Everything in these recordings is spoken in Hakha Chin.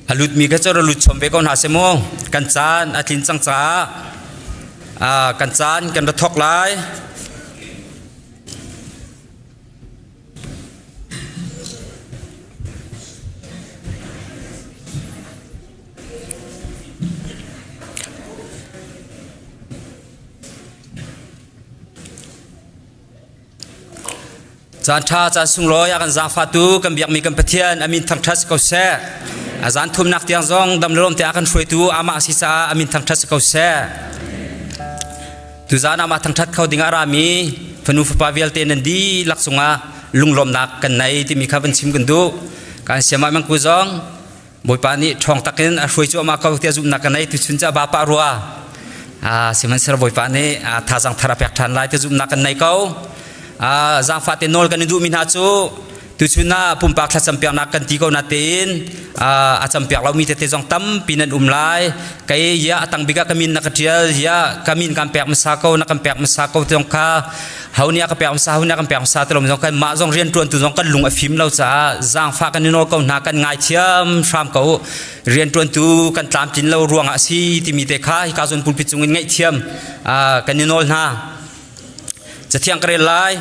A lutmi kha cu ra lut chom ve ko hna seh mu. Kan caan a tlin cang caah kan caan kan ra thawk lai. Caan ṭha caan sunglawi a kan zaangfahtu kan biakmi kan Pathian a min thangṭhat si ko seh. A zan thumnak tiang zong dam le lawm te a kan hruaitu amah a si caah a min thangṭhat si ko seh. Tuzaan amah thangṭhat kho ding ah a rami fanu fapa vialte nan dihlak cungah lunglawmhnak kan nei timi kha van chim kan duh. Kan siamah mangku zong Bawipa nih ṭhawng takin a hruai cuahmah ko tiah zumhnak ka nei tuchun cu a ba pah rua. Sihmanhsehlaw Bawipa nih thazaang thar a pek ṭhan lai ti zumhnak kan nei ko. Zaangfah te nawl kan i duhmi hna cu tuchun ah pumpak thlacam piaknak kan ti ko na tein a campiak lomi tete zong tampi nan um lai. Kei ya a tang bik ah ka min na ka ṭial ya ka min kan pek hmasa ko na kan pek hmasa ko ti zong kha ho nih a ka pek hmasa ho nih a kan pek hmasa ti lo zong kan mah zong rianṭuan tu zong kan lung a fim lo caah zaangfah kan i nawl ko hna kan ngaithiam hram ko rianṭuantu kan tlamtlin lo ruangah a si timi te kha hika zawn pulpit cung in ngaihthiam kan i nawl hna cathiang ka rel lai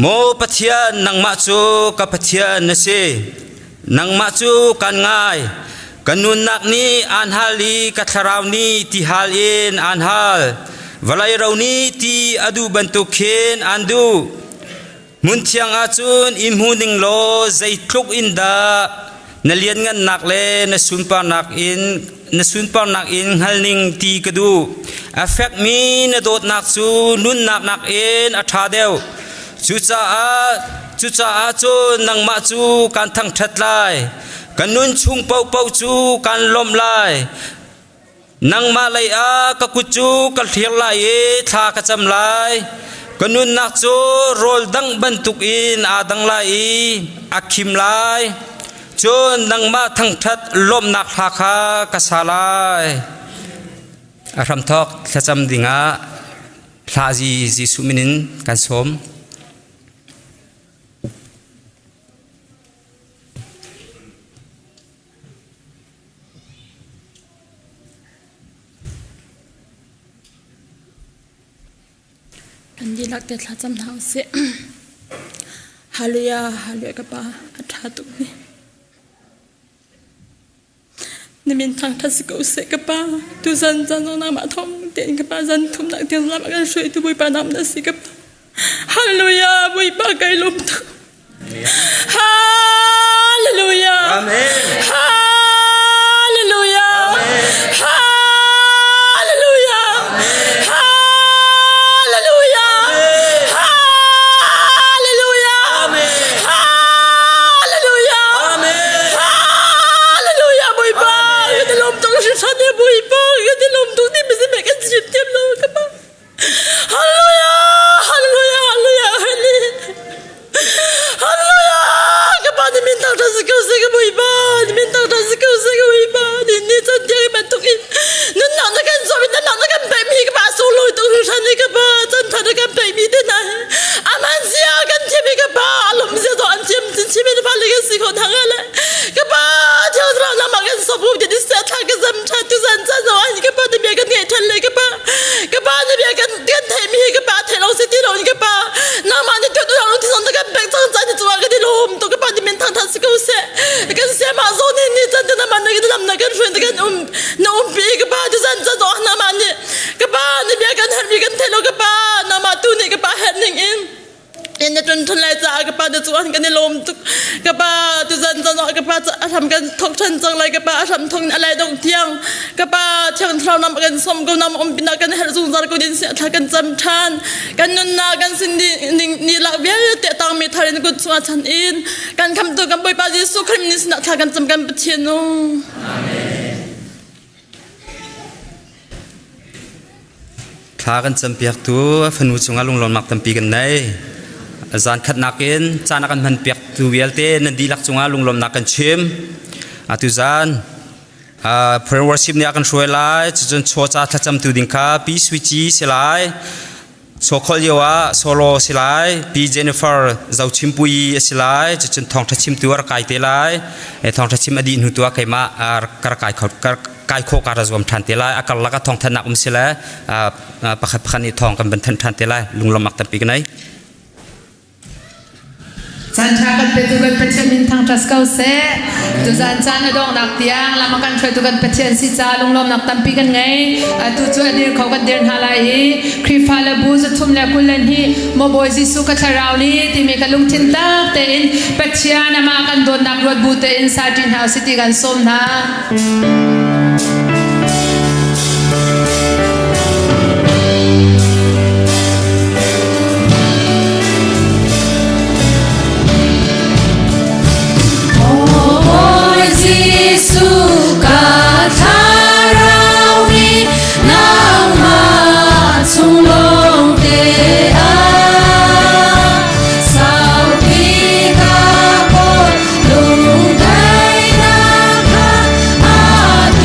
Maw Pathian nangmah cu ka Pathian na si nangmah cu kan ngai ka nunnak nih aan hal i ka thlarau nih ti hal in aan hal vawlei ro nih ti a duh bantuk khin aan duh hmunthiang ah cun i hmu ning law zeitluk in dah na lianngannak le na sunparnak in na sunparnak in hngal ning ti ka duh a fekmi na dawtnak cu nunnak nakin a ṭha deuh cucaah cucaah cun nangmah cu kan thangṭhat lai ka nun chung paohpaoh cu kan lawmh lai nangmah lei ah ka kut cu ka hlir lai i thla ka cam lai ka nunnak cu rawl dang bantukin aa dang lai i a khim lai Cun nangmah thangṭhat lawmhnak hla kha ka sa lai. A hramthawk thlacam dingah hla Jesuh min in kan sawm. Kan dihlak te thlacam hna usih. Hallelujah, hallelujah ka pa, a ṭha tuk ni. Na min thangṭhat si ko seh ka pa. Tu zan zan zong nangmah thawng tein ka pa zan thumnak tiang lam a kan hruaitu Bawipa nam na si ka pa. Hallelujah, Bawipa kai lawm tuk. Hallelujah. Amen. Hallelujah. Hallelujah. Hallelujah. Hallelujah. Hallelujah. Hallelujah. Bawipa, kan i lawm tuk hringhran e Bawipa, kan i lawm tuk ni mi kan chim thiam lo ka pa. Hallelujah! Hallelujah! Hallelujah! Hallelujah! Ka pa ni min tang si ko se ka Bawipa ni min tang si ko se ka Bawipa ni ni chan tiang bantuk in nunnak na kan zuam in nunnak na kan pek mi ka pa sunglawi tuk hringhran ni ka pa chan tha na kan pek mi te hna aman zia kan thiam i ka pa alom zia zo an thiam chin chim in fa le kan si kho thang le ka pa theo thra na ma kan sopu te ni se thla ka zam tha tu zan chan zo an ka pa te bia kan ngai than le ka pa ka pa ne bia kan kan thei mi ka pa thei lo si ti lo ka pa na ma ni tu tu lo ti son kan pek chang chan ni chuwa ka di lom to ka pa ni min thang than si ko se kan se ma zo ni ni chan te na ma ne ka lam na kan hruin kan um na um pi ka pa tu zan chan zo na ma ni ka pa ni bia kan her mi kan thei lo ka pa na ma tu ni ka pa her ning in in na ṭun ṭhan lai caah ka pa na cu an kan i lawm tuk ka pa tuzan zan ah ka pa a hram kan thok ṭhan cang lai ka pa a hram thong a lai dong tiang ka pa thiang thlarau nam kan som ko nam um pinah kan herh zungzal ko din si thla kan cam ṭhan kan nunnak kan sin ning ni lak vialte tangmi thar in kut chungah chan in kan khamtu kan Bawipa Jesuh Khrih min sinah thla kan cam kan Pathian u Amen Thla kan campiaktu a fanu cungah lunglawmnak tampi kan nei. Zan khatnak in caan a kan hmanpiaktu vialte nan dihlak cungah lunglawmnak kan chim. Atu zan prayer worship nih a kan hruai lai. Cucun chawca thlacamtu ding kha Pi Sui Ci si lai. Sokhol lio ah solo si lai, Pi Jennifer Zochimpui a si lai, cucun thawngṭha chimtu a rak kai te lai. Thawngṭha chim a dih hnu tu ah keimah ka rak kai kho kai khawh ka ra zuam ṭhan te lai. A karlak ah thawngthanhnak um si le pakhat pakhat nih thawng kan van thanh ṭhan te lai. Lunglawmhnak tampi ka nei. Caan ṭha kan petu kan Pathian min thangṭhat ko seh. Tuzaan caan a donghnak tiang lam a kan hruaitu kan Pathian si ca lunglawmnak tampi kan ngei. Atu cu a dir kho kan dir hna lai i Khrihfa le bu zathum le 22 maw Bawi Jesuh ka thlarau nih timi ka lungthin tak tein Pathian amah kan dawtnak ruat bu tein sa ṭi hna usih ti kan sawm hna. Jesuh ka thlarau nih nangmah chung lawng te ah saupi ka kawl lungdaihnak kha atu.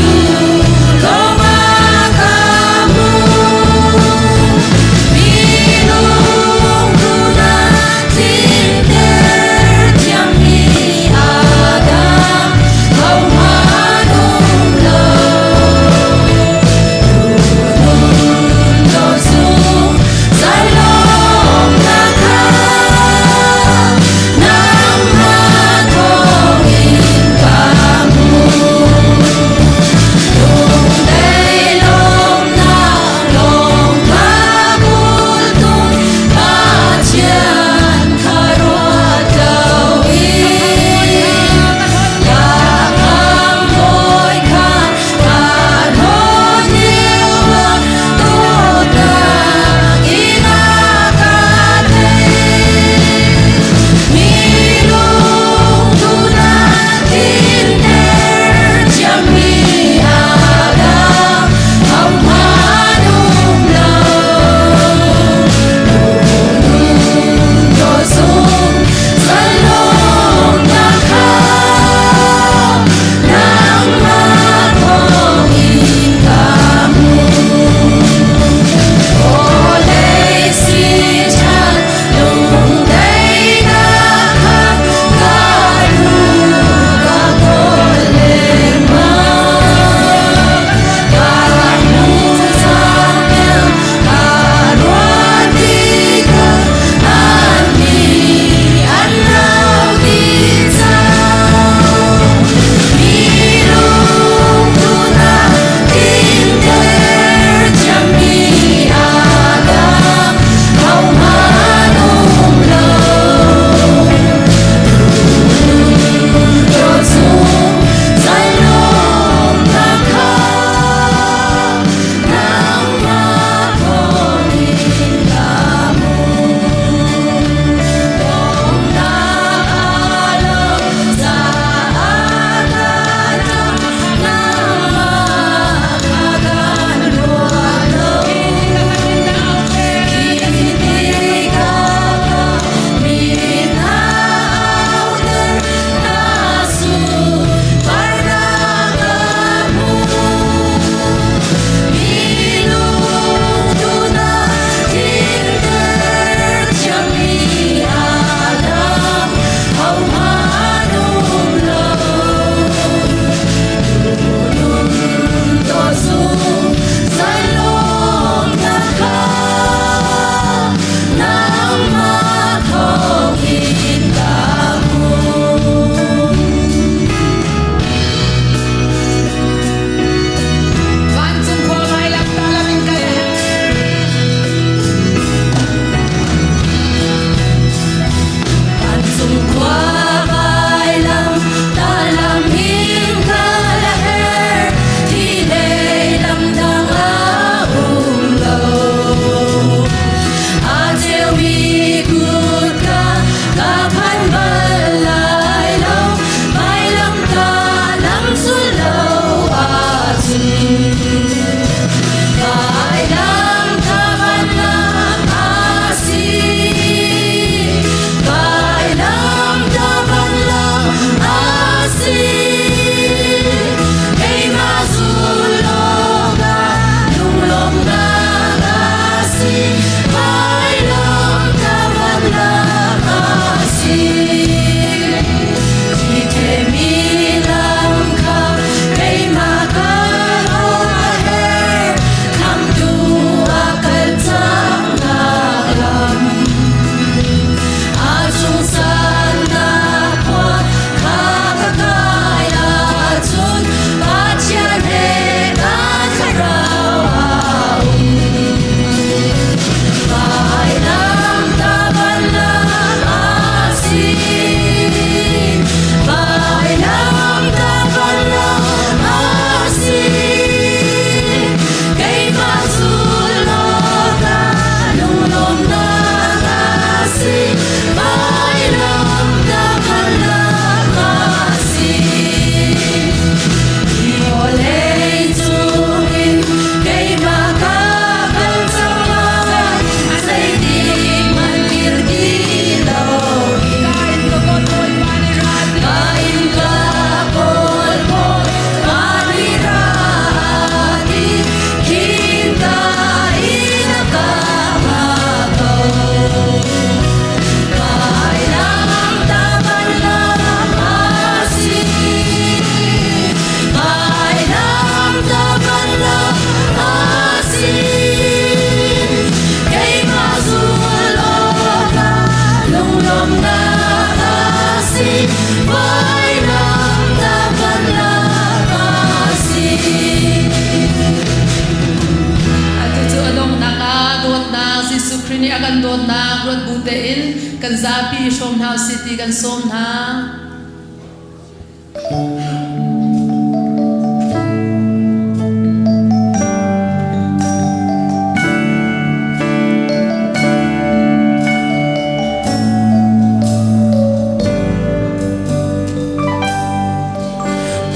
a kan dawtnak ruat bu tein kan zapi i hrawm hna usih ti kan sawm hna.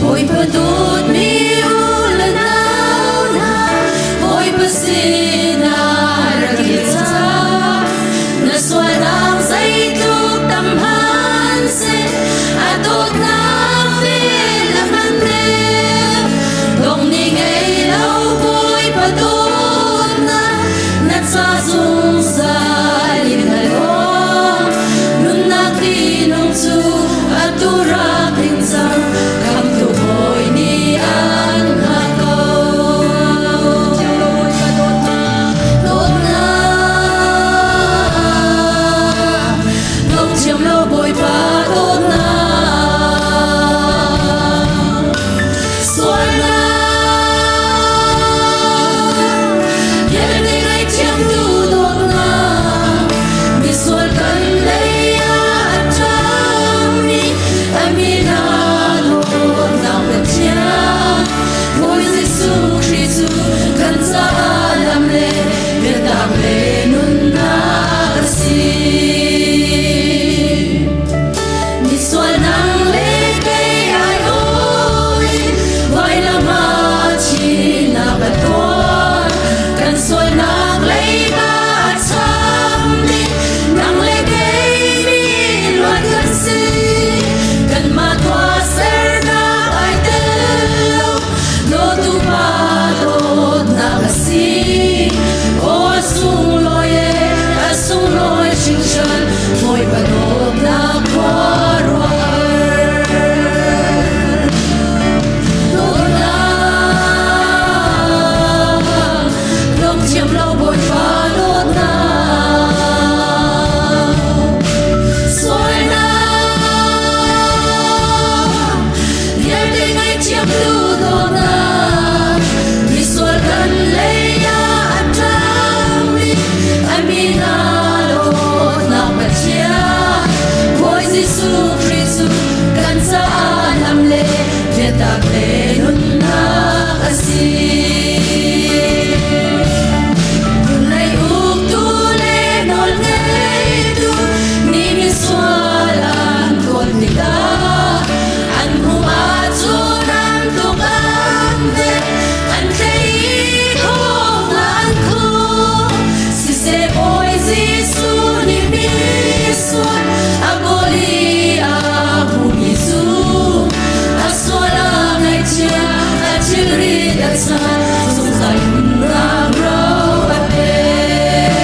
Bawipa dawtmi u le nau hna, Bawipa sinah rak kir cang. Na sualnak zeitluk tam hmanhseh, a dawtnak vel a hman deuh. Dong ni ngei lo Bawipa dawtnak, na ca zungzal in hal awk. Nunnak tinung cu atu rak in cang, khamtu Bawi nih an hngah ko. Dawtnak, dong thiam lo Bawipa dawtnak. Sualnak vialte ngaihthiamtu dawtnak, misual kan lei ah a ṭangmi a min ah dawtnak Pathian. Bawi Jesuh Khrih cu kan caah lam le biatak le nunnak a si. Misual nang le kei ai in vailam ah thihnak a tuar. Kan sualnak leiba a cham dih. Nang le kei mi luat kan si. Kanmah tuahsernak ai tel lo. Dawtu Pa dawtnak a si. Aw a sunglawi e, a sunglawi hringhran, Bawipa dawtnak khuaruahhar. Dawtnak, dong thiam lo Bawipa dawtnak. Sualnak, vialte ngaihthiam tu dawtnak, misual kan lei ah a ṭangmi, a min ah dawtnak Pathian, Bawi Jesuh Khrih cu kan caah lam le biatak le nunnak a si. Vawlei uktu le nawlngeitu nih misual an kawl tikah an hmuh ahcun an tuk an dek, an tlei i thong an khuk. Siseh Bawi Jesuh nih misual a kawl i a hmuhmi cu a sual a ngaihchia, a thilrit a chan, zungzal nunnak ro a pek.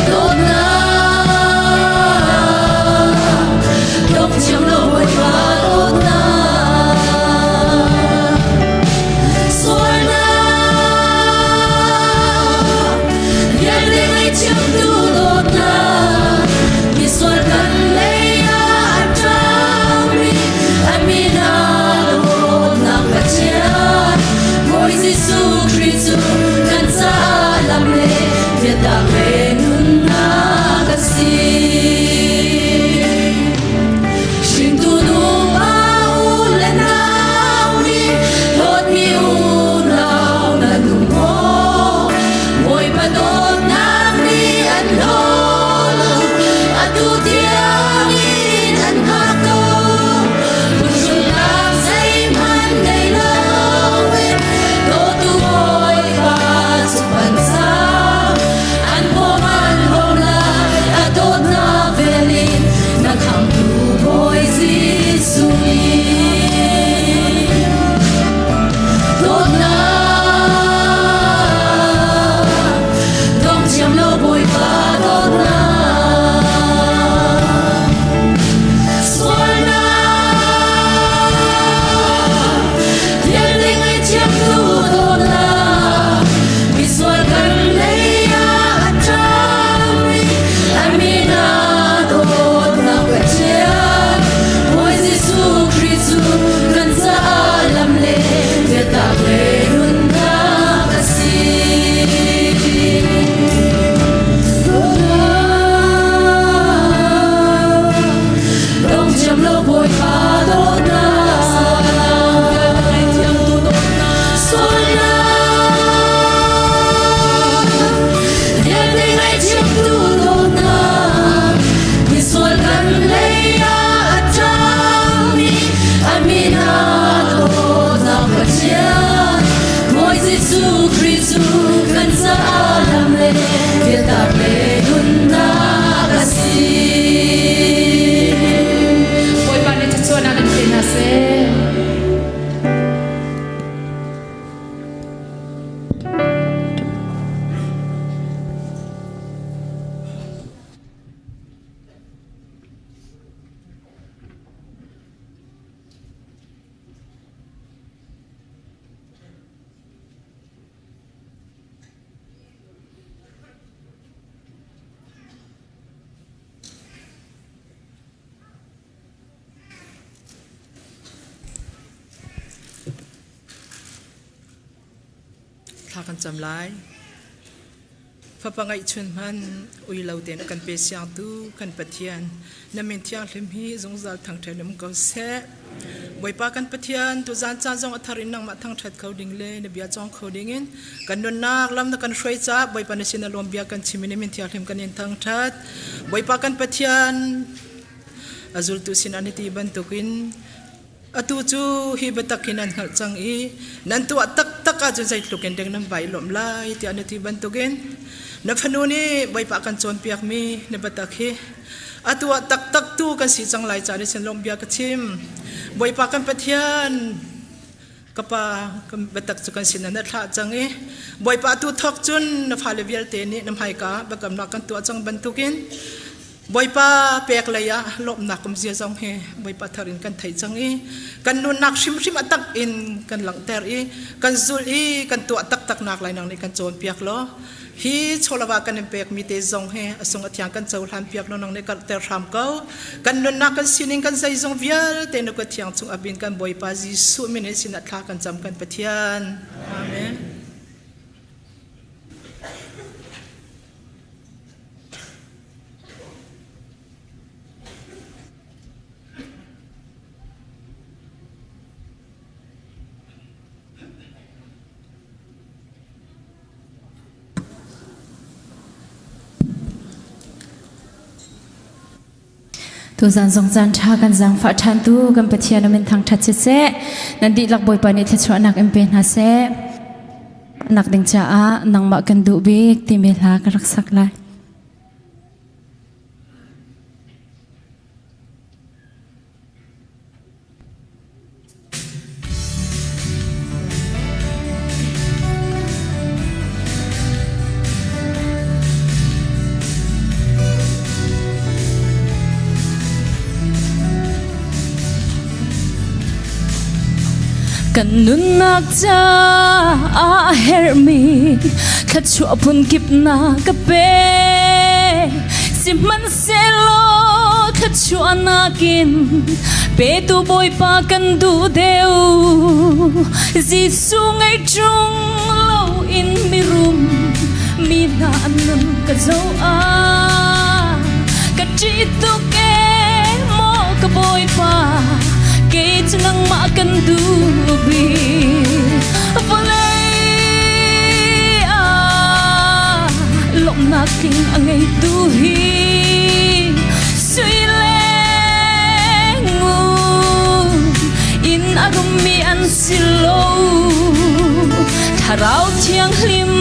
Dawtnak, dong thiam lo Bawipa dawtnak. Sualnak, vialte ngaihthiamtu dawtnak, misual kan lei ah a ṭangmi, a min ah dawtnak Pathian, Bawi Jesuh Khrih cu kan caah lam le biatak le nunnak a si. Hringtu nupa u le nau nih dawtmi unau nan um maw? Bawipa dawtnak nih an kan cam lai. Fapa ngaihchun hman ui lo tein a kan pe siangtu kan Pathian na min thianghlim hi zungzal thangṭhat um ko seh. Bawipa kan Pathian tuzan caan zong a thar in nangmah thangṭhat kho ding le na bia cawng kho ding in kan nunnak lam na kan hruai caah Bawipa na sin a lawm bia kan chim in na min thianghlim kan in thangṭhat. Bawipa kan Pathian a zultu sin an i ti bantukin Atu cu hi biatak hi nan hngalh cang i nan tuah taktak ahcun zeitluk in dek nan vai lawmh lai tiah na ti bantukin na fanu nih Bawipa kan cawnpiakmi na biatak hi a tuah taktak tu kan si cang lai caah na lawmh bia ka chim. Bawipa kan Pathian ka pa kan biatak cu kan sinah na thlah cang i Bawipa tu thawk cun na fale vialte nih na hmaika biakamnak kan tuah cang bantukin Bawipa pek lei ah lawmhnak umzia zong hi Bawipa thar in kan theih cang i kan nunnak hrimhrim a tak in kan langhter i kan zulh i kan tuah taktak nak lai nang nih kan cawnpiak law hi chawlava kan in pek mi te zong hi a sung a thiang kan cohlan piak law nang nih karhter hram ko kan nunnak kan sining kan zeizong vialte na kut thiang chung abin kan Bawipa Jesuh min in sin ah thla kan cam kan Pathian Amen. Tuzan zong caan ṭha kan zaangfah ṭhan tu kan Pathian a min thangṭhat siseh nan dihlak Bawipa nih thluachuahnak in pe hna seh. Nak ding caah nangmah kan duh bik timi hla ka rak sak lai. Kan nunnak caah a herhmi thluachuah phunkip na ka pe. Sihmanhsehlaw thluachuah nakin petu Bawipa kan duh deuh. Jesuh ngei ṭung loin mirum mi hna an nun ka zoh ah ka ṭih tuk ee maw ka Bawipa kei cu nangmah kan duh bik vawlei ah lawmhnak tling a ngeitu hi sui le ngun in a rummi an si lo thlarau thianghlim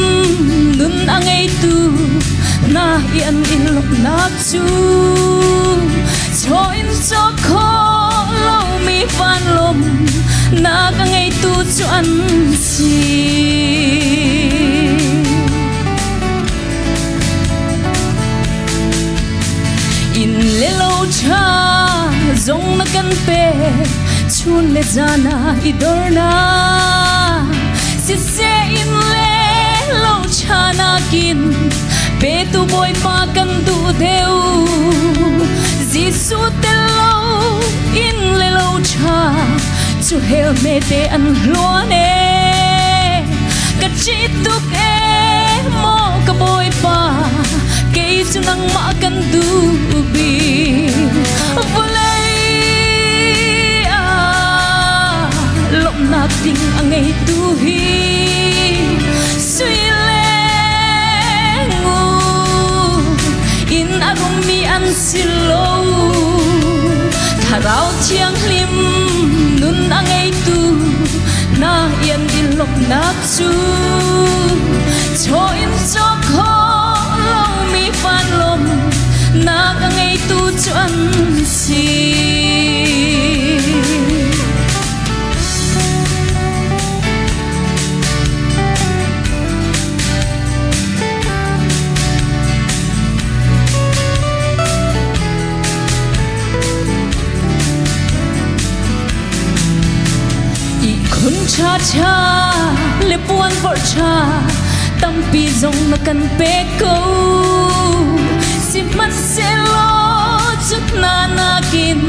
nun a ngeitu hna i an i lawmhnak cu chaw in caw khawh lomi vanlawm nak a ngeitu cu an si. Inn le lo ṭha zong na kan pek chun le zan ah i dornak siseh inn le lo ṭha nakin petu Bawipa kan duh deuh Jesuh tel lo inn le lo ṭha cu hell hmete an hluan ee ka ṭih tuk ee maw ka Bawipa kei cu nangmah kan duh bik vawlei ah lawmhnak ding a ngeitu hi sui le ngun in a rummi an si lo thlarau thianghlim nun a ngeitu na ian i lawmhnak cu chaw in caw khawh lomi vanlawm nak a ngeitu cu an si. Ihkhun ṭhaṭha le puan vorh ṭha tampi zong na kan pek ko. Sihmanhsehlaw cu hna nakin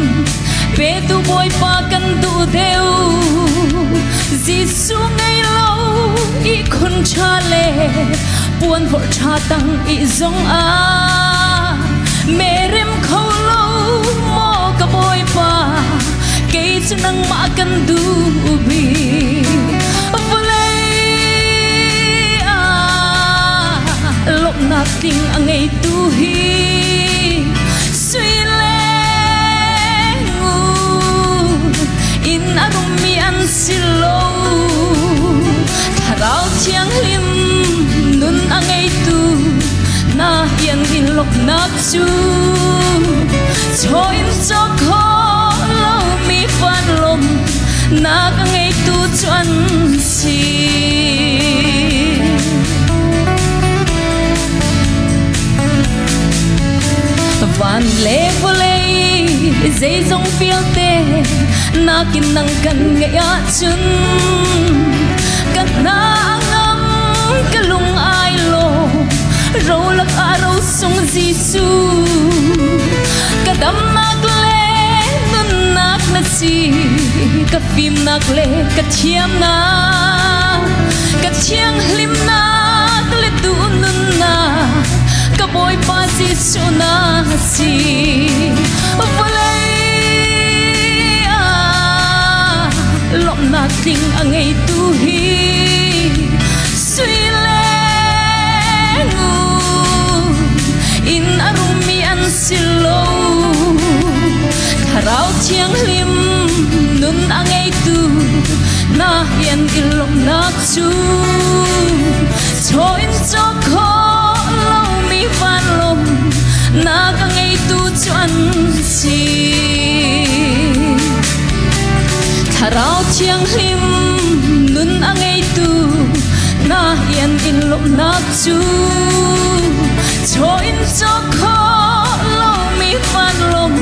petu Bawipa kan duh deuh. Jesuh ngei lo Ihkhun ṭha le puanvawr ṭha tang i zong ah merem kho lo maw ka bawipa kei cu nangmah kan duh bik vawlei ah lawmhnak tling a ngeitu hi sui le ngun in a rummi an si lo thlarau thianghlim nun a ngeitu na hian in lawmhnak cu chaw in caw kho lomi vanlawm nak a ngeitu cu an si. Van le vawlei zeizong vialte nakin nang kan ngeih ahcun ka hna a ngam ka lung ai lawm rolak ah rosung Jesuh ka damnak le nunnak na si ka fimnak le ka thiamnak ka thianghlimnak le duh nunnak ka Bawipa Jesuh na si vawlei ah lawmhnak tling a ngeitu hi sui le ngun in a rummi an si lo thlarau thianghlim nun a ngeitu na hian i lawmhnak cu chaw in caw kho lomi vanlawm na ka ngeitu cu an si thlarau thianghlim nun a ngeitu na hian in lawmhnak cu chaw in caw kho lomi vanlawm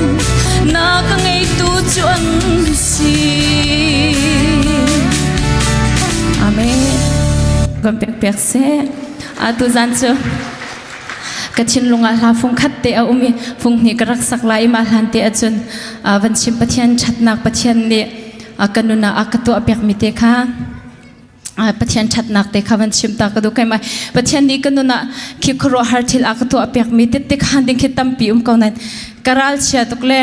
na ka ngeitu cu an si Amen. Kan pek pek seh. Atu zan cu ka thinlung ah hla fung khat te a um i fung hnih ka rak sak lai ma hlan te ahcun van chim Pathian ṭhatnak Pathian nih ka nun ah a ka tuah piak mi te kha Pathian ṭhatnak te kha van chim ta ka duh kai mai Pathian nih ka nun ah khi khuaruahhar thil a ka tuah piak mi te te khan ding khi tampi um ko nain ka ral chia tuk le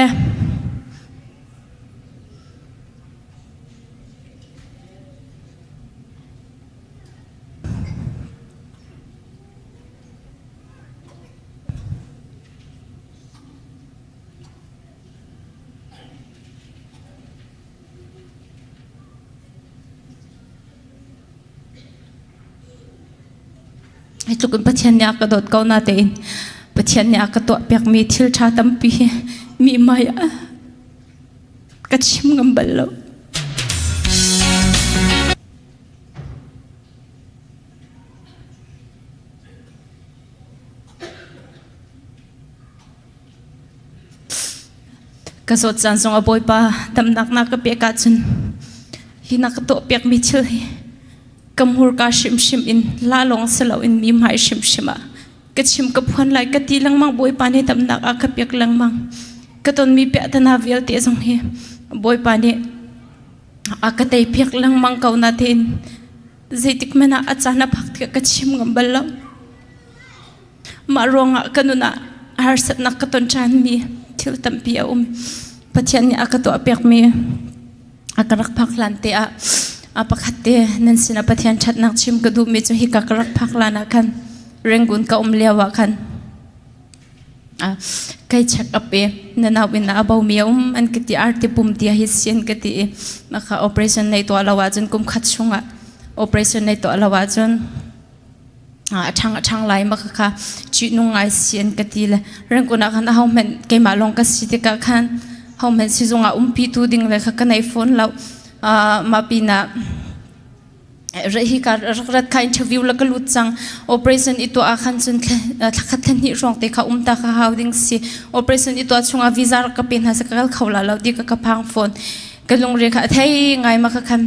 Hi tluk in Pathian nih a ka dawt ko natein Pathian nih a ka tuahpiakmi thil ṭha tampi hi mi hmai ah ka chim ngam bal lo. Ka zawt caan zong a Bawipa damnak na ka pek ahcun hi na ka tuahpiakmi thil hi ka hmurka hrimhrim in la lawng si loin mi hmai hrimhrim ah ka chim ka phuan lai ka ti lengmang Bawipa nih damnak a ka pek lengmang ka tonmi piahtana vialte zong hi Bawipa nih a ka tei piak lengmang ko natein zeitik hmanh ah a caan a phak tikah ka chim ngam bal lo. Mah ruangah ka nun ah harsatnak ka ton ṭhanmi thil tampi a um. Pathian nih a ka tuahpiakmi a ka rak phak hlan te ah a pakhat te nan sinah Pathian ṭhatnak chim ka duhmi cu hika ka rak phak hlan ah khan Rangoon ka um lio ah khan kai check up i na nau in a bomi a um an ka ti arti pum tia hi si an ka ti i maka operation nei tuah lo ahcun kum khat chungah operation nei tuah lo ahcun a ṭhang a ṭhang lai ma kha ṭihnung ngai si an ka ti le Rangoon ah khan aho hmanh keimah lawng ka si tikah khan ho hmanh sizung ah umpi tu ding le kha ka nei fawn lo mah pinah hi ka rak rat kha interview la ka lut cang operation i tuah ah khan cun thlakhat thla hnih hrawng te kha um ta kha hau ding si operation i tuah chungah visa rak ka pe hna sa ka kal kho la lo ti ka ka phang fawn ka lungre kha a thei ngai ma kha khan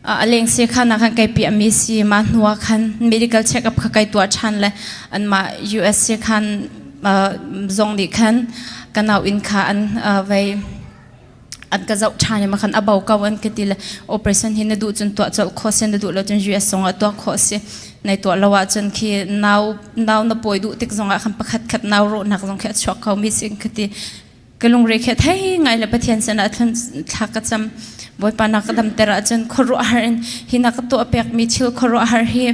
A lengsi khan ah khan kai piahmi si mah hnu ah khan medical check up kha kai tuah ṭhan le anmah US si khan zong nih khan ka nau inn kha an vei. An ka zoh ṭhan i makhan a bo ko an ka ti le operation hi na duh cun tuah colh khawh si, na duh lo cun US zongah tuah khawh si. Nai tuah lo ahcun khi nau nau na pawi duh tik zongah khan pakhat khat nau rawhnak zong khi a chuak kho mi si ka ti. Ka lungre khi thei ngai le Pathian sinah thla ka cam. Bawipa na ka damter ahcun khuaruahhar in hi na ka tuah pekmi thil khuaruahhar hi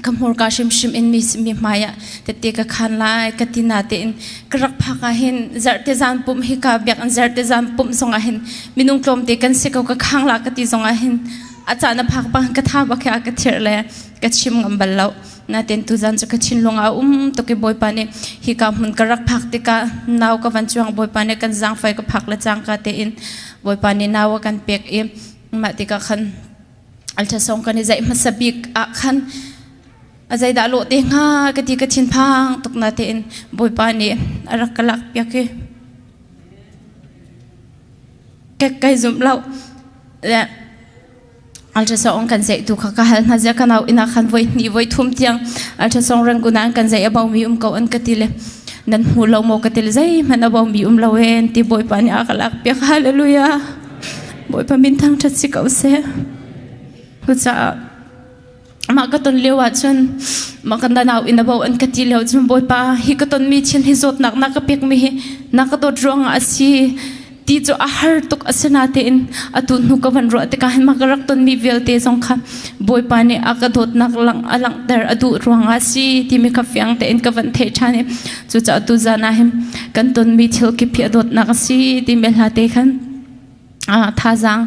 ka hmurka hrimhrim in mi mi hmai ah tette ka khan lai ka ti na tein ka rak phak ah hin zarhte zan pumh hi ka biakinn zarhte zan pumh zong ah hin minung tlawmte kan si ko ka khang la ka ti zong ah hin a caan a phak bang ka tha bak a ka thirh le ka chim ngam bal lo. Natin tuzan cu ka thinlung a um tuk i Bawipa nih hika hmun ka rak phak tikah nau ka van chuang Bawipa nih kan zaangfai ka phak le cangka tein Bawipa nih nau a kan pek i mah tikah khan ultrasound kan i zeih hmasa bik ah khan a zeidah lawh te hnga ka ti ka thinphang tuk na tein Bawipa nih a rak ka lak piak i ka kai zumh lo. Le ultrasound kan zeih tu kha ka hal hna zia ka nau inn ah khan voi hnih voi thum tiang ultrasound Rangoon ah an kan zeih a bomi um ko an ka ti le nan hmu lo maw ka ti le zeihmanh a bomi um lo e an ti. Bawipa nih a ka lak piak. Hallelujah. Bawipa min thangṭhat si ko seh. Cucaah mah ka ton lio ahcun mah kan nau in a bo an ka ti lio cun Bawipa hi ka tonmi thil hi zawtnak na ka pekmi hi na ka dawt ruangah a si ti cu a har tuk a si natein atu hnu ka van ruah tikah hin mah ka rak tonmi vialte zong kha Bawipa nih a ka dawtnak lang a langhter a duh ruangah a si timi kha fiang tein ka van theih ṭhan i cucaah tu zan ah hin kan tonmi thil kip hi a dawtnak a si timi hla te khan thazaang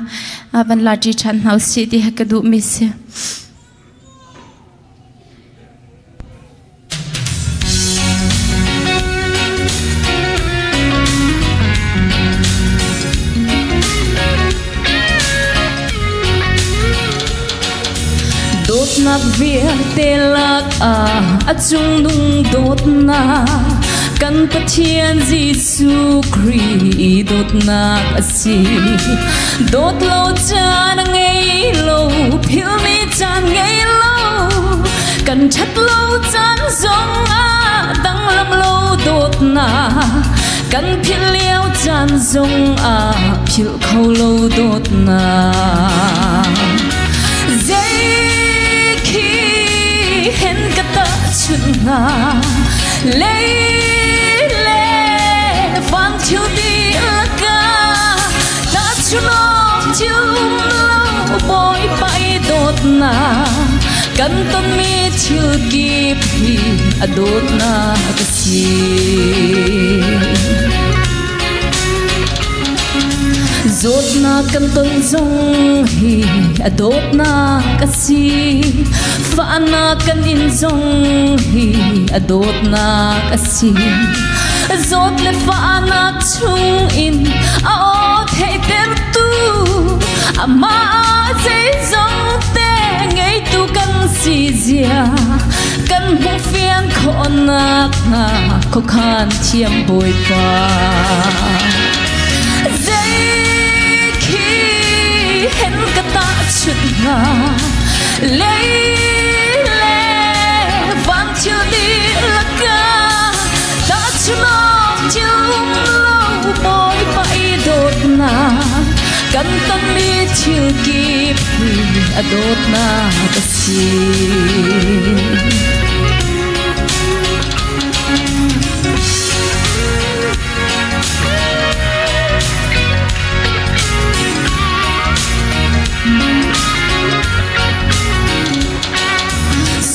van la ṭi ṭhan hna usih ti hi ka duhmi si. Dawtnak vialte lak ah a cungnung dawtnak kan Pathian Jesuh Khrih dawtnak a si. Dawt lo caan a ngei lo, philhmi caan ngei lo, kan ṭhat lo caan zong ah danglam lo dawtnak, kan philh lio caan zong ah philh kho lo dawtnak. Zei khi hen ka tahchunh hnga, lei le van thil dihlak ah tahchunh thil um lo Bawipa i dawtnak kan tonmi thil kip hi a dawtnak a si. Zawtnak kan ton zong hi a dawtnak a si. Fahnak kan in zong hi a dawtnak a si. Zawt le fahnak chung in a aw theihtertu amah zeizong te ngeitu kan si zia kan hmuh fian khawhnak hnga khuakhan thiam Bawipa. Zei khi hen ka tahchunh hnga lei le van thil dihlak ah tahchunh awk thil um lo Bawipa i dawtnak kan tonmi thil kip hi a dawtnak a si.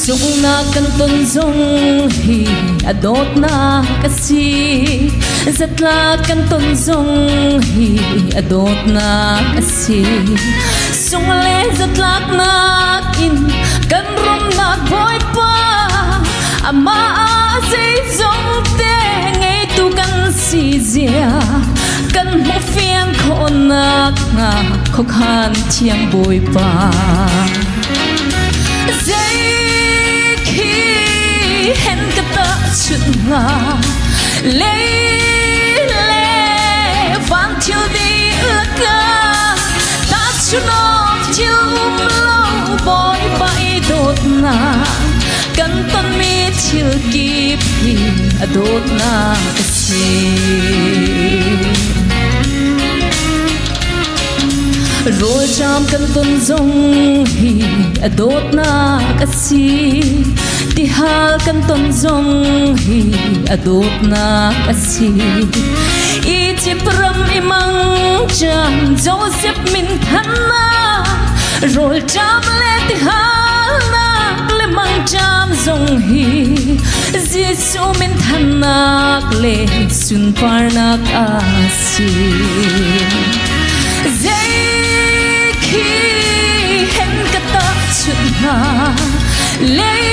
Sunghnak kan ton zong hi a dawtnak a si. Zatlak kan ton zong hi a dawtnak a si. Sung le zatlaknak in kan rumnak Bawipa amah ah zeizong te ngeitu kan si zia kan hmuh fian khawhnak hnga khuakhan thiang Bawipa. Zei khi hen ka tahchunh hnga lei le van thil dihlak ah tahchunh awk thil um lo Bawipa i dawtnak kan tonmi thil kip hi a dawtnak a si. Rawlṭam kan ton zong hi a dawtnak a si. Tihal kan ton zong hi a dawtnak a si. Egypt ram i mangṭam Joseph min thannak rawlṭam le tihalnak le mangṭam zong hi Jesuh min thannak le sunparnak a si. Zei khi hen ka tahchunh hna lei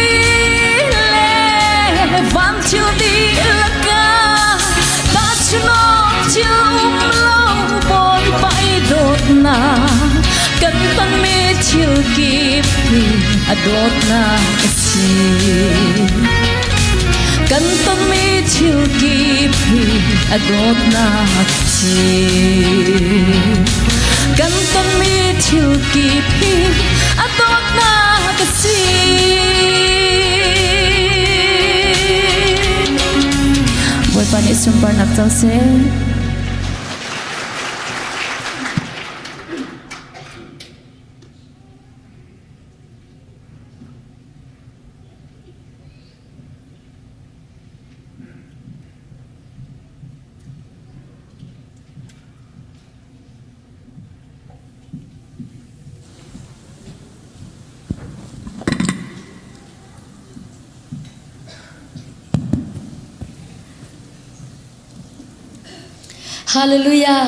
le van thil dihlak ah tahchunh awk thil um lo Bawipa i dawtnak kan tonmi thil kip hi a dawtnak a si. Kan tonmi thil kip hi a dawtnak a si. Kan tonmi thil kip hi a dawtnak a si. Bawipa nih sunparnak co seh. Hallelujah.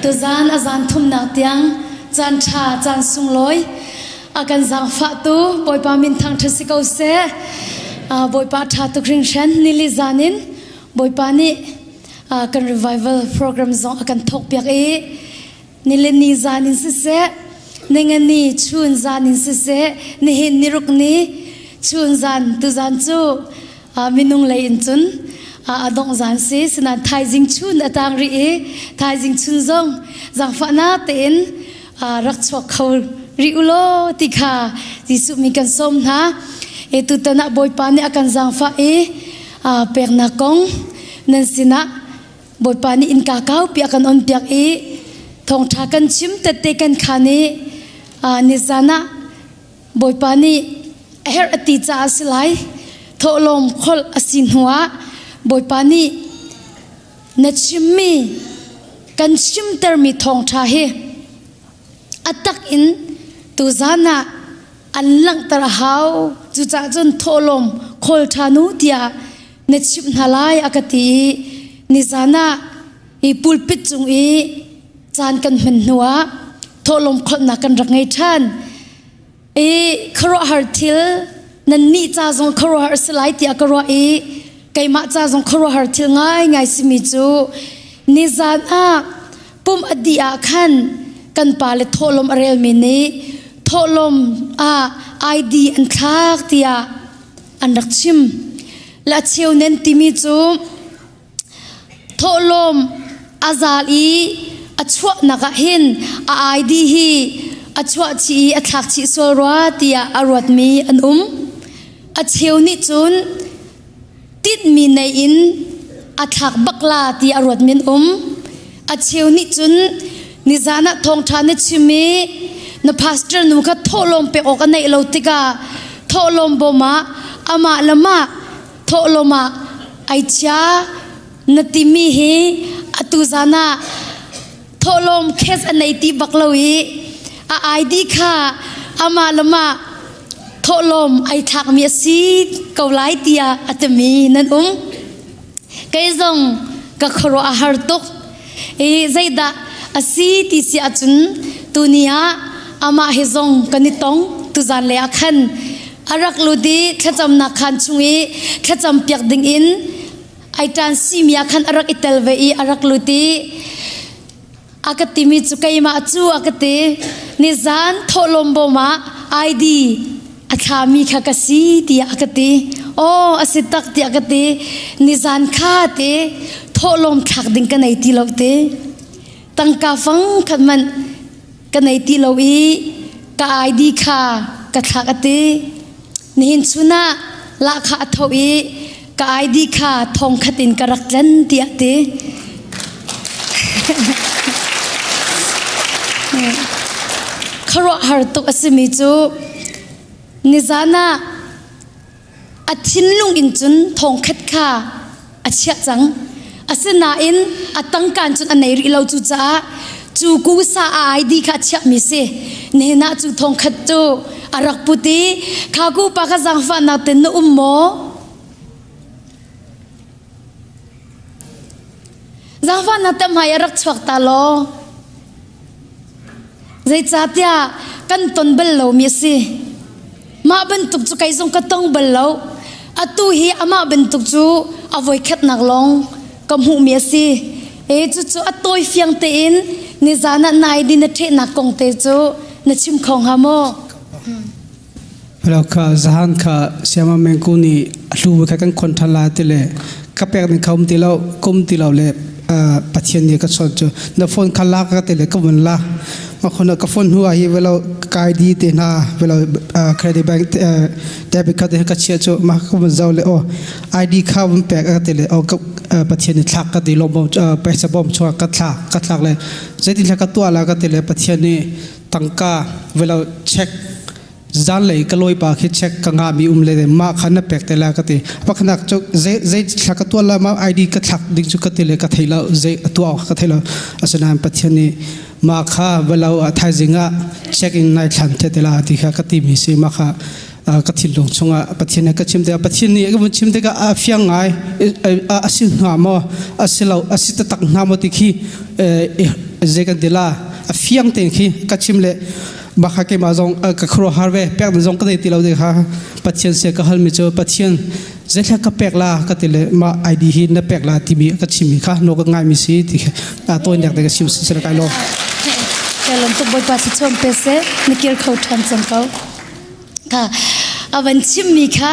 Tuzan a zan thumnak tiang caan ṭha caan sunglawi a kan zaangfahtu Bawipa min thangṭhat si ko seh. Bawipa ṭha tuk hringhran nili zan in Bawipa nih kan revival program zong a kan thawkpiak i nilini zan in siseh ningani chun zan in siseh nihin niruk ni chun zan tuzan cu minung lei in cun a dongh zan si sinan thaizing chun a tang rih i thaizing chun zong zaangfahnak tein rak chuak kho rih u law ti kha Jesuh mi kan sawm hna e tutan ah Bawipa nih a kan zaangfah i peknak kong nan sinah Bawipa nih innka kaupi a kan on piak i thawngṭha kan chim tette kan khan i nizan ah Bawipa nih a herh a ti caah a si lai. Thawhlawm kholh a si hnuah Bawipa nih na chimmi kan chimtermi thawngṭha hi a tak in tuzan ah an langhter a hau. Cucaah cun thawhlawm khawl ṭhan u tiah na chimh hna lai a ka ti i nizan ah hi pulpit cung i caan kan hman hnuah thawhlawm kholhnak kan rak ngei ṭhan. I khuaruahhar thil nannih ca zong khuaruahhar a si lai tiah ka ruah i keimah ca zong khuaruahhar thil ngaingai simi cu nizan ah pum a dih ah khan kan pale thawhlawm a relmi nih thawhlawm ah ID an thlak tiah an rak chim. La cheu nen timi cu Thawhlawm a zal i a chuahnak ah hin a ID hi a chuah chih i a thlak chih sual rua tiah a ruatmi an um. A cheu nih cun tinhmi nei in a thlak bak la tiah a ruatmi an um. A cheu nih cun nizan ah thawngṭha na chim i na pastor nu kha thawhlawm pek awk a neih lo tikah thawhlawm bawm ah amah le mah thawhlawm ah ai chia na timi hi atu zan ah thawhlawm cash a nei ti bak lo i a ID kha amah le mah thawhlawm ai thlakmi a si ko lai tiah a timi nan um kei zong ka khuaruah a har tuk i zeidah a si ti si ahcun tuni ah amah he zong kan i tong tuzan le ah khan a rak lut i thlacamnak khaan chung i thlacam piak ding in ai ṭan simi ah khan a rak i tel ve i a rak lut i a ka timi cu keimah cu a ka ti nizan thawhlawm bawm ah ID a thlami kha ka si tiah a ka ti aw a si tak tiah ka ti nizan kha te thawhlawm thlak ding ka nei ti lo te tangka fang khat man ka nei ti lo i ka ID kha ka thlak a ti nihin chun ah lahkhah a tho i ka ID kha thong khat in ka rak tlen tiah ti. Khuaruahhar tuk a simi cu nizan ah a thinlung in cun thawngkhat kha a chiah cang. Asinain a tangkaan cun a nei rih lo cucaah cu kusa a ID kha a chiahmi si. Nihin ah cu thawngkhat cu a rak put i kha ku pa kha zaangfahnak ten na um maw? Zaangfahnak te hmai a rak chuak ta law. Zeicahtiah kan ton bal lomi a si. Mah bantuk cu kei zong ka tong bal lo. Atu hi amah bantuk cu a voikhatnak lawng ka hmuhmi a si. E cucu a tawi fiang tein nizan ah nai din na ṭhehnak kong te cu na chim kho hnga maw? Hello kha zahan kha siama mengku nih a hlu kha kan khon ṭhan la ti le ka pek ning kha um ti lo kum ti lo le Pathian nih ka chawnh cu na phone kha la ka ti le ka vun la ma khon ka phone hnu ah hi velo ka ID te hna velo credit bank debit card te ka chia cu ma ka vun zau le o ID kha vun pek ka ti le o Pathian nih thlak ka ti lo bom paisa bom chuak ka thlak ka thlak le zeitin thla ka tuah la ka ti le Pathian nih tangka velo check zanlei ka lawi pa khi check ka ngah mi um le mah kha na pek te la ka ti pakhanak cu zei zei thla ka tuah la ma ID ka thlak ding cu ka ti le ka thei lo zei a tuah ka thei lo asinain Pathian nih mah kha velo ah thaizing ah check in nai thlan te te la ti kha ka ti mi si mah kha ka thinlung chungah Pathian he ka chim tikah Pathian nih ka vun chim tikah a fiang ngai a si hnga maw a si lo a si taktak hnga maw ti khi zei kan ti la a fiang tein khi ka chim le baka keimah zong ka khuaruahhar ve pek ding zong ka nei ti lo ding kha Pathian sia ka halmi cu Pathian zeithla ka pek la ka ti le mah ID hi na pek la timi ka chimmi kha no ka ngaimi si ti a tawinak te ka chim si kai lo Kalom tuk Bawipa si chom pe se na kir kho ṭhan cang ko kha a van chimmi kha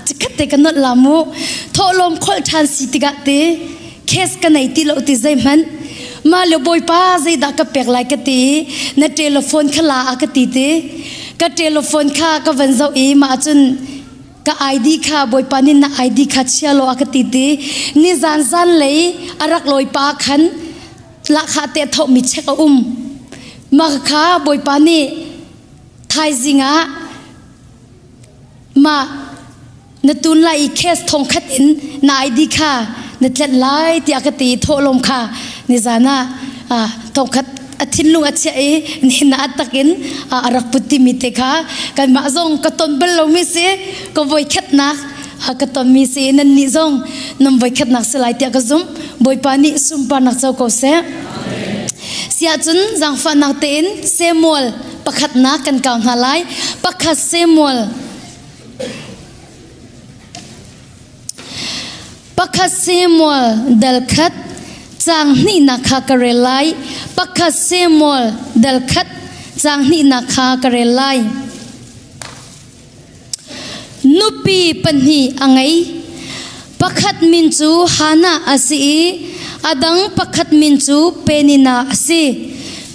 chikkhat te ka nolh la mu thawhlawm kholh ṭhan si tikah te case ka nei ti lo ti zeihmanh mah le bawipa zeidah ka pek lai ka ti na telephone kha la a ka ti ti ka telephone kha ka van zoh i mah cun ka ID kha bawipa nih na ID kha chia law a ka ti ti ni zan zan lei a rak lawi pa khan lahkhah te thohmi check a um mah kha bawipa nih thaizing ah mah na tun lai i case thong khat in na ID kha na tlenh lai tiah ka ti thawhlawm kha nizan ah thong khat a thinlung a chiah i nihin ah tak in a rak put timi te kha kanmah zong ka ton bal lomi si ka voi khatnak ka tonmi si nan nih zong nan voi khatnak si lai tiah ka zumh Bawipa nih sunparnak co ko seh siah cun zaangfahnak tein Samuel pakhatnak kan kau hna lai pakhat Samuel Pakhat Samuel dal khat caang hnihnak kha ka rel lai. Pakhat Samuel dal khat caang hnihnak kha ka rel lai. Nupi pahnih a ngei. Pakhat min cu Hannah a si i a dang pakhat min cu Peninnah a si.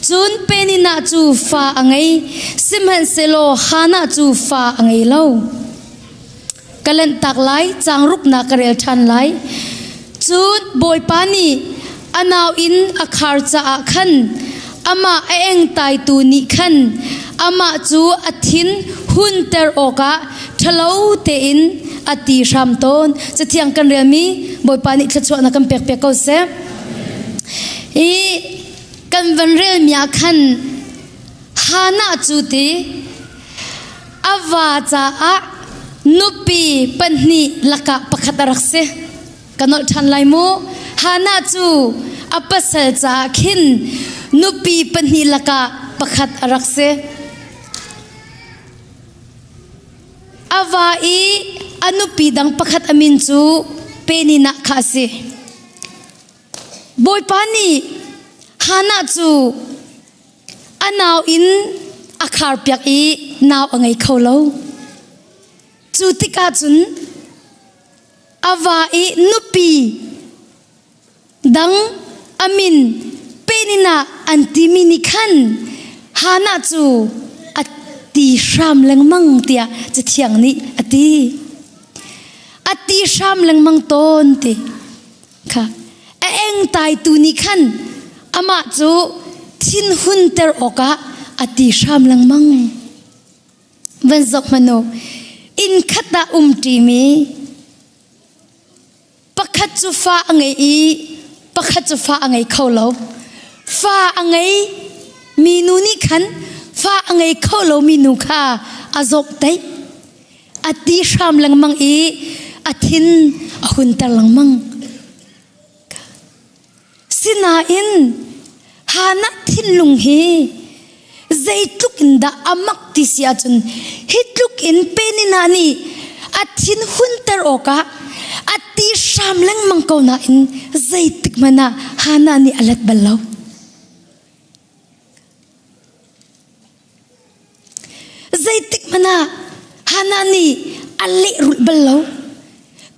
Cun Peninnah cu fa a ngei, sihmanhsehlaw Hannah cu fa a ngei lo. Ka lanhtak lai, caang ruknak ka rel ṭhan lai. Cun Bawipa nih a nau inn a khar caah khan amah a engtaitu nih khan amah cu a thin hunter awkah ṭhalo tein a ti hram tawn. Cathiang kan relmi Bawipa nih thluachuahnak kan pek piak ko seh. I kan van relmi ah khan Hannah cu ti a va caah nupi pahnih lakah pakhat a rak si. Ka nolh ṭhan lai mu. Hannah cu a pasal caah khin nupi pahnih lakah pakhat a rak si. A va i a nupi dang pakhat a min cu Peninnah kha a si. Bawipa nih Hannah cu a nau in a kharpiak i nau a ngei kho lo. Cu tikah cun a va i nupi dang a min Peninnah an timi nih khan Hannah cu a ti hram lengmang tiah Cathiang nih a ti. A ti hram lengmang tawn ti. Kha a engtaitu nih khan amah cu thinhunter awkah a. a ti hram lengmang. Van zok hmanh u, inn khat ah um ṭimi pakhat cu fa a ngei i pakhat cu fa a ngei kho lo. Fa a ngei mi nu nih khan fa a ngei kho lomi nu kha a zawmhtaih. A ti hram lengmang i a thin a hunter lengmang. Sinain Hannah thinlung hi zeitluk in dah a mak ti si ahcun hi tluk in Penina nih a thin hunter awkah a ti hram lengmang ko nain zeitik hmanh ah Hannah nih a let bal lo. Zeitik hmanh ah Hannah nih a lehrulh bal lo.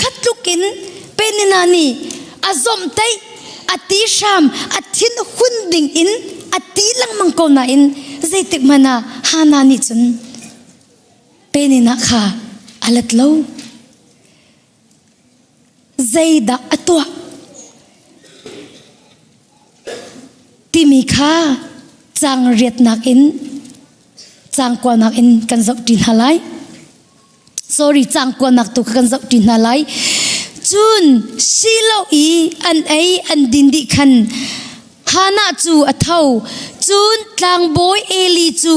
Khat tluk in Penina nih a zawmhtaih, a ti hram, a thin hun ding in a ti lengmang ko nain zeitik hmanh ah Hannah nih cun Penina kha a let lo. Zeidah a tuah timi kha caang riatnak in caang kuanak in kan zohṭi hna lai. Sorry, caang kuanak tu kha kan zohṭi hna lai. Cun Shiloh i an ei an din dih khan Hannah cu a tho. Cun tlangbawi Eli cu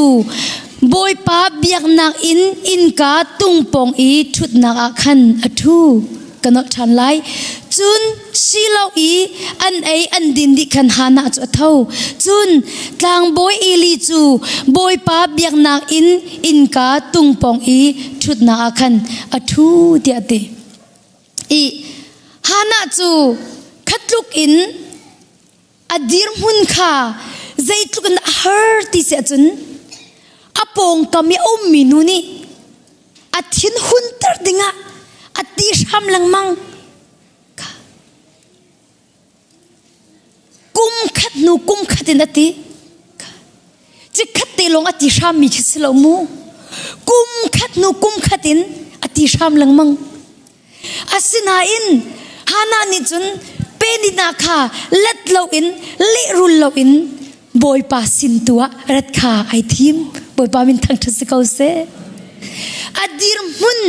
Bawipa biaknak inn innka tungpawng i ṭhutnak ah khan a ṭhu. Ka nolh ṭhan lai. Cun Shiloh i an ei an din dih khan Hannah cu a tho. Cun tlangbawi Eli cu Bawipa biaknak inn innka tungpawng i ṭhutnak ah khan a ṭhu tiah a ti. I Hannah cu khatluk in a dirhmun kha zeitluk in a har ti si ahcun a pawngkam i a ummi nu nih a thin hunter dingah a ti hram lengmang kha kum khat hnu kum khat in a ti Chikkhat te lawng a ti hrammi khi si lo mu. Kum khat hnu kum khat in a ti hram lengmang. Asinain Hannah nih cun Penina kha let loin lehrul loin Bawipa sin tu ah rat kha ai thim. Bawipa min thangṭhat si ko seh. A dirhmun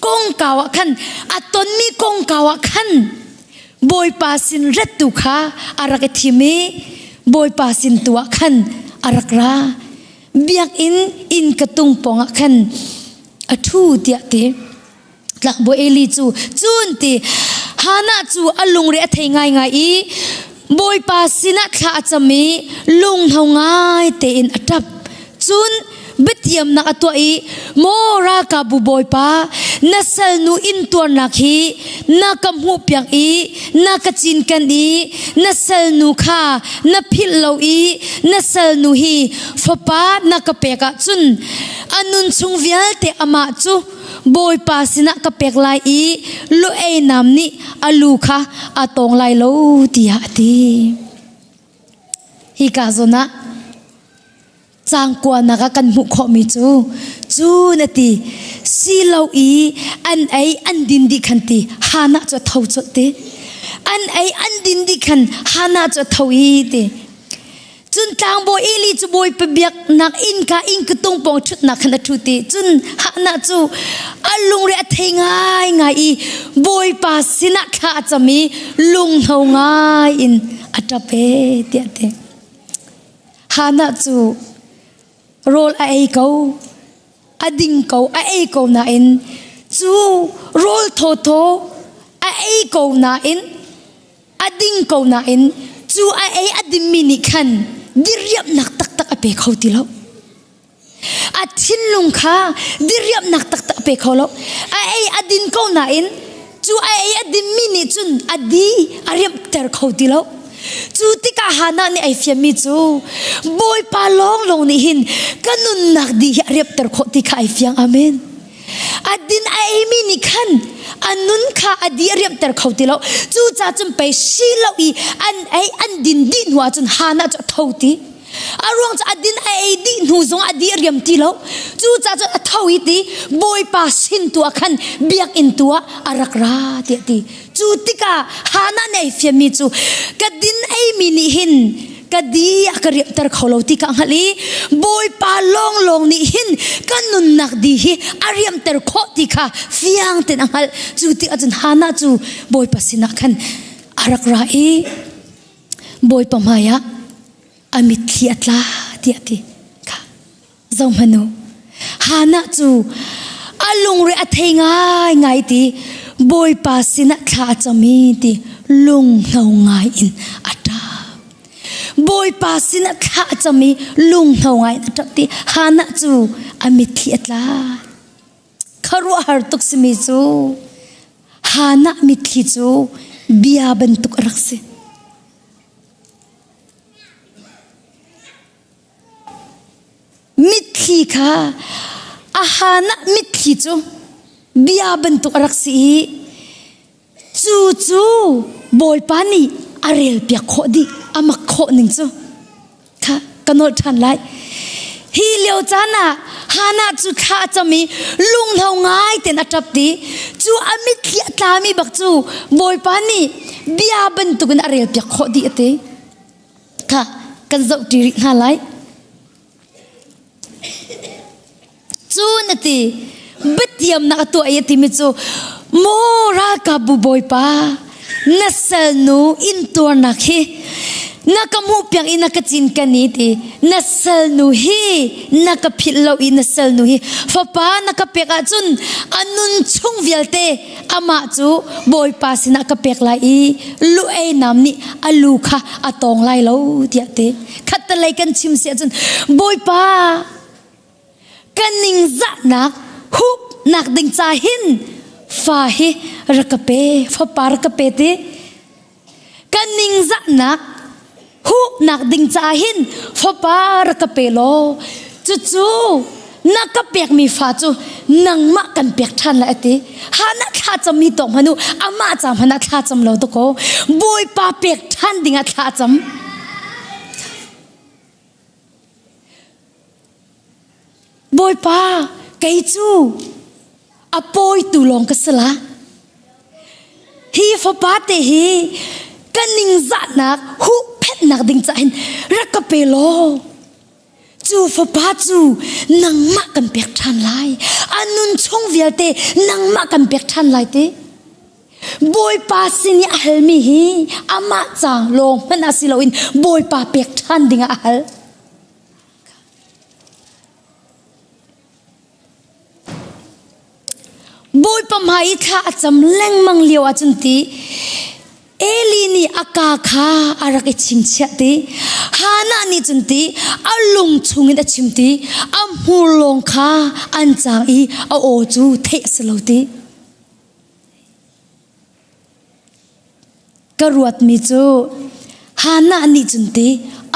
kongkau ah khan a tonmi kongkau ah khan Bawipa sin rat tu kha a rak i thim i Bawipa sin tu ah khan a rak ra. Biakinn inn ka tung pawng ah khan a ṭhu tiah ti. Tlangbawi Eli cu cun ti Hannah cu a lungre a thei ngaingai i Bawipa sinah thla a cam i lunghno ngai tein a ṭap. Cun biatiamnak a tuah i maw ralkapbu bawipa na salnu intuarnak hi na ka hmuhpiak i na ka cinken i na salnu kha na philh lo i na salnu hi fapa na ka pek ahcun a nun chung vialte amah cu bawipa sinah ka pek lai i lu ei nam nih a lu kha a tawng lai lo tiah a ti. Hika zawn ah Cangkuanak ah kan hmuh khawhmi cu cu na ti silo i an ei an din dih khan ti Hannah cu a tho colh ti an ei an din dih khan Hannah cu a tho i ti cun tlangbawi Eli cu Bawipa biaknak innka inn tung pawng ṭhutnak khan a ṭhu ti cun Hannah cu a lungre a thei ngaingai i Bawipa sinah thla a cam i lunghno ngai in a ṭap e tiah ti Hannah cu rawl a ei ko, a ding ko, a ei ko nain cu rawl thawthaw a ei ko nain a ding ko nain cu a ei a dinmi nih khan diriamhnak taktak a pe kho ti lo. A thinlung kha diriamhnak taktak a pe kho lo. A ei a din ko nain cu a ei a dinmi nih cun a di a riamhter kho ti lo. Cu tikah Hannah nih ai fiammi cu Bawipa lawnglawng nih hin ka nunnak di hi a riamhter khawh ti kha ai fiang. Amen. A din a eimi nih khan a nun kha a di a riamhter kho ti lo. Cucaah cun pei si lo i an ei an din dih hnu ah cun Hannah cu a tho ti. A ruang cu a din a ei dih hnu zong a di a riam ti lo. Cucaah cun a tho i ti Bawipa sin tu ah khan biakinn tu ah a rak ra tiah ti. Cu tikah Hannah nih ai fiammi cu ka din eimi nih hin Ka di a ka riamter kho lo ti ka hngalh i Bawipa lawnglawng nih hin ka nunnak di hi a riamter khawh ti kha fiang tein a hngalh. Cu tik ahcun Hannah cu Bawipa sinah khan a rak ra i Bawipa hmaiah a mitthli a tla tiah a ti. Kha zohhmanh u. Hannah cu a lungre a thei ngaingai ti Bawipa sinah thla a cam i ti lunghno ngai in a ṭap. Bawipa sinah thla a cam i lunghno ngai in a ṭap ti Hannah cu a mitthli a tla. Khuaruahhar tuk simi cu Hannah mitthli cu bia bantuk a rak si. Mitthli kha a Hannah mitthli cu bia bantuk a rak si i cu cu Bawipa nih a relpiak khawh dih a mak khawh ning cu kha ka nolh ṭhan lai. Hi lio caan ah Hannah cu thla a cam i lunghno ngai tein a ṭap ti cu a mitthli a tlami bak cu Bawipa nih bia bantukin a relpiak khawh dih a ti. Kha kan zohṭi rih hna lai. Cu na ti biatiamnak a tuah i a timi cu maw ralkapbu bawipa na salnu intuarnak hi na ka hmuh piak i na ka cinken i ti na salnu hi na ka philh lo i na salnu hi fapa na ka pek ahcun a nun chung vialte amah cu bawipa sinah ka pek lai i lu ei nam nih a lu kha a tawng lai lo tiah ti khattelei kan chim si ahcun bawipa ka ningzahnak hupnak ding ca hin fa hi rak ka pe fapa rak ka pe ti ka ningzahnak huhnak ding caah hin fapa rak ka pe law cucu na ka pekmi fa cu nangmah kan pek ṭhan lai a ti hana thla cam hi tawk hmanh u amah ca hmanh ah thla cam lo dakaw bawipa pek ṭhan dingah thla cam Bawipa kei cu a pawitu lawng ka si la hi fapa te hi ka ningzahnak huhphenhnak ding caah hin rak ka pe law cu fapa cu nangmah kan pek ṭhan lai a nun chung vialte nangmah kan pek ṭhan lai ti Bawipa sin i a halmi hi amah ca lawng hmanh ah si loin Bawipa pek ṭhan dingah a hal. Bawipa hmai i thla a cam lengmang lio ahcun ti Eli nih a kaa kha a rak i chingchiah ti Hannah nih cun ti a lung chungin a chim ti a hmur lawng kha an cang i a aw cu theih a si lo ti Ka ruatmi cu Hannah nih cun ti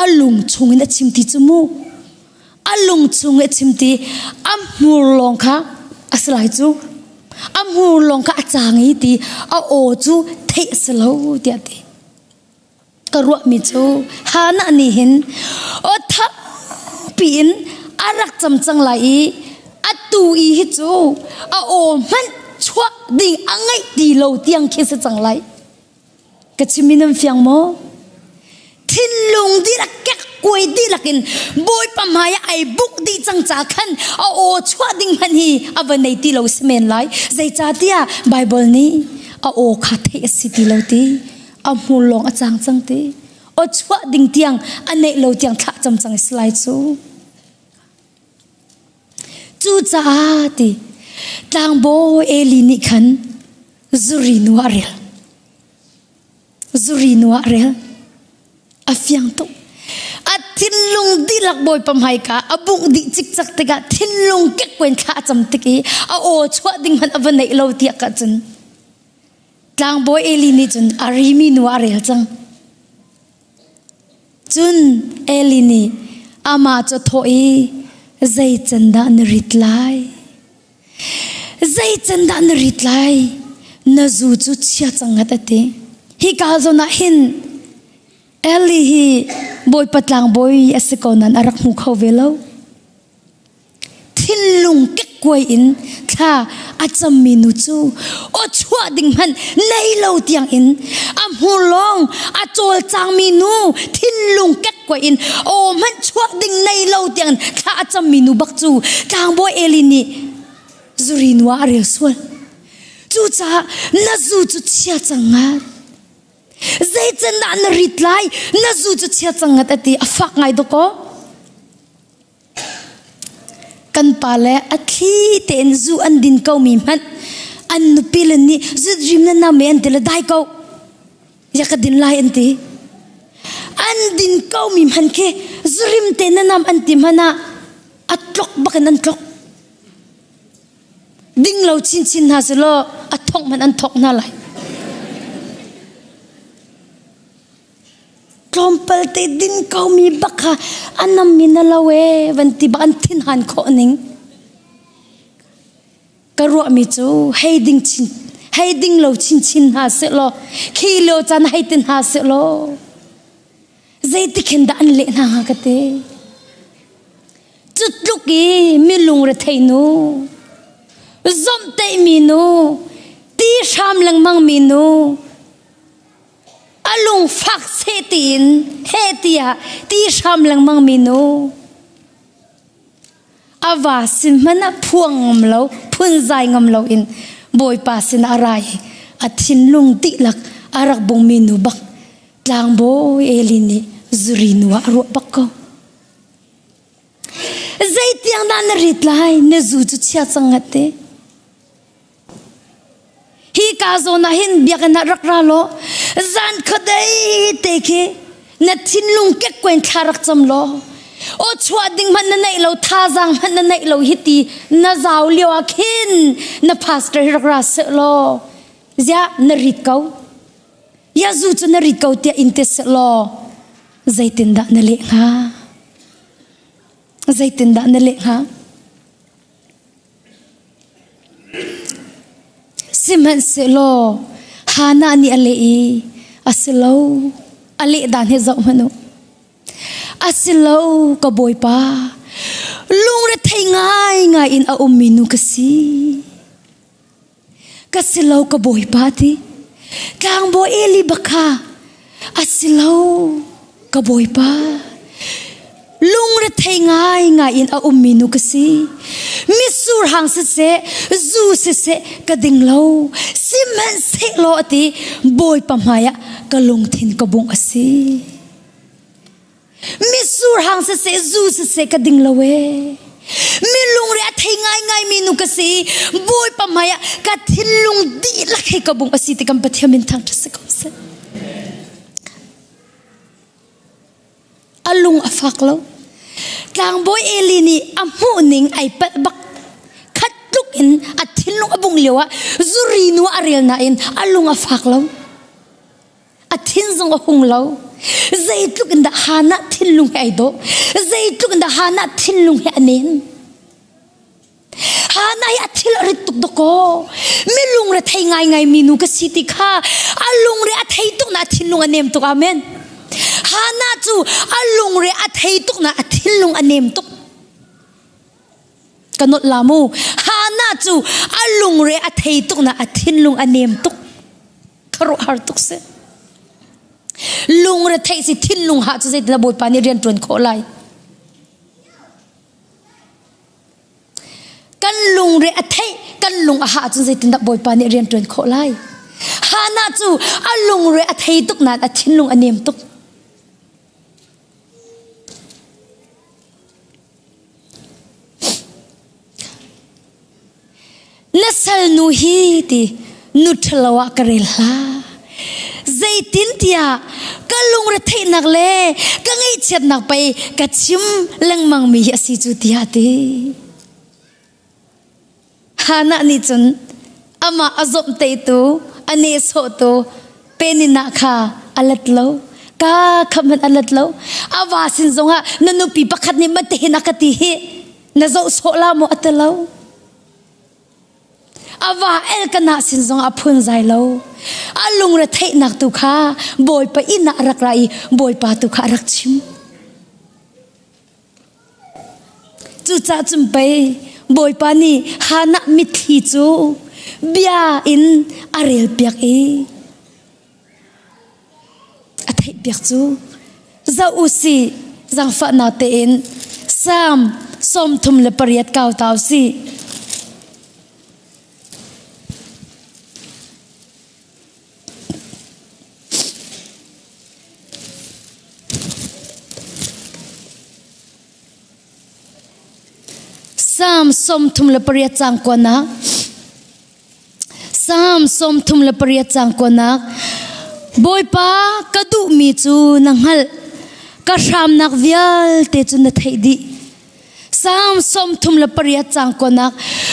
a lung chungin a chim ti cu mu. A lung chung i a chim ti a hmur lawng kha a si lai cu. A hmur lawng kha a cang i ti a aw cu theih a si lo tiah a ti. Ka ruahmi cu Hannah nih hin aw thangpi in a rak cam cang lai i atu i hi cu a aw hmanh chuah ding a ngeih ti lo tiang khi si cang lai. Ka chim in an fiang maw? Thinlung dihlak kek kuai dihlak in Bawipa hmai ah ai buk dih cang ca khan a aw chuah ding hmanh hi a va nei ti lo si men lai. Zeicahtiah Baibal nih a aw kha theih a si ti lo ti. A hmur lawng a cang cang ti. Aw chuah ding tiang a neih lo tiang thlah cam cang i si lai cu. Cucaah ti tlangbawi Eli nih khan zuri nu ah a rel. Zuri nu ah a rel. A fiang tuk. A thinlung dihlak Bawipa hmaika a bungh dih cikcak tikah thinlung kekkuan thla a cam tik i a aw chuah ding hmanh a va neih lo tiah ka cun tlangbawi Eli nih cun a rimi nu ah a rel cang. Cun Eli nih amah cu a thawh i, Zei can dah na rit lai? Zei can dah na rit lai? Na zu cu chia cang ngat a ti. Hika zawn ah hin Eli hi Bawipa tlangbawi a si ko nain a rak hmu kho ve lo. Thinlung kekkuai in thla a. A cammi nu cu aw chuah ding hmanh nei lo tiang in a hmur lawng a cawlcangmi nu thinlung kekkuai in aw hmanh chuah ding nei lo tiang in thla a cammi nu bak cu tlangbawi Eli nih zuri nu ah a rel sual. Cucaah na zu cu chia cang ngat. Zeicandah na rit lai? Na zu cu chia cang ngat a ti. A fak ngai dawkaw. Kan pale a thli tein zu an din ko mi hmanh an nupi le nih zut rim na nam e an ti le dai ko. Ya ka din lai an ti. An din ko mi hmanh khi zurim te na nam an ti hmanh ah a tlok bak in an tlok. Ding lo chinchin hna selaw a thongh hmanh an thongh hna lai. Tlawmpal te din ko mi bak kha a nam mi na lo e van ti bak an thinhan khawh ning. Ka ruah mi cu hei ding chin hei ding lo chinchin hna sehlaw khi lio caan hei tin hna sehlaw zeitik hin dah an leh hna hnga ka ti. Cu tluk i mi lungrethei nu, zomhtaih mi nu, ti hram lengmang mi nu, a lungfak seh tiin heh tiah ti hram lengmang mi nu, a va sin hmanh ah phuang ngam lo, phunzai ngam lo in Bawipa sinah a ra i a thinlung dihlak a rak bungmi nu bak tlangbawi Eli nih zuri nu ah a ruah bak ko. Zeitiang dah na rit lai? Na zu cu chia cang ngat te. Hi ka zawn ah hin biakinn ah rak ra law zan khuadei te khi na thinlung kekkuen thla rak cam law aw chuah ding hmanh na neih lo thazaang hmanh na neih lo hi ti na zau lio ah khin na pastor hi rak ra seh law ziah na rit ko ya zu cu na rit ko tiah in ti seh law zeitindah na leh hnga? Zeitindah na leh hnga? Sihmanhsehlaw Hannah nih a leh i a si lo, a leh dan hi zoh hmanh u. A si lo, ka bawipa, lungrethei ngaingai in a ummi nu ka si. Ka si lo ka bawipa ti. Tlangbawi Eli bak kha a si lo ka bawipa. Lungrethei ngaingai in a ummi nu ka si. Mitsur hang siseh, zu siseh ka ding lo. Sihmanhsehlaw a ti, Bawipa hmaiah ka lungthin ka bungh a si. Mitsur hang siseh, zu siseh ka ding lo ee. Mi lungre a thei ngaingai mi nu ka si. Bawipa hmaiah ka thinlung dihlak he ka bung a si ti kan Pathian min thangṭhat si ko seh. A lung a fak lo. Tlangbawi Eli nih a hmuh ning ai palh bak. Khat tluk in a thinlung a bung lio ah zuri nu a rel nain a lung a fak lo. A thin zong a hung lo. Zeitluk in dah Hannah thinlung he ai dawh. Zeitluk in dah Hannah thinlung he a nem. Hannah hi a thil a rit tuk dakaw. Mi lungre thei ngaingai mi nu ka si ti kha a lungre a thei tuk na a thinlung a nem tuk. Amen. Hannah cu a lungre a thei tuk na a thinlung a nem tuk. Ka nolh la mu. Hannah cu a lungre a thei tuk na a thinlung a nem tuk. Khuaruahhar tuk si. Lungre theih si thinlung ha cu zeitin Bawipa nih rian ṭuan khawh lai. Kan lungre a theih, kan lung a hah cun zeitindah Bawipa nih rian ṭuan khawh lai. Hannah cu a lungre a thei tuk nain a thinlung a nem tuk. Na salnu hi ti nu ṭhalo ah ka rel hlah. Zeitintiah ka lungretheihnak le ka ngaihchiatnak pei ka chim lengmangmi hi a si cu tiah a ti. Hannah nih cun amah a zawmhteihtu, a nehsawhtu Peninnah kha a let lo. Ka kha hmanh a let lo. A va sin zongah na nupi pakhat nih matihin a ka ti hi na zoh sawh la maw a ti lo. A va Elkanah sin zongah a phunzai lo. A lungre theihnak tu kha Bawipa inn ah a rak ra i Bawipa tu kha a rak chim. Cucaah cun pei Bawipa nih Hannah mitthli cu bia in a relpiak i a theihpiak cu zoh u sih zaangfahnak tein Salm 38 kau ta u sih. Salm 38 cang kuanak Salm 38 cang kuanak Bawipa ka duhmi cu na hngalh ka hramnak vialte cu na theih dih Salm 38 cang kuanak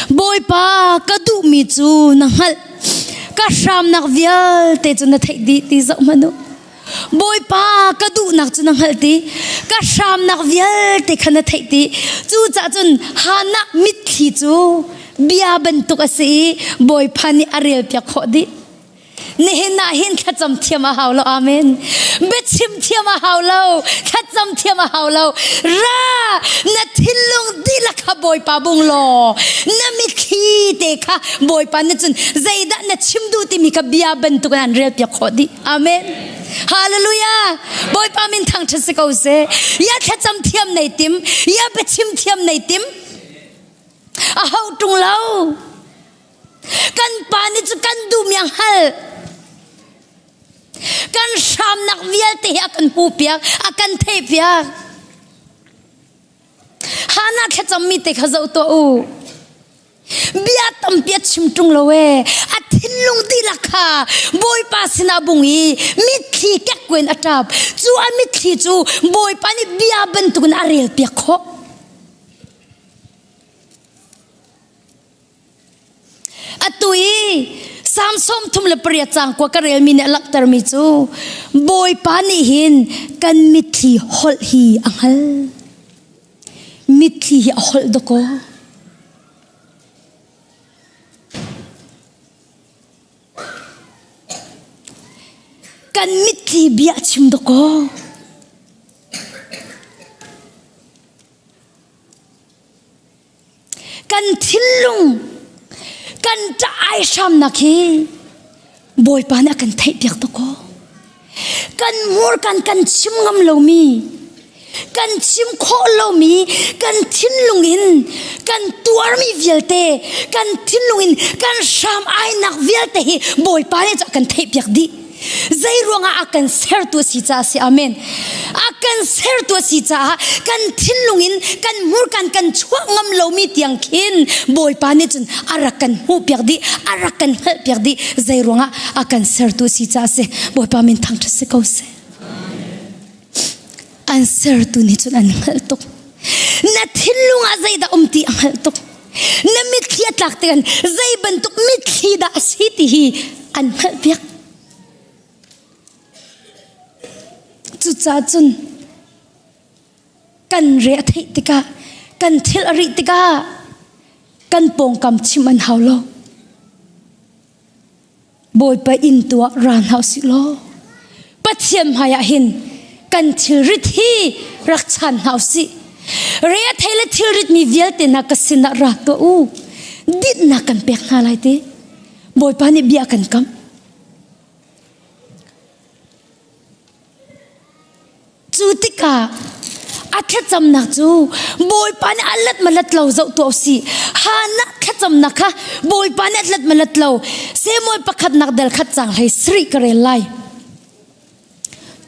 Bawipa ka duhmi cu na hngalh ka hramnak vialte cu na theih dih ti zoh hmanh u Bawipa ka duhnak cu na hngalh ti ka hramnak vialte kha na theih ti cucaah cun Hannah mitthli cu bia bantuk a si i Bawipa nih a relpiak khawh dih Nihin ah hin thlacam thiam a hau lo. Amen. Biachim thiam a hau lo. Thlacam thiam a hau lo. Ra na thinlung dihlak kha Bawipa bung law na mitthli te kha Bawipa na cun zeidah na chim duh timi kha bia bantuk in an rel piak khawh dih. Amen. Hallelujah. Bawipa min thangṭhat si ko seh. Ya thlacam thiam nei tim, ya biachim thiam nei tim. A hau ṭung lo. Kan pa nih cu kan duhmi a hngalh. Kan hramnak vialte hi a kan hmuhpiak, a kan theihpiak. Hannah thlacammi te kha zoh tuah u. Bia tampi a chim ṭung lo ee. A thinlung dihlak kha Bawipa sinah bung i mitthli kekkuen a ṭap. Cu a mitthli cu Bawipa nih bia bantukin a relpiak khawh. Atu i Salm 38 caang kua ka relmi nih a langhtermi cu Bawipa nih hin kan mitthli holh hi a hngal. Mitthli hi a holh dakaw. Kan mitthli bia a chim dakaw. Kan thinlung kan ṭah ai hramnak hi Bawipa nih a kan theihpiak tuk aw. Kan hmurkan kan chim ngam lomi, kan chim khawh lomi, kan thinlung in kan tuarmi vialte, kan thinlung in kan hram ainak vialte hi Bawipa nih cu a kan theihpiak dih. Zei ruangah a kan sertu a si caah a si. Amen. A kan sertu a si caah kan thinlung in kan hmurkan kan chuah ngam lomi tiang khin Bawipa nih cun a rak kan hmuhpiak dih, a rak kan hngalhpiak dih. Zei ruangah a kan sertu a si caah a si. Bawipa min thangṭhat si ko seh. An sertu nih cun an hngalh tuk. Na thinlung ah zeidah um ti a hngalh tuk. Na mitthli a tlak tikhan zei bantuk mitthli dah a si ti hi an hngalhpiak. Cucaah cun kan re a theih tikah kan thil a rih tikah kan pawngkam chim an hau lo. Bawipa inn tu ah ra hna usih law Pathian hmaiah hin kan thilrit hi rak chan hna usih. Re a thei le thilrit mi vialte hna ka sinah ra tuah u. Dinhnak kan pek hna lai ti. Bawipa nih bia kan kamh. Cu tikah a thlacamnak cu Bawipa nih a lat ma lat lo zoh tuah usih. Hannah thlacamnak kha Bawipa nih a lat ma lat lo. Samuel pakhatnak del khat cang hlei sarih ka rel lai.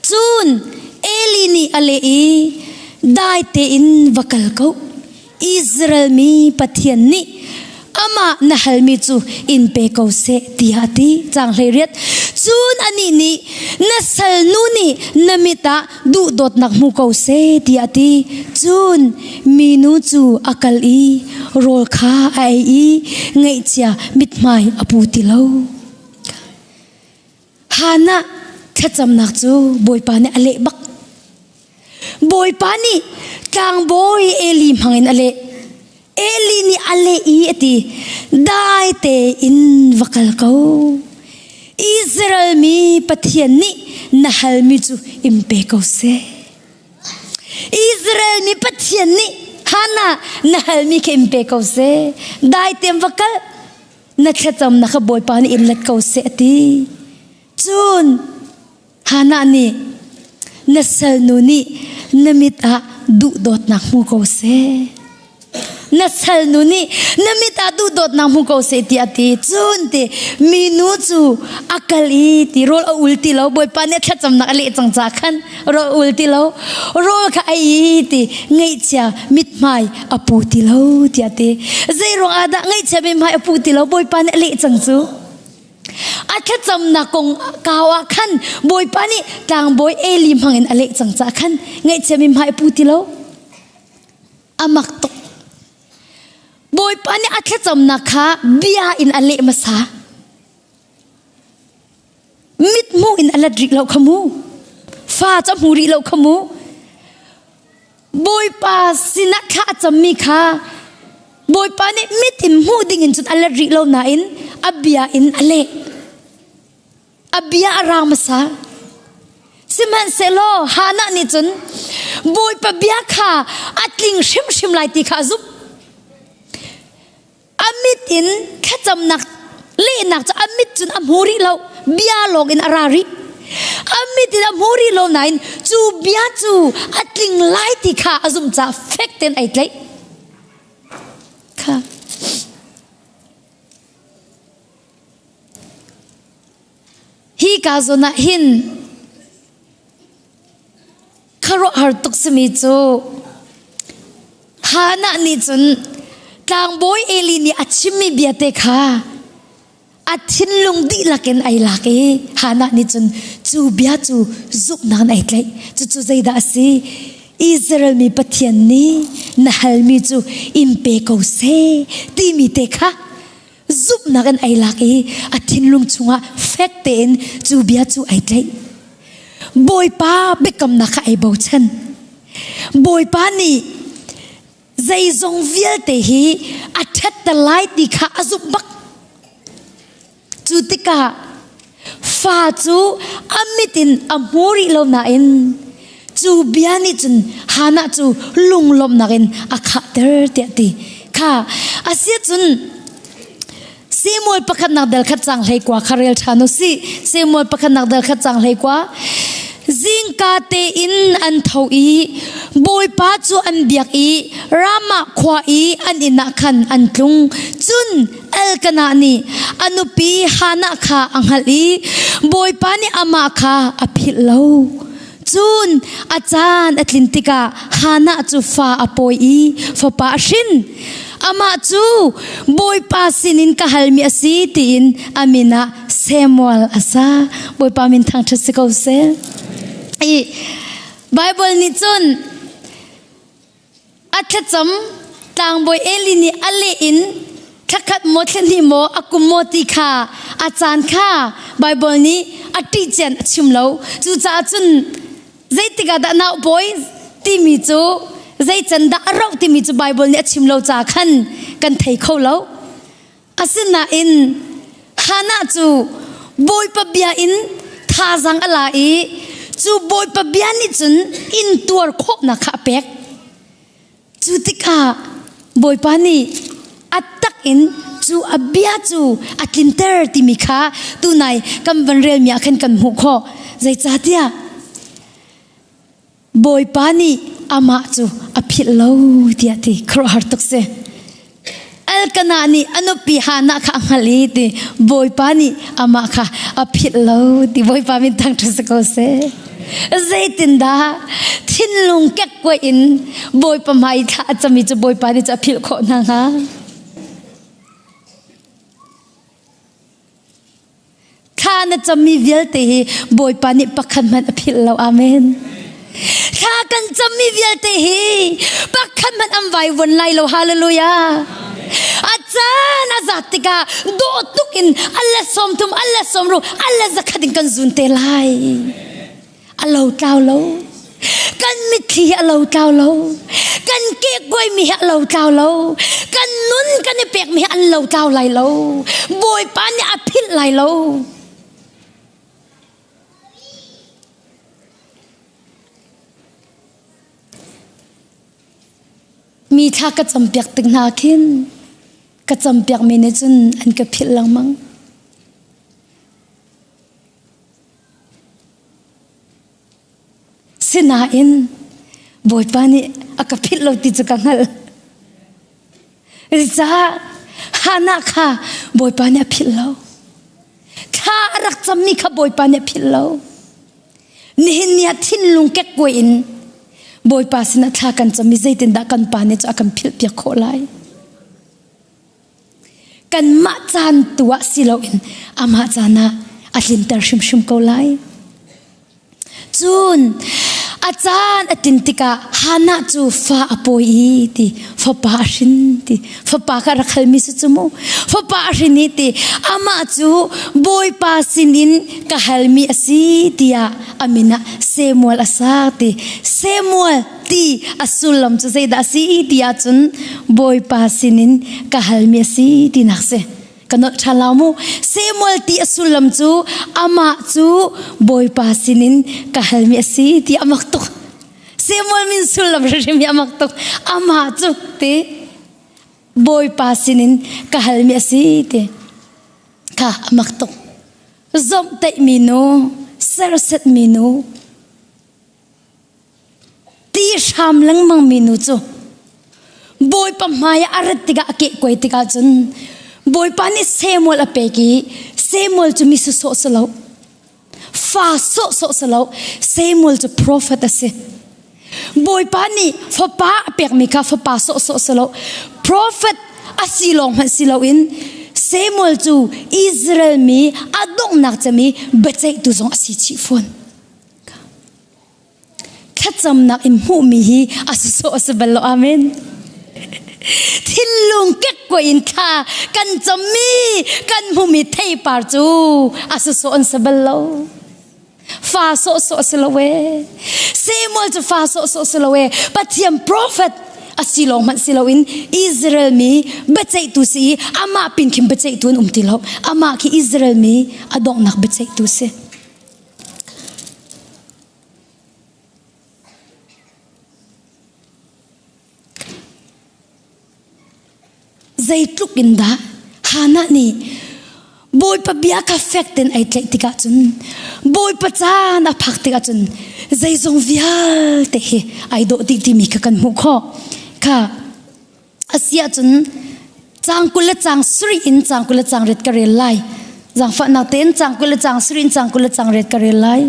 Cun Eli nih a leh i dai tein va kal ko. Israel mi Pathian nih amah na halmi cu in pe ko seh tiah a ti. Caang 18. Cun anih nih na salnu nih na mit ah duhdawtnak hmu ko seh tiah a ti. Cun minu cu a kal i rawl kha a ei i ngaihchia mithmai a pu ti lo. Hannah thlacamnak cu Bawipa nih a leh bak. Bawipa nih tlangbawi Eli hmangin a leh. Eli nih a leh i a ti, dai tein va kal ko. Israel mi Pathian nih na halmi cu in pe ko seh. Israel mi Pathian nih. Hana na halmi kha in pe ko seh. Dai tein va kal. Na thlacamnak kha Bawipa nih in let ko seh a ti. Cun Hannah nih na salnu nih na mit ah duhdawtnak hmu ko seh. Na salnu nih na mit ah duhdawtnak hmu ko seh tiah a ti. Cun ti minu cu a kal i ti rawl a ul ti lo Bawipa nih thlacamnak a leh cang ca khan rawl a ul ti lo rawl kha a ei ti ngaihchia mithmai a pu ti lo tiah a ti. Zei ruang ah dah ngaihchia mithmai a pu ti lo Bawipa nih a leh cang cu. A thlacamnak kong kau ah khan Bawipa nih tlangbawi Eli hmangin a leh cang caah khan ngaihchia mithmai a pu ti lo. A mak tuk. Bawipa nih a thlacamnak kha bia in a leh hmasa. Mithmuh in a let rih lo kha mu. Fa cu a hmu rih lo kha mu. Bawipa sinah thla a cammi kha Bawipa nih mit in hmuh ding in cun a let rih lo nain a bia in a leh. A bia a rang hmasa. Sihmanhsehlaw Hannah nih cun Bawipa bia kha a tling hrimhrim lai ti kha a zumh. A mit in thlacamnak lehnak cu a mit cun a hmu rih lo, bia lawng in a ra rih. A mit in a hmu rih lo nain cu bia cu a tling lai ti kha a zumh caah fek tein ai tlaih. Kha. Hi ka zawn ah hin khuaruahhar tuk simi cu Hannah nih cun tlangbawi Eli nih a chimmi bia te kha a thinlung dihlak in ai lak i Hannah nih cun cu bia cu zumhnak in ai tlaih. Cucu zeidah a si? Israel mi Pathian nih na halmi cu in pe ko seh timi te kha zumhnak in ai lak i a thinlung chungah fek tein cu bia cu ai tlaih. Bawipa biakamnak kha ai bochan. Bawipa nih zeizong vialte hi a ṭhatter lai ti kha a zumh bak. Cu tikah fa cu a mit in a hmu rih lo nain cu bia nih cun Hannah cu lunglawmhnak in a khahter tiah ti. Kha asiahcun Samuel pakhatnak dal khat cang hlei kua kha rel ṭhan u sih. Samuel pakhatnak dal khat cang hlei kua. Zingka tein an tho i Bawipa cu an biak i Ramah khua i an inn ah khan an tlung. Cun Elkanah nih a nupi Hannah kha a hngalh i Bawipa nih amah kha a philh lo. Cun a caan a tlin tikah Hannah cu fa a pawi i fapa a hrin. Amah cu Bawipa sinin ka halmi a si tiin a min ah Samuel a sa. Bawipa min thangṭhat si ko seh. I Bible nih cun A thlacam tlangbawi Eli nih a leh in thlakhat maw thlahnih maw a kum maw ti kha a caan kha Baibal nih a ṭih cian a chim lo. Cucaah cun zeitik ah dah nau pawi timi cu zei can dah a rauh timi cu Baibal nih a chim lo ca khan kan thei kho lo. Asinain Hannah cu Bawipa bia in thazaang a la i cu Bawipa bia nih cun intuar khawhnak kha a pek. Cu tikah Bawipa nih a tak in cu a bia cu a tlinter timi kha tunai kan van relmi ah khan kan hmuh khawh. Zeicahtiah Bawipa nih amah cu a philh lo tiah ti khuaruahhar tuk si. Elkanah nih a nupi Hannah kha a hngalh i ti Bawipa nih amah kha a philh lo ti Bawipa min thangṭhat si ko seh. Zeitindah thinlung kekkuai in Bawipa hmai thla a cami cu Bawipa nih cu a philh khawh hna hnga? Thla na cammi vialte hi Bawipa nih pakhat hmanh a philh lo. Amen. Thla kan cammi vialte hi pakhat hmanh an vaivuan lai lo. Hallelujah. A caan a zat tikah dawh tuk in a let 30, a let 60, a let 100 in kan zun te lai. A lo tlau lo. Kan mitthli hi a lo tlau lo. Kan kehkuaimi hi a lo tlau lo. Kan nun kan i pekmi hi an lo tlau lai lo. Bawipa nih a philh lai lo. Mi thla ka campiak tik hna khin ka campiak mi nih cun an ka philh lengmang. Sinain Bawipa nih a ka philh lo ti cu ka hngalh. Caah Hannah kha Bawipa nih a philh lo. Thla a rak cammi kha Bawipa nih a philh lo. Nihin ni ah thinlung kekkuai in Bawipa sinah thla kan cam i zeitindah kan pa nih cu a kan philh piak khawh lai. Kanmah caan tu ah si loin amah caan ah a tlinter hrimhrim ko lai. Cun a caan a tin tikah Hannah cu fa a pawi i ti fapa a hrin ti fapa kha rak halmi si cu mu fapa a hrin i ti amah cu Bawipa sinin ka halmi a si tiah a min ah Samuel a sa ti Samuel ti a sullam cu zeidah a si ti ahcun Bawipa sinin ka halmi a si tinak si. Ka nolh ṭhan lo mu. Samuel ti a sullam cu amah cu Bawipa sinin ka halmi a si ti a mak tuk. Samuel min sullam hrimhrim hi a mak tuk. Amah cu ti Bawipa sinin ka halmi a si ti kha a mak tuk. Zomhtaihmi nu, sersetmi nu, Ti hram lengmang mi nu cu Bawipa hmai ah a rat tikah a kehkuai tikah cun Bawipa nih Samuel a pek i Samuel cu mi sawsawh si lo fa sawhsawh si lo Samuel cu profet a si. Bawipa nih fapa a pekmi kha fapa sawhsawh si lo profet a si lawng hmanh si loin Samuel cu Israel mi a donghnak cem i biaceihtu zong a si chih fawn. Thlacamnak in hmuhmi hi a sawsawh a si bal lo. Amen. Thinlung kekkuai in thla kan cammi kan hmuhmi theipar cu a sawsawh an si bal lo. Fa sawhsawh a si lo ee. Samuel cu fa sawhsawh si lo ee. Pathian prophet a si lawng hmanh si loin Israel mi biaceihtu si i amah pin khin biaceihtu an um ti lo. Amah khi Israel mi a donghnak biaceihtu si. Zeitluk in dah Hannah nih Bawipa bia kha fek tein ai tlaih tikah cun Bawipa caan a phak tikah cun zeizong vialte hi ai dawh dih timi kha kan hmuh khawh. Kha A si ahcun caang 20 le caang sarih in caang 20 le caang riat ka rel lai. Zaangfahnak tein caang 20 le caang sarih in caang 20 le caang riat ka rel lai.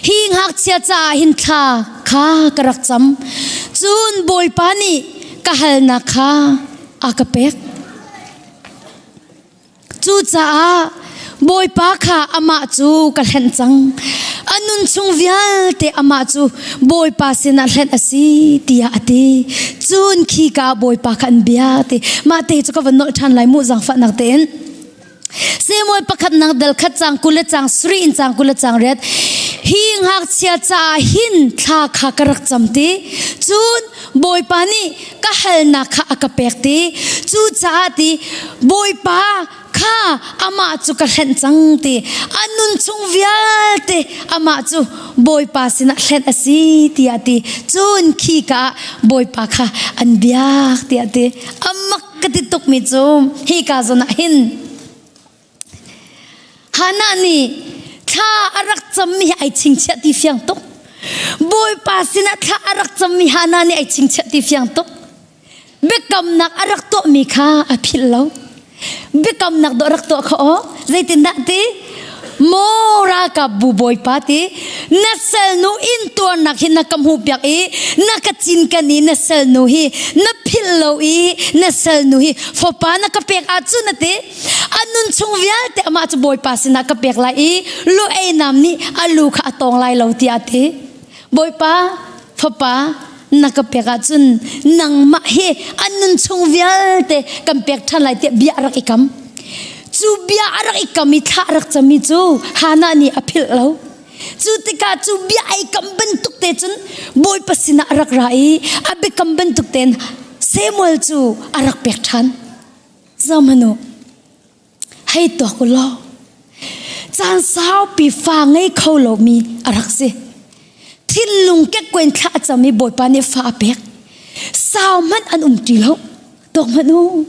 Hi ngakchia caah hin thla kha ka rak cam. Cun Bawipa nih ka halnak kha a ka pek. Cucaah Bawipa kha amah cu ka hlenh cang. A nun chung vialte amah cu Bawipa sinah hlenh a si tiah a ti. Cun khika Bawipa kha an bia ti. Mah te cu ka van nolh ṭhan lai mu zaangfahnak tein. Samuel pakhatnak dal khat cang 20 le cang sarih in cang 20 le cang riat. Hi ngakchia caah hin thla kha ka rak cam ti. Cun Bawipa nih ka halnak kha a ka pek ti cucaah ti Bawipa kha amah cu ka hlenh cang ti a nun chung vialte amah cu Bawipa sinah hlenh a si tiah ti cun khi ka ah Bawipa kha an biak tiah ti amak ka ti tukmi cu hi ka zawn ah hin Hannah nih thla a rak cammi hi ai chingchiah ti fiang tuk. Bawipa sinah thla a rak cammi Hannah nih ai chingchiah ti fiang tuk. Biakamnak a rak tuahmi kha a philh lo. Biakamnak dawh rak tuah kha aw. Zeitindah ti? Maw ralkap bu bawipa ti na salnu intuarnak hi na ka hmuhpiak i na ka cinken i na salnu hi na philh lo i na salnu hi fapa na ka pek ahcun na ti A nun chung vialte amah cu Bawipa sinah ka pek lai i lu einam nih a lu kha a tawng lai lo tiah a ti. Bawipa, fapa, na ka pek ahcun nangmah hi an nun chung vialte kan pek ṭhan lai tiah bia a rak i kam. Cu bia a rak i kam i thla a rak cami cu Hannah nih a philh lo. Cu tikah cu bia ai kam bantuk te cun Bawipa sinah a rak ra i a biakam bantuk tein Samuel cu a rak pek ṭhan. Zohhmanh u, hei tuak u law caan saupi fa ngei kho lomi a rak si. Thinlung kekkuai in thla a cam i Bawipa nih fa a pek. Sau hmanh an um ṭi lo. Tuak hmanh u.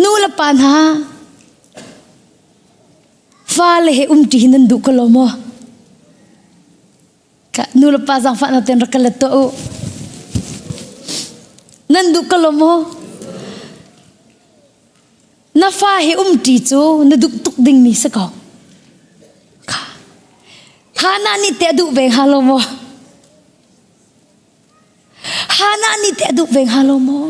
Nu le pa hna fale he um ṭi hi nan duh ko lo maw? Ka nu le pa zaangfahnak tein rak ka let tuah u. Nan duh ko lo maw? Na fa he um ṭi cu na duh tuk dingmi si ko. Kha. Hana nih teh a duh ve hnga lo maw? Hana nih teh a duh ve hnga lo maw?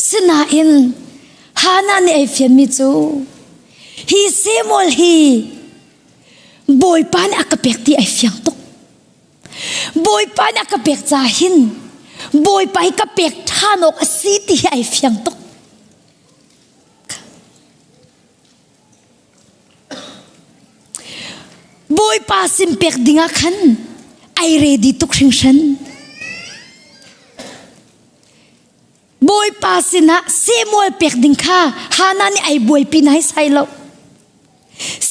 Sinain Hana nih ai fianmi cu hi Samuel hi Bawipa nih a ka pek ti ai fiang tuk. Bawipa nih a ka pek ca hin Bawipa hi ka pek ṭhan awk a si ti hi ai fiang tuk. Bawipa sin pek dingah khan ai ready tuk hringhran. Bawipa sinah Samuel pek ding kha Hana nih ai buaipi nai sai lo.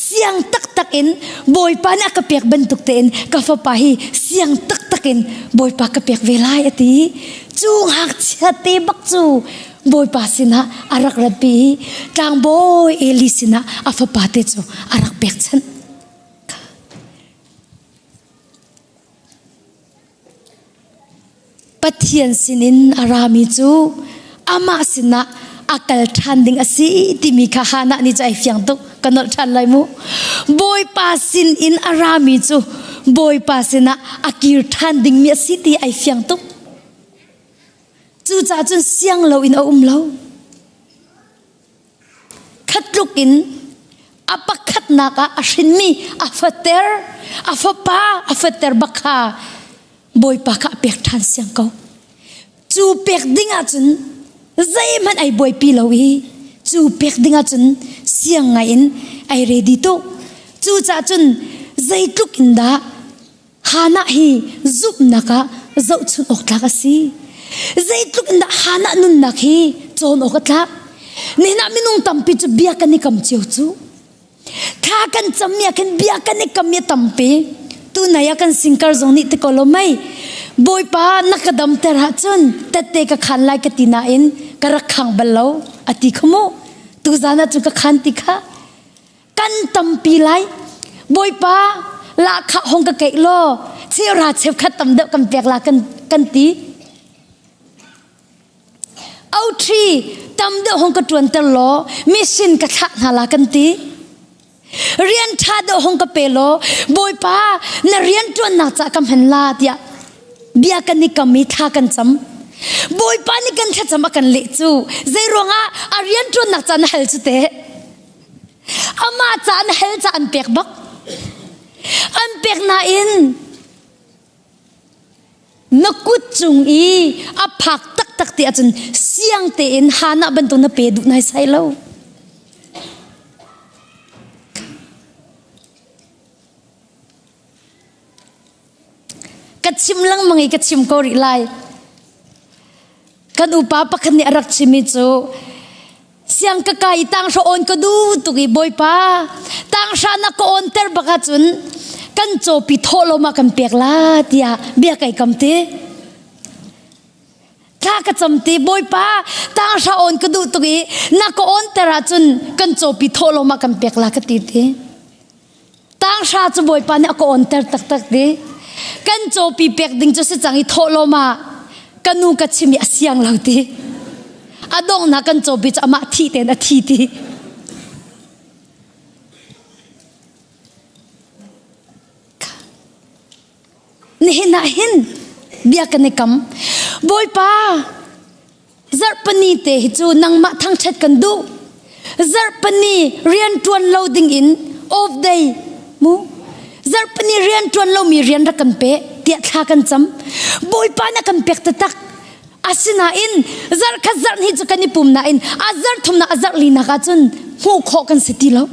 Siang taktak in Bawipa nih a ka pek bantuk tein ka fapa hi siang taktak in Bawipa ka pek ve lai a ti. Cu ngakchia te bak cu Bawipa sinah a rak ratpi i tlangbawi Eli sinah a fapa te cu a rak pekchanh. Pathian sinin a rami cu amah sinah a kal ṭhan ding a si timi kha Hannah nih cu ai fiang tuk ka nolh ṭhan lai mu. Bawipa sin in a rami cu Bawipa sinah a kir ṭhan dingmi a si ti ai fiang tuk. Cucaah cun siang loin a um lo. Khatluk in a pakhatnak ah a hrinmi a fater, a fapa a fater bak kha Bawipa kha a pek ṭhan siang ko. Cu pek ding ahcun zeihmanh ai buaipi lo i cu pek ding ahcun siang ngai in ai ready tuk. Cucaah cun zeitluk in dah Hannah hi zumhnak ah zohchunh awk tlak a si. Zeitluk in dah Hannah nunnak hi cawn awk a tlak. Nihin ah minung tampi cu bia kan i kam cio cu. Thla kan cammi ah khin bia kan i kam i tampi. Tunai ah kan singkar zong nih ti ko lo mei. Bawipa na ka damter ahcun tette ka khan lai ka ti nain ka rak khang bal lo a ti kha mu. Tuzan ah cu ka khan ti kha. Kan tampi lai. Bawipa lahkhah hong ka keih law cheuhra cheukhat tam deuh kan pek la kan, kan ti. Outri tam deuh hong ka ṭuanter law mission ka thlah hna la kan ti. Rian ṭha deuh hong ka pe law Bawipa na rian ṭuannak ca ka hman la tiah bia kan i kam i thla kan cam. Bawipa nih kan thlacam a kan leh cu zei ruangah a rian ṭuannak ca na hal cu teh. Amah ca an hal ca an pek bak. An pek nain na kut cung i a phak taktak ti ahcun siang tein Hannah bantuk na pe duh nai sai lo. Ka chim lengmang i ka chim ko rih lai. Kan upa pakhat nih a rak chimmi cu siang ka kai i tanghra awn ka duh tuk i bawipa tanghra na ka awn ter bak ahcun kan cawpi thawh lo ma kan pek la tiah bia kai kam ti. Thla ka cam ti bawipa tanghra awn ka duh tuk i na ka awn ter ahcun kan cawpi thawh lo ma kan pek la ka ti ti. Tanghra cu Bawipa nih a ka awnter taktak ti. Kan cawpi pek ding cu si cang i thawh lawm ah ka nu ka chim i a siang lo ti. A donghnak kan cawpi cu amah thi tein a thi ti. Nihin ah hin bia kan i kam. Bawipa Zarhpini te hi cu nangmah thangṭhat kan duh. Zarhpini rian ṭuan lo ding in off day mu. Zarhpini rian ṭuan lomi rian rak kan pe tiah thla kan cam. Bawipa na kan pek taktak. Asinain zarhkhat zarh hnih cu kan i pum nain a zarh thumnak a zarh linak ahcun hmuh khawh kan si ti lo.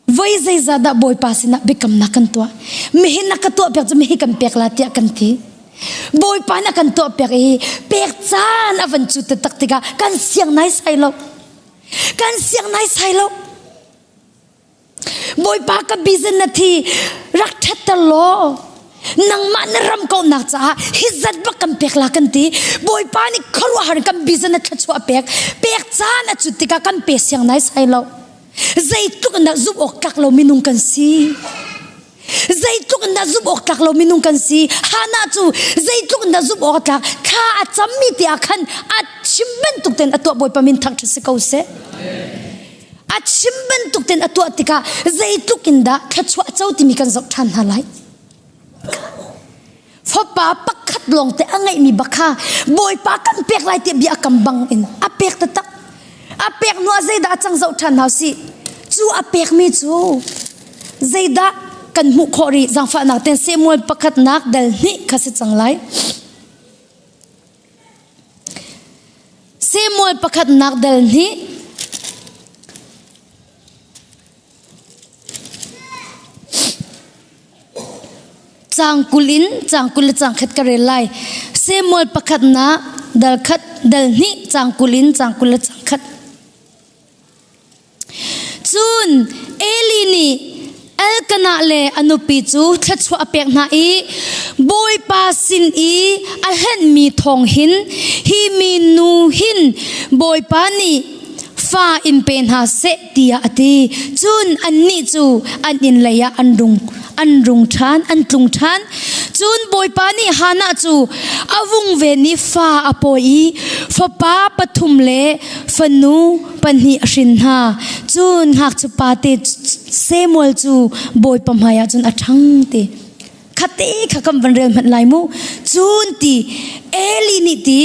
Voi zeizah dah Bawipa sinah biakamnak kan tuah? Mihin na ka tuah piak cu mihi kan pek la tiah kan ti. Bawipa na kan tuah piak i pek caan a van cu taktak tikah kan siang nai sai lo. Kan siang nai sai lo. Bawipa ka business na thi rak ṭhatter law nangmah na ram kauhnak caah hi zat bak kan pek la kan ti. Bawipa nih khuaruahhar in kan business na thluachuah pek pek caan a cut tikah kan pe siang nai sai lo. Zeitluk in dah zumh awk tlak lo minung kan si. Zeitluk in dah zumh awk tlak lo minung kan si. Hannah cu zeitluk in dah zumh awk tlak thla a cammi te ah khan a chim bantuk tein a tuah Bawipa min thangṭhat si ko seh. A chim bantuk tein a tuah tikah zeitluk in dah thluachuah co timi kan zoh ṭhan hna lai. Fapa pakhat lawng te a ngeihmi bak kha Bawipa kan pek lai tiah bia a kam bang in a pek taktak. A pek hnu ah zeidah a cang zoh ṭhan hna usih. Cu a pekmi cu zeidah kan hmuh khawh rih zaangfahnak ten Samuel pakhatnak dal hnih kha si cang lai. Samuel pakhatnak dal hnih Caang 20 in caang 20 le caang khat ka rel lai. Samuel pakhatnak dal khat dal hnih caang 20 in caang 20 le caang khat. Cun Eli nih Elkanah le a nupi cu thluachuah a pek hna i Bawipa sin i a hlenhmi thawng hin hi minu hin Bawipa nih fa in pe hna seh tiah a ti. Cun annih cu an inn lei ah an rung an rung ṭhan, an tlung ṭhan. Cun Bawipa nih Hannah cu a vung ven i fa a pawi i fapa pathum le fanu pahnih a hrin hna. Cun ngakchiapa te Samuel cu Bawipa hmaiah cun a ṭhang ti. Khate kha kan van rel hmanh lai mu. Cun ti Eli nih ti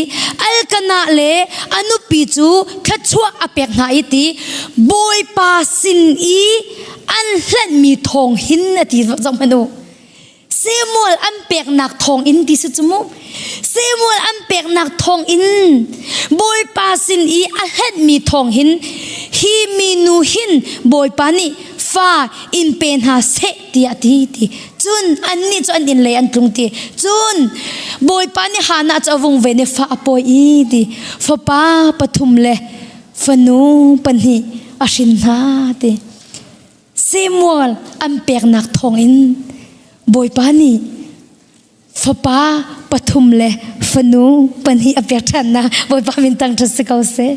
Elkanah le a nupi cu thluachuah a pek hna i ti Bawipa sin i an hlenhmi thawng hin a ti zoh hmanh u. Samuel an peknak thawng in ti si cu mu. Samuel an peknak thawng in Bawipa sin i a hlenhmi thawng hin hi minu hin Bawipa nih fa in pe hna seh tiah a ti ti cun annih cu an inn lei an tlung ti cun Bawipa nih Hannah cu a vung ven i fa a pawi i ti fapa pathum le fanu pahnih a hrin hna ti Samuel an peknak thawngin Bawipa nih fapa pathum le fanu pahnih a pek ṭhan na Bawipa min tang ṭhat si ko seh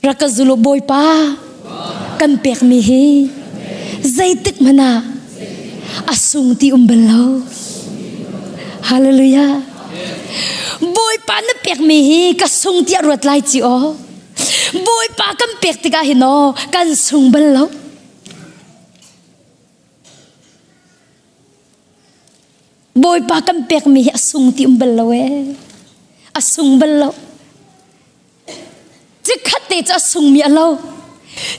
Rak ka zul u Bawipa kan pekmi hi zeitik hmanh ah a sung ti um bal lo. Hallelujah. Bawipa na pekmi hi ka sung tiah ruat lai ci aw. Bawipa kan pek tikah hin aw kan sung bal lo. Bawipa kan pekmi hi a sung ti um bal lo ee. A sung bal lo. Chikkhat te cu a sungmi a lo.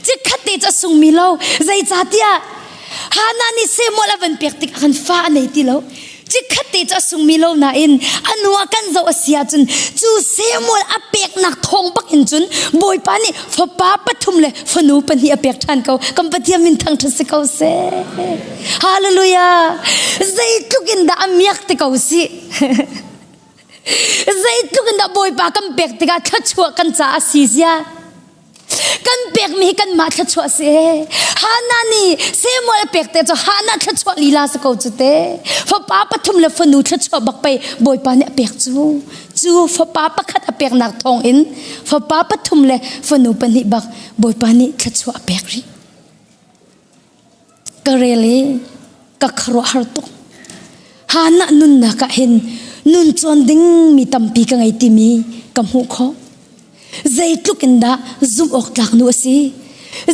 Chikkhat te cu a sungmi lo. Zeicahtiah Hannah nih Samuel a van pek tikah khan fa a nei ti lo. Chikkhat te cu a sungmi lo nain a nu ah kan zoh a si ahcun cu Samuel a peknak thawng bak in cun Bawipa nih fapa pathum le fanu pahnih a pek ṭhan ko. Kan Pathian min thangṭhat si ko seh. Hallelujah. Zeitluk in dah a miak ti ko sih. Zeitluk in dah Bawipa kan pek tikah thluachuah kan caah a si zia. Kan pekmi hi kanmah thluachuah si ee. Hannah nih Samuel a pek te cu Hannah thluachuah lila si ko cu te. Fapa pathum le fanu thluachuah bak pei Bawipa nih a pek cu. Cu fapa pakhat a peknak thawng in fapa pathum le fanu pahnih bak Bawipa nih thluachuah a pek rih. Ka rel i ka khuaruahhar tuk. Hannah nunnak ah hin nun cawn ding mi tampi ka ngei timi ka hmuh khawh. Zeitluk in dah zumh awk tlak nu a si.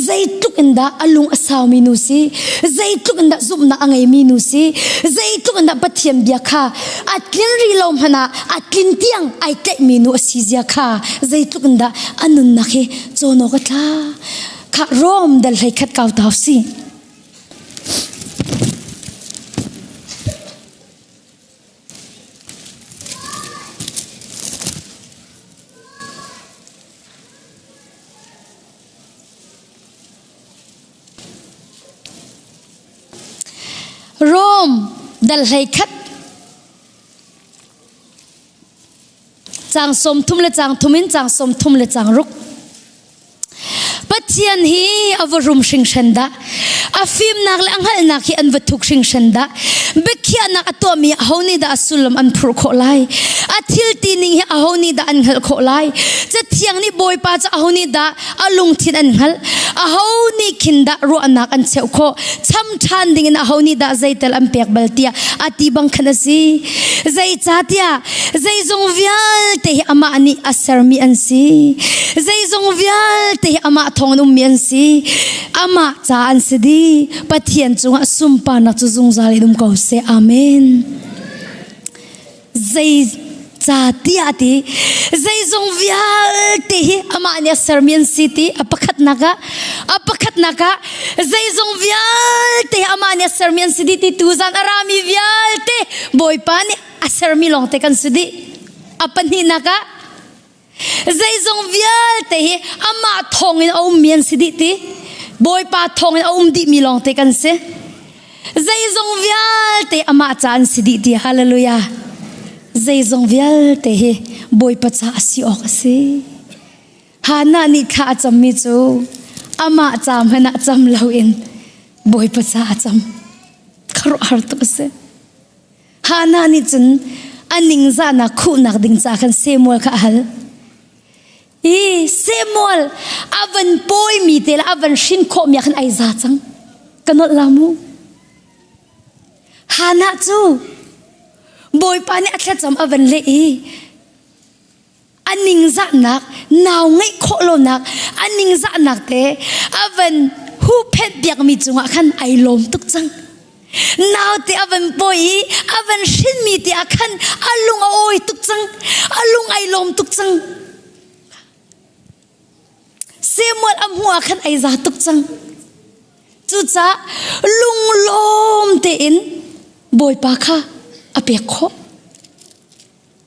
Zeitluk in dah a lung a saumi nu si. Zeitluk in dah zumhnak a ngeimi nu si. Zeitluk in dah Pathian bia kha a tlin rih lo hmanh ah a tlin tiang ai tlaihmi nu a si zia kha zeitluk in dah a nunnak hi cawn awk a tla. Kha Rom dal hlei khat kau tau si. Rom dal hlei khat. Caang 30 le caang thum in caang 30 le caang ruk. Pathian hi a va rum hringhran dah. A fimnak le a hngalhnak hi an va thuk hringhran dah. Biakhiahnak a tuahmi aho nih dah a sullam an phurh khawh lai? A thil tining hi aho nih dah an hngalh khawh lai? Cathiang nih Bawipa cu aho nih dah a lungthin an hngalh? Aho nih khin dah ruahnak an cheuh khawh? Cham ṭhan dingin aho nih dah zeital an pek bal tiah a ti bang khan a si. Zeicahtiah zeizong vialte hi amah nih a sermi an si. Zeizong vialte hi amah thawng in ummi an si. Amah ca an si dih. Pathian cungah sunparnak cu zungzal in um ko seh. Amen. Zei ca tiah ti zeizong vialte hi amah nih a sermi an si ti a pakhatnak ah a pakhatnak ah zeizong vialte hi amah nih a sermi an si dih ti tuzan a rami vialte Bawipa nih a sermi lawngte kan si dih a pahnihnak ah zeizong vialte hi amah thawngin a ummi an si dih ti Bawipa thawngin a um dihmi lawngte kan si zeizong vialte amah ca an si dih ti hallelujah zeizong vialte hi Bawipa ca a si awk a si Hannah nih thla a cammi cu amah ca hmanh ah cam loin Bawipa ca a cam khuaruahhar tuk a si Hannah nih cun a ningzahnak khuhnak ding ca khan Samuel kha a hal. I Samuel a van pawimi te le a van hrin khawhmi ah khan ai za cang. Ka nolh la mu. Hannah cu Bawipa nih a thlacam a van leh i a ningzahnak nau ngeih khawh lonak a ningzahnak te a van huhphenh piakmi cungah khan ai lawm tuk cang naute a van pawi i a van hrinmi te ah khan a lung a awi tuk cang a lung ai lawm tuk cang Samuel a hmuh ah khan ai za tuk cang cucaah lunglawm tein Bawipa kha a pek khawh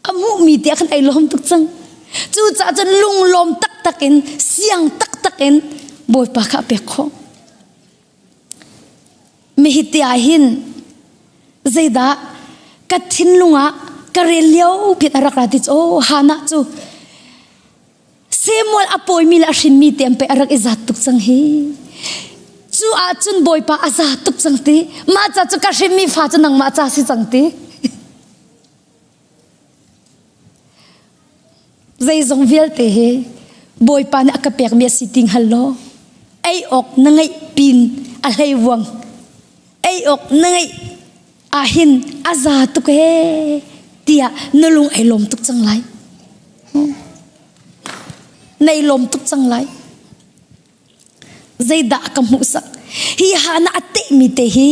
a hmuhmi te ah khan ai lawm tuk cang cucaah cun lunglawm taktak in siang taktak in bawipa kha a pek khawh mihi te ah hin zeidah ka thinlung ah ka rel lio pit a rak ra ti cu hana cu Samuel a pawimi le a hrinmi te an pe a rak i zat tuk cang hi cu ah cun bawipa a za tuk cang ti mah ca cu ka hrinmi fa cu nangmah ca si cang ti Zeizong vialte hi Bawipa nih a ka pekmi a si ti hngal law ei awk na ngeih pin a hleivuang ei awk na ngeih ahhin a za tuk ee tiah na lung ai lawm tuk cang lai. Nei lawm tuk cang lai. Zeidah ka hmuhsak? Hi hana a tehmi te hi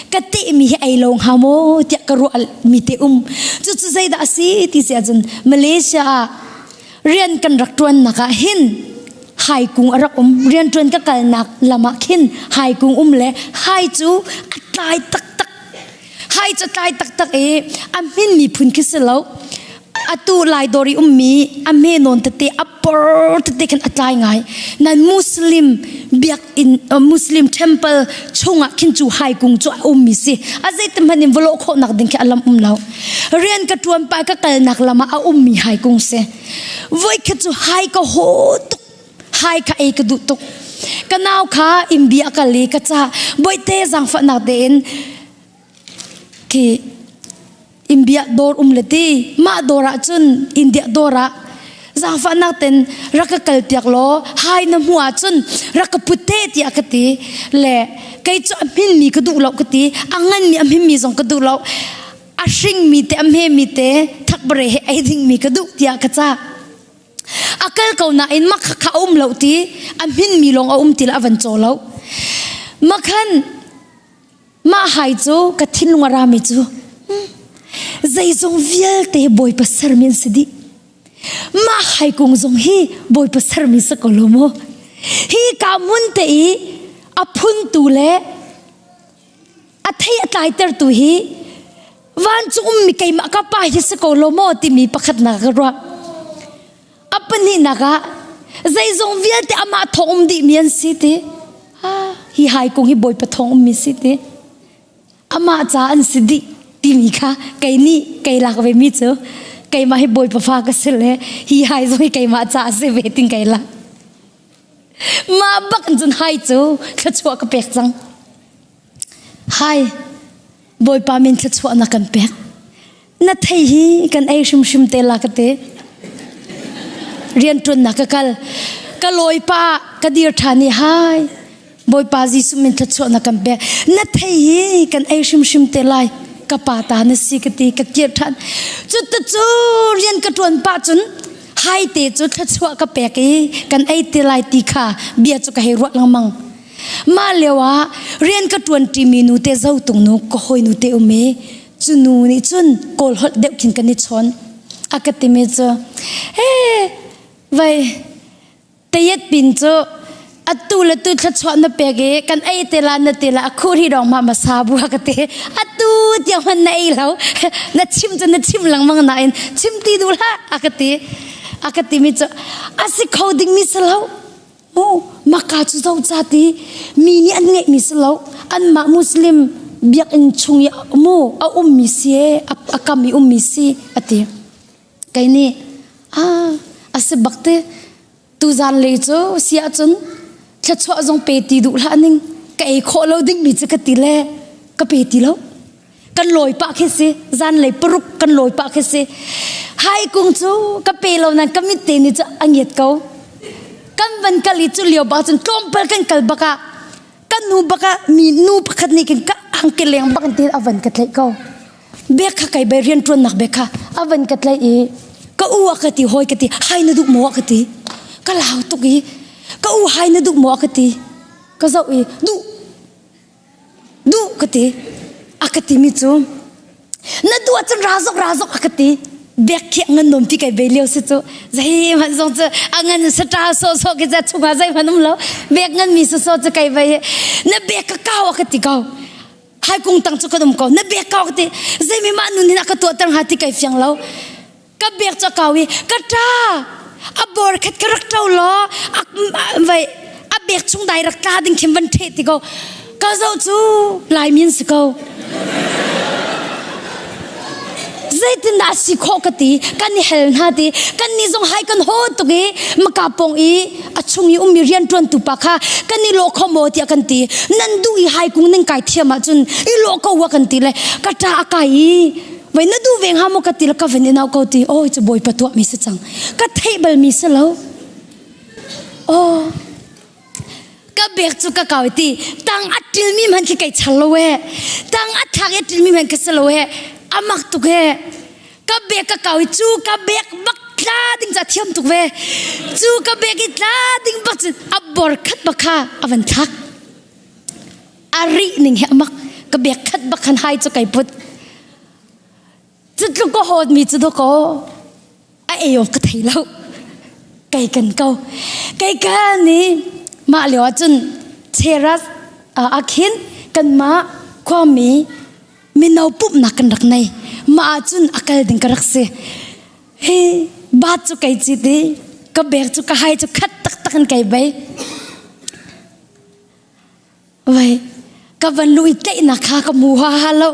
ka tehmi hi ei lo hnga maw tiah ka ruah mi te um. Cucu zeidah a si ti si ahcun Malaysia ah rian kan rak ṭuannak ah hin haikung a rak um. Rian ṭuan ka kalnak lam ah khin haikung um le hai cu a tlai taktak. Hai cu tlai taktak i a hmin miphun khi si lo. Atu Lai dawr i ummi a hme nawn tete a por tete khan a tlai ngai. Nan Muslim biakinn Muslim temple chungah khin cu haikung cu a ummi si. A zeitin hmanh in va lawh khawhnak ding khi a lam um lo. Rian ka ṭuan pah ka kalnak lam ah a ummi haikung si. Voikhat cu hai ka haw tuk. Hai kha ei ka duh tuk. Ka nau kha imbi a kal i ka ca boite zaangfahnak tein khi India dawr um le ti mah dawr ah cun India dawr ah zaangfahnak ten rak ka kal piak law hai na hmu ah cun rak ka put te tiah ka ti le kei cu a hminmi ka duh lo ka ti a nganmi a hminmi zong ka duh lo a hringmi te a hmemi te thakbare he ei dingmi ka duh tiah ka ca a kal ko nain mak kha a um lo ti a hminmi lawng a um ti le a van caw lo makhan Mah hai cu ka thinlung a rami cu zeizong vialte Bawipa sermi an si dih. Mah hai kung zong hi Bawipa sermi si ko lo maw? Hi ka hmun te i a phuntu le a thei a tlaitertu hi vancung ummi keimah ka pa hi si ko lo maw timi pakhatnak ka ruah. A pahnihnak ah zeizong vialte amah thawng um dihmi an si ti. Hi haikung hi Bawipa thawng ummi si ti. Amah ca an si dih timi kha kei nih kei lak ve mi cu. Keimah hi Bawipa fa ka si le hi hai zong hi keimah ca a si ve tin kai la. Mah bak in cun hai cu thluachuah ka pek cang. Hai Bawipa min thluachuah na kan pek. Na thei hi kan ei hrimhrim te la ka ti. Rianṭuannak ka kal. Ka lawi pa ka dir ṭhan i hai Bawipa Jesuh min thluachuah na kan pek. Na thei hi kan ei hrimhrim te lai. Ka pa ta na si ka ti ka kir ṭhan. Cu cu rian ka ṭuan pah cun hai te cu thluachuah ka pek i kan ei te lai ti kha bia cu ka hei ruah lengmang. Mah lio ah rian ka ṭuan ṭimi nu te zotung nu ka hawi nu te um i cu nu nih cun kawl holh deuh khin kan i chawn. A ka timi cu he vai tayet pin cu atu le tu thluachuah na pek i kan ei te la na te la a khur hi dong ma ma sa bu ka te atu tiang hman na ei lo na chim cu na chim lengmang nain chim ti duh hlah a ka ti a ka ti mi cu a si kho ding mi si lo mu maka cu zo ca ti mi nih an ngeih mi si lo anmah muslim biakinn chung i mu a um mi si a kam i um mi si ati kei nih ah a si bak te tuzan lei cu si ahcun thluachuah zong pe ti duh hlah ning ka ei khawh lo ding mi cu ka ti le ka pe ti lo kan lawi pah khi si zanlei paruk kan lawi pah khi si hai kung cu ka pe lo nan ka mit te ni cu a ngiat ko kan van kal i cu lio bak cun tlawmpal kan kal bak ah kan nu bak ah mi nu pakhat nih khin ka angke leng bak in tin a van ka tlaih ko bek kha kai bai rian ṭuannak bek kha a van ka tlaih i ka u a ka ti hawi ka ti hai na duh maw a ka ti ka lau tuk i ka u hai na duh maw a ka ti ka zoh i duh duh ka ti a ka timi cu na duh ahcun ra zok ra zok a ka ti bek khi a ngan nom ti kai bei lio si cu zeihmanh zong cu a ngan sata so so ki ca chungah zeihmanh um lo bek ngan mi so so cu kai bei na bek ka kau a ka ti ko hai kung tang cu kan um ko na bek kau ka ti zeimi mah nun hin a ka tuah ter hnga ti kai fiang lo ka bek cu a kau i ka ṭa a bor khat ka rak ṭo law vai a bek chung dai rak tla ding khin van ṭheh ti ko ka zoh cu Laimi an si ko zeitindah a si khawh ka ti kan i hel hna ti kan nih zong hai kan haw tuk i maka pong i a chung i ummi rianṭuantu pa kha kan i lawh kho maw tiah kan ti nan duh i hai kung nan kai thiam ahcun i lawh ko wa kan ti le ka ṭa a kai i Vai na duh ve hnga maw ka ti le ka van in au ko ti oi cu bawipa tuah mi si cang ka theih bal mi si lo oh ka bek cu ka kau ti tang a til mi man khi kai chal lo e tang a thak e til mi man ka si lo e amak tuk e ka bek ka kau cu ka bek bak tla ding cha thiam tuk ve cu ka bek i tla ding bak cu a bor khat bak kha avan thak a rih ning hi amak ka bek khat bak khan hai cu kai put cu tluk ka hawt mi cu ko a ei awk ka thei lo kai kan ko kai kan ni mah lio ah cun cheras a khin kan mah khuami mino pumhnak kan rak nei mah ah cun a kal ding ka rak si hi bat cu kai cit i ka bek cu ka hai cu khat taktak in kai bei Vai ka van lu i tlaihnak kha ka mu ha ha lo.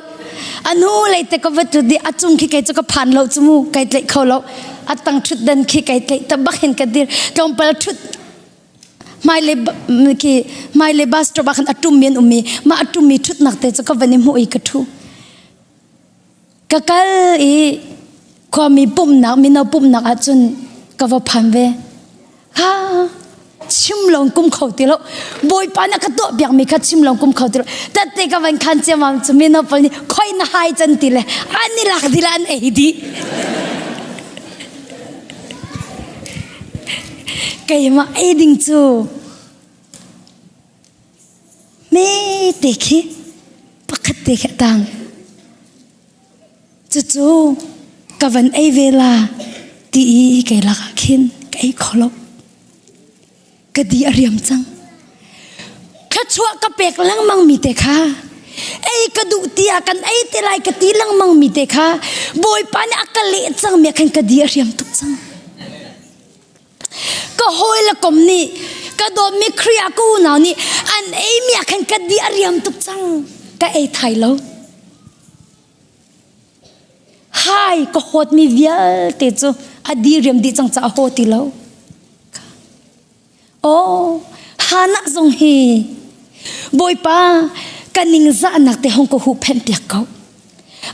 Anu lei te ka va ṭut i a cung khi kei cu ka phan lo cu mu kai tlaih kho lo. A tang ṭhut dan khi kai tlaih ta bak hin ka dir. Tlawmpal ṭhut hmailei khi hmailei bus stop ah khan a ṭum mi an um i mah a ṭum mi ṭhutnak te cu ka van i hmuh i ka ṭhu. Ka kal i khuami pumhnak mino pumhnak ahcun ka va phan ve. Ha chim lo kum kho ti lo bawipa na ka tuah piak mi kha chim lo kum kho ti lo tate ka van khan ciamam cu mino pawl nih khoi na hai can ti le an i lak dih le an ei dih keimah ei ding cu me te khi pakhat te khi tang Cucu ka van ei ve la ti i kei lakah khin ka ei kho lo. Ka di a riam cang. Thluachuah ka pek lengmang mi te kha ei ka duh tiah kan ei te lai ka ti lengmang mi te kha Bawipa nih a ka leh cang mi ah khan ka di a riam tuk cang. Ka hawi le kom nih ka dawtmi Khrih ah ka unau nih an ei mi ah khan ka di a riam tuk cang. Ka ei thai lo. Kai ka hawtmi vialte cu a diriam dih cang caah a haw ti lo. Oh, Hannah zong hi Bawipa ka ningzahnak te hong ka huhphenh piak ko.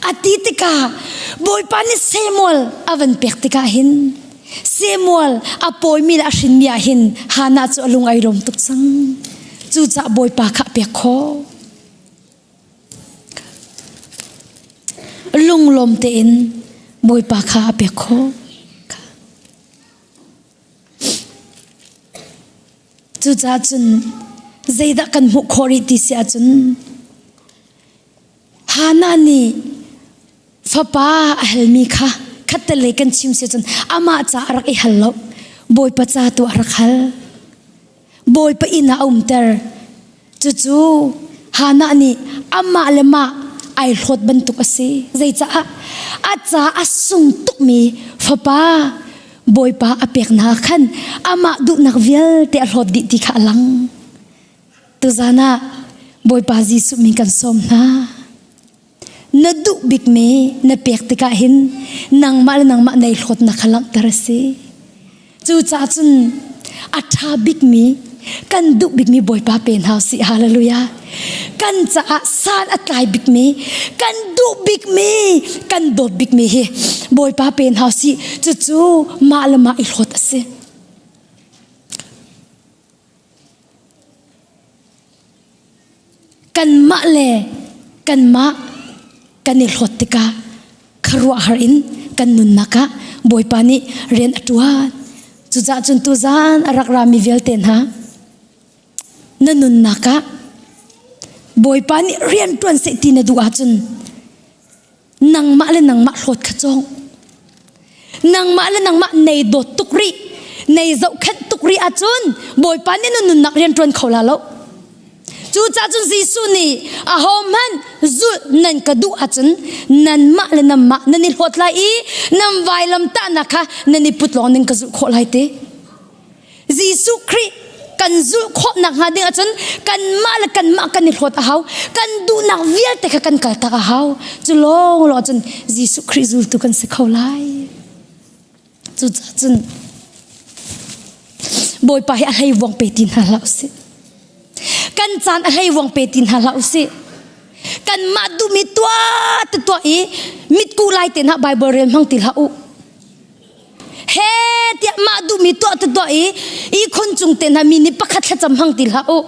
A ti tikah Bawipa nih Samuel a van pek tikah hin Samuel a pawimi le a hrinmi ah hin Hannah cu a lung ai lawm tuk cang. Cucaah Bawipa kha a pek khawh. Lunglawm tein Bawipa kha a pek khawh. Cucaah cun zeidah kan hmuh khawh rih ti si ahcun Hannah nih fapa a halmi kha khattelei kan chim si cun amah ca a rak i hal lo. Bawipa ca tu a rak hal. Bawipa inn ah a umter. Cucu Hannah nih amah le mah ai hlawt bantuk a si. Zeicaah? A ca a sung tukmi fapa Bawipa a pek hna khan amah duhnak vialte a hlawt dih ti kha a lang. Tuzan ah Bawipa Jesuh min kan sawm hna. Na duh bikmi na pek tikah hin nangmah le nangmah nei hlawtnak kha langhter a si. Cucaah cun a ṭha bikmi kan duh bikmi Bawipa pe hna usih. Hallelujah. Kan caah san a tlai bikmi, kan duh bikmi, kan dawt bikmi hi Bawipa pe hna usih. Cucu mah le mah i hlawt a si. Kanmah le kanmah kan i hlawt tikah khuaruahhar in kan nunnak ah Bawipa nih rian a ṭuan. Cucaah cun tuzaan a rak rami vialte hna na nunnak ah Bawipa nih rian ṭuan seh ti na duh ahcun nangmah le nangmah hlawt kha cawng. Nangmah le nangmah nei dawt tuk rih, nei zohkhenh tuk rih ahcun Bawipa nih na nunnak rian ṭuan kho la lo. Cucaah cun Jesuh nih ahohmanh zulh nan ka duh ahcun nanmah le nanmah nan i hlawt lai i nan vailam tahnak kha nan i put lawng ning ka zulh khawh lai ti. Jesuh Khrih kan zulh khawh nakhnga ding ahcun kanmah le kanmah kan i hlawt a hau. Kan duhnak vialte kha kan kaltak a hau. Cu lawng lawng cun Jesuh Khrih zultu kan si kho lai. Cucaah cun Bawipa hi a hlei vuang pe ti hna hlah usih. Kan caan a hlei vuang pe ti hna hlah usih. Kanmah duhmi tuah te tuah i mitku lai te hna Bible rel hmang ti hlah u. He tiah mah duhmi tuah te tuah i i khun cung te hna mi nih pakhat thlacam hmang ti hlah u.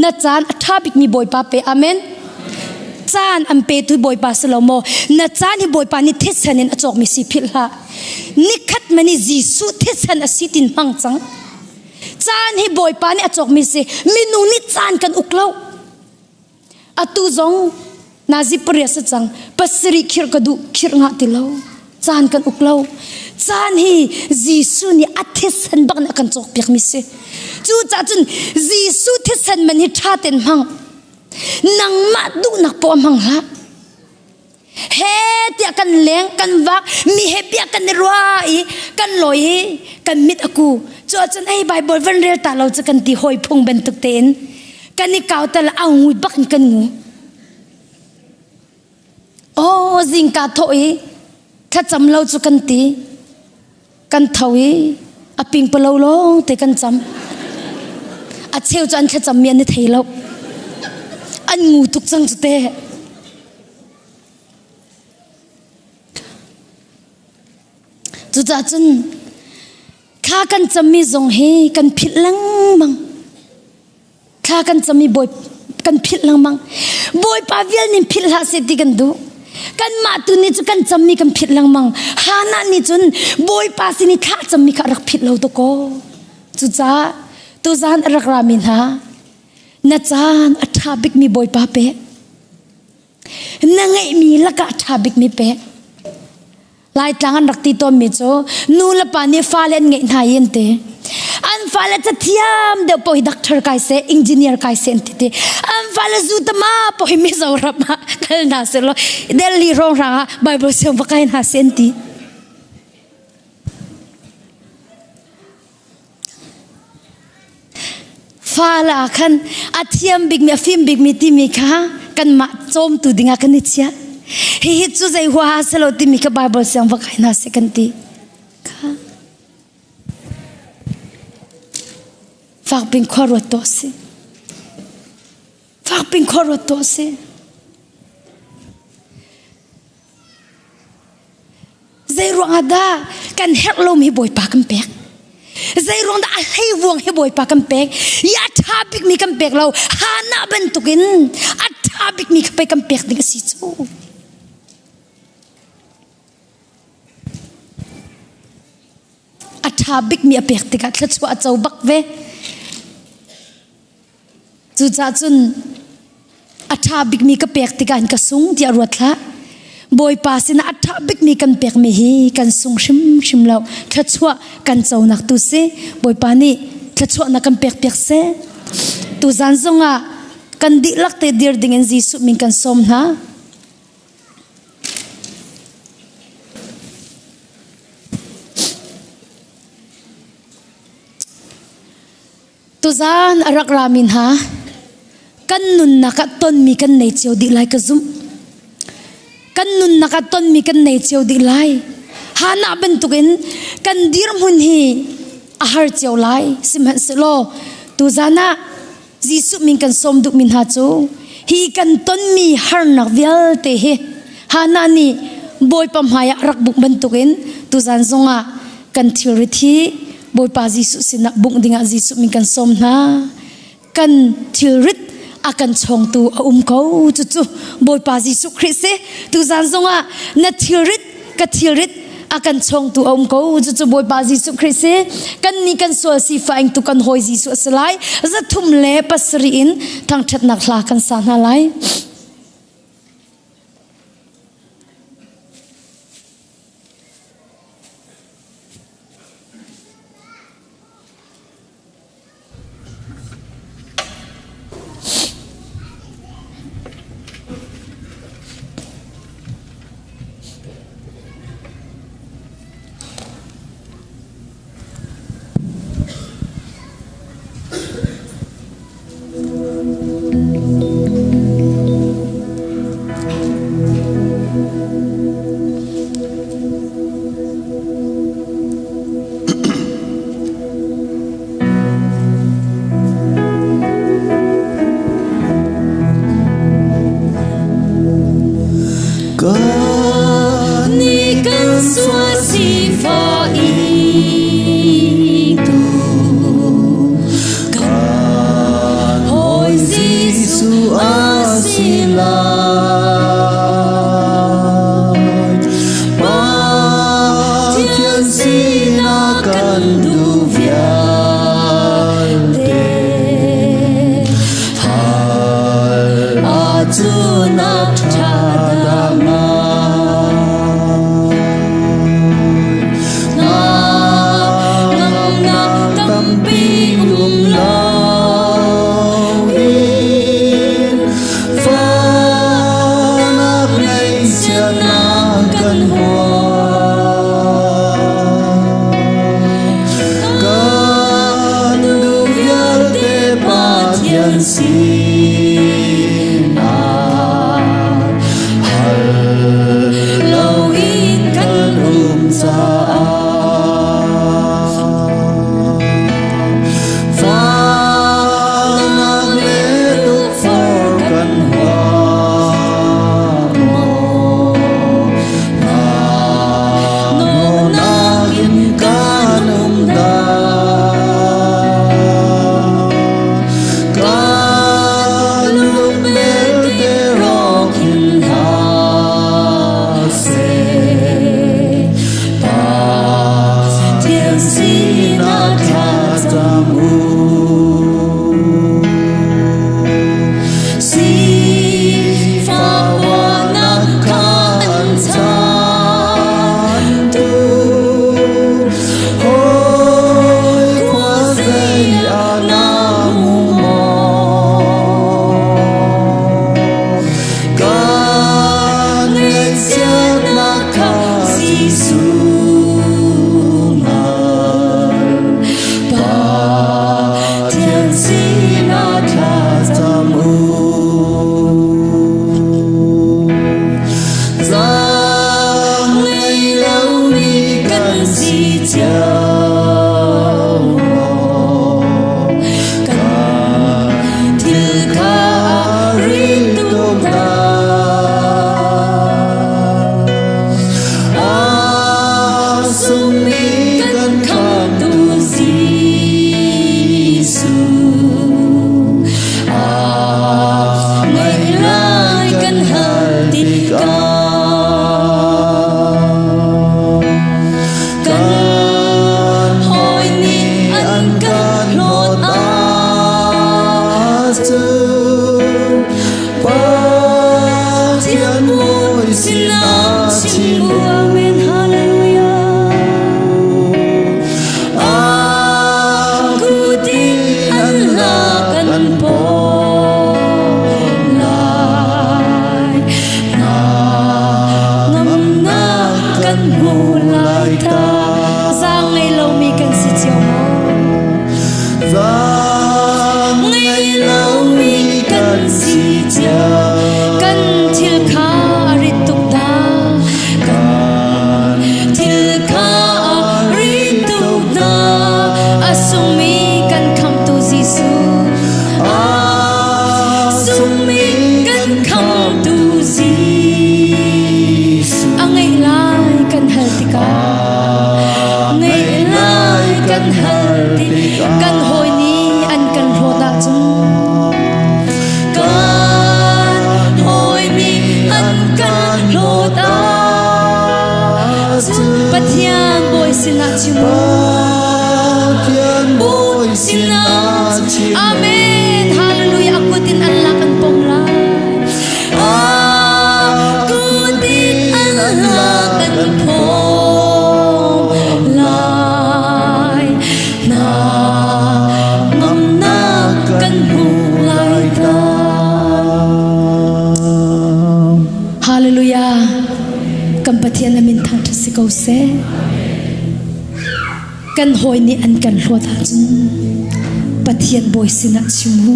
Na caan a ṭha bikmi Bawipa pe. Amen. Caan an petu Bawipa si lo maw? Na caan hi Bawipa nih thisen in a cawkmi si philh hlah. Nikhat man i Jesuh thisen a si tin hmang cang. Caan hi Bawipa nih a cawkmi si. Minung nih caan kan uk lo. Atu zong nazi pariat si cang. Pasarih khirh ka duh, khirh ngah ti lo. Caan kan uk lo. Caan hi Jesuh nih a thisen bak nih a kan cawkpiakmi si. Cucaah cun Jesuh thisen man hi ṭha tein hmang. Nangmah duhnak poah hmang hlah. He tiah kan leng, kan vak, mi he bia kan i ruah i kan lawi i kan mit a ku. Cu ahcun ei Bible van rel ta lo cu kan ti hawi phung bantuk tein kan i kau tal a ngui bak in kan ngu. Aw zingka thawh i thlacam lo cu kan ti. Kan tho i a pingpalo lawng te kan cam. A cheu cu an thlacam mi an i thei lo. An ngu tuk cang cu te. Cucaah cun thla kan cammi zong hi kan philh lengmang. Thla kan cam i bawi kan philh lengmang. Bawipa vial nih philh hlah seh ti kan duh. Kanmah tu nih cu kan cammi kan philh lengmang. Hannah nih cun Bawipa sin i thla cammi kha a rak philh lo dakaw. Cucaah tuzaan a rak rami hna na caan a ṭha bikmi Bawipa pe. Na ngeihmi lakah a ṭha bikmi pe. Laitlang an rak ti tawnmi cu nu le pa nih fale an ngeih hna i an ti. An fale cathiam deuh paoh hi doctor kai seh, engineer kai seh an ti ti. An fale zutama paoh hi Mizoram ah kal hna seh law Delhi hrawnghrang ah Bible siang va kai hna seh an ti. Fale ah khan a thiam bikmi, a fim bikmi timi kha kanmah cawmtu dingah kan i chiah. Hihi cu zei huaha si lo timi kha Bible siang va kai hna seh kan ti. Kha. Fakpin khua ruat tuah si. Fakpin khua ruat tuah si. Zei ruangah dah kan herh lomi Bawipa kan pek? Zei ruang dah a hlei vuang hi Bawipa kan pek? I a ṭha bikmi kan pek lo. Hannah bantukin a ṭha bikmi kha pei kan pek ding a si cu. A ṭha bikmi a pek tikah thluachuah a co bak ve. Cucaah cun a ṭha bikmi ka pek tikah hin ka sung tiah ruat hlah. Bawipa sinah a ṭha bikmi kan pekmi hi kan sung hrimhrim lo. Thluachuah kan conak tu si. Bawipa nih thluachuahnak kan pek piak seh. Tuzan zongah kan dihlak te dir dingin Jesuh min kan sawm hna. Tuzaan a rak rami hna kan nunnak ah tonmi kan nei cio dih lai ka zumh. Kan nunnak ah tonmi kan nei cio dih lai. Hannah bantukin kan dirhmun hi a har cio lai. Sihmanhsehlaw tuzaan ah Jesuh min kan sawm duhmi hna cu hi kan tonmi harnak vialte hi Hannah nih Bawipa hmaiah rak buk bantukin tuzaan zongah kan thilrit hi Bawipa Jesuh sinah bungh dingah Jesuh min kan sawm hna. Kan thilrit a kan chawngtu a um ko. Cucu Bawipa Jesuh Khrih si. Tuzaan zongah na thilrit ka thilrit a kan chawngtu a um ko. Cucu Bawipa Jesuh Khrih si. Kan nih kan sual sifa ingtu kan hawi Jesuh a si lai. 307 in thangṭhatnak hla kan sa hna lai. Ni kan sua si fa i tu kan hoi Jesu a si lai Pathian sinah kan duh vialte hal ahcun a ṭha dah ngai. Ngamnak tampi um loin fahnak ngaihchiatnak kan huam. Kan duh vialte Pathian sinah hal. Pathian bawi sinah chim u. Amen. Hallelujah. A kut in an hla kan pawm lai. Hna ngamnak kan hmu lai ta. Zaang ngei lomi kan si cio maw? Zaang ngei lomi kan si cio. Kan thil kha a rit tuk hna. Kan thil kha a rit tuk hna. A sungmi kan khamtu Jesuh. A sungmi kan khamtu Jesuh. A ngeih lai kan hal tikah. Ngeih lai kan hal tikah. Kan hawi nih an kan hlawt ahcun. Kan hawi nih an kan hlawt ahcun. Pathian bawi sinah chim u. Pathian bawi sinah chim Amen. Hallelujah. A kut in an lak an pom lai. A kut in an lak an pom lai. Na ngamnak kan hmu lai ta. Hallelujah. Kan Pathian a min thangṭhat si ko seh. Kan hawi nih an kan hlawt ahcun Pathian bawi sinah chim u.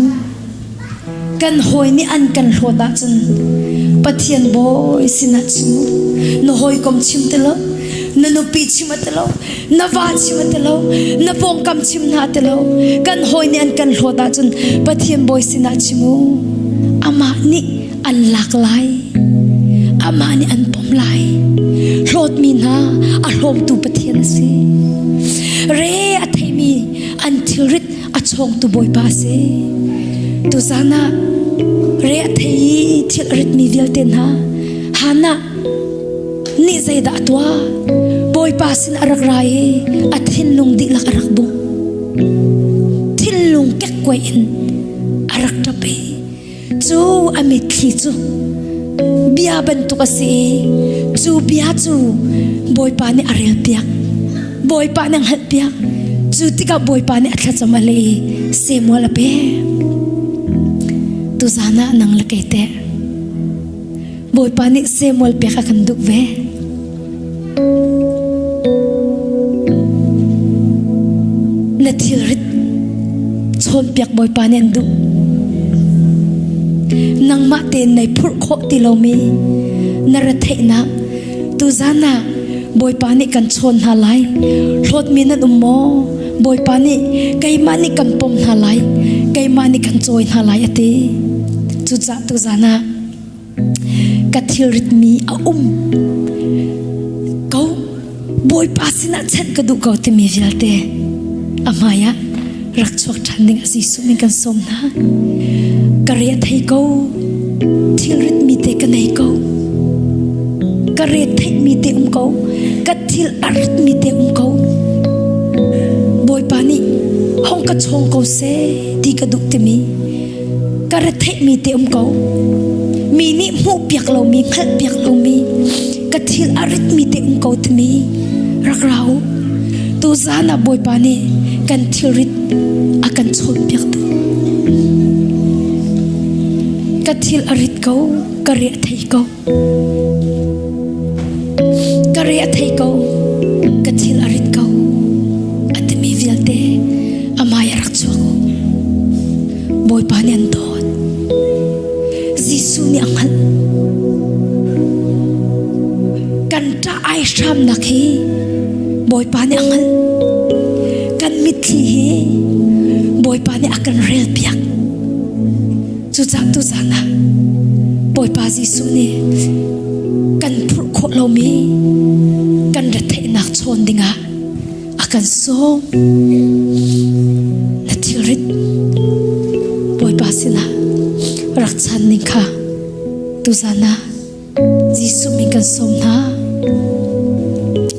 Kan hawi nih an kan hlawt ahcun Pathian bawi sinah chim u. Na hawikom chim ti lo, na nupi chim a ti lo, na va chim a ti lo, na pawngkam chim hna ti lo. Kan hawi nih an kan hlawt ahcun Pathian bawi sinah chim u. Amah nih an lak lai. Amah nih an pom lai. Hlawtmi hna a hlawmtu Pathian a si. Re a theimi an thilrit a chawngtu Bawipa a si. Tuzan ah re a thei i thil a ritmi vialte hna Hannah nih zeidah a tuah? Bawipa sin a rak ra i a thinlung dihlak a rak bungh. Thinlung kekkuai in a rak ṭap i cu a mitthli cu bia bantuk a si i cu bia cu Bawipa nih a relpiak. Bawipa nih a hngalhpiak. Cu tikah Bawipa nih a thlacam a leh i Samuel a pek. Tuzan ah nang le kei teh Bawipa nih Samuel pek a kan duh ve. Na thilrit chawnpiak Bawipa nih an duh. Nangmah tein nai phurh khawh ti lomi na retheihnak tuzan ah Bawipa nih kan chawn hna lai. Hlawtmi nan um maw? Bawipa nih keimah nih kan pom hna lai. Keimah nih kan cawi hna lai a ti. Cucaah tuzan ah ka thilritmi a um ko. Bawipa sinah chanh ka duh ko timi vialte a hmaiah rak chuak ṭhan ding a Jesuh min kan sawm hna. Ka re a thei ko. Thilrit mi te ka nei ko. Ka re theih mi te um ko. Ka thil a rit mi te um ko. Bawipa nih hong ka chawng ko seh ti ka duh timi ka re theih mi te um ko. Mi nih hmuh piak lomi, hngalh piak lomi, ka thil a rit mi te um ko timi rak ra u. Tuzan ah Bawipa nih kan thilrit a kan chawnpiak tu. Ka thil a rit ko, ka re a thei ko. Ka re a thei ko, ka thil a rit ko. A timi vialte amai a rak chuak u. Bawipa nih an dawt. Jesuh nih a hngalh. Kan ṭah ai hramnak hi Bawipa nih a hngalh. Kan mitthli hi Bawipa nih a kan relpiak. Cucaah tuzan ah Bawipa Jesuh nih kan phurh khawh lomi kan retheihnak chawn dingah a kan sawm. Na thilrit Bawipa sinah rak chan ning kha tuzan ah Jesuh min kan sawm hna.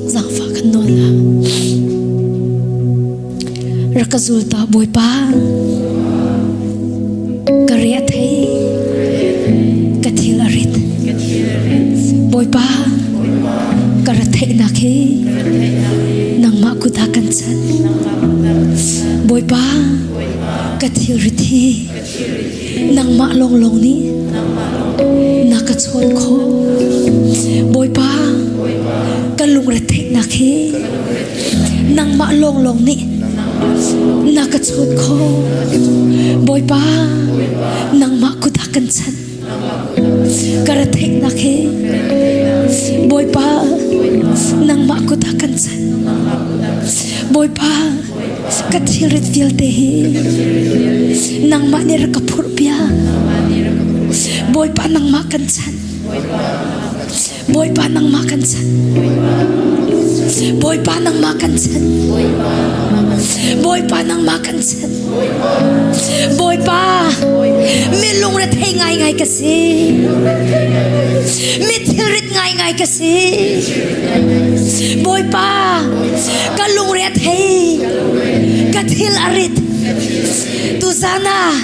Zaangfah kan nawl hna. Rak ka zul ta Bawipa. Ka re a thei. Bawipa ka retheihnak hi nangmah kut ah kan chanh. Bawipa ka thilrit hi nangmah lawnglawng nih na ka chawn khawh. Bawipa ka lungretheihnak hi nangmah lawnglawng nih na ka chawn khawh. Bawipa nangmah kut ah kan chanh. Ka retheihnak hi Bawipa nangmah kut ah kan chanh. Bawipa ka thilrit vialte hi nangmah nih rak ka phurh piak. Bawipa nangmah kan chanh. Bawipa nangmah kan chanh. Bawipa nangmah kan chanh. Bawipa nangmah kan chanh. Bawipa mi lungrethei ngaingai ka si. Mi thilrit ngaingai ka si. Bawipa ka lungre a thei. Ka thil a rit. Tuzan ah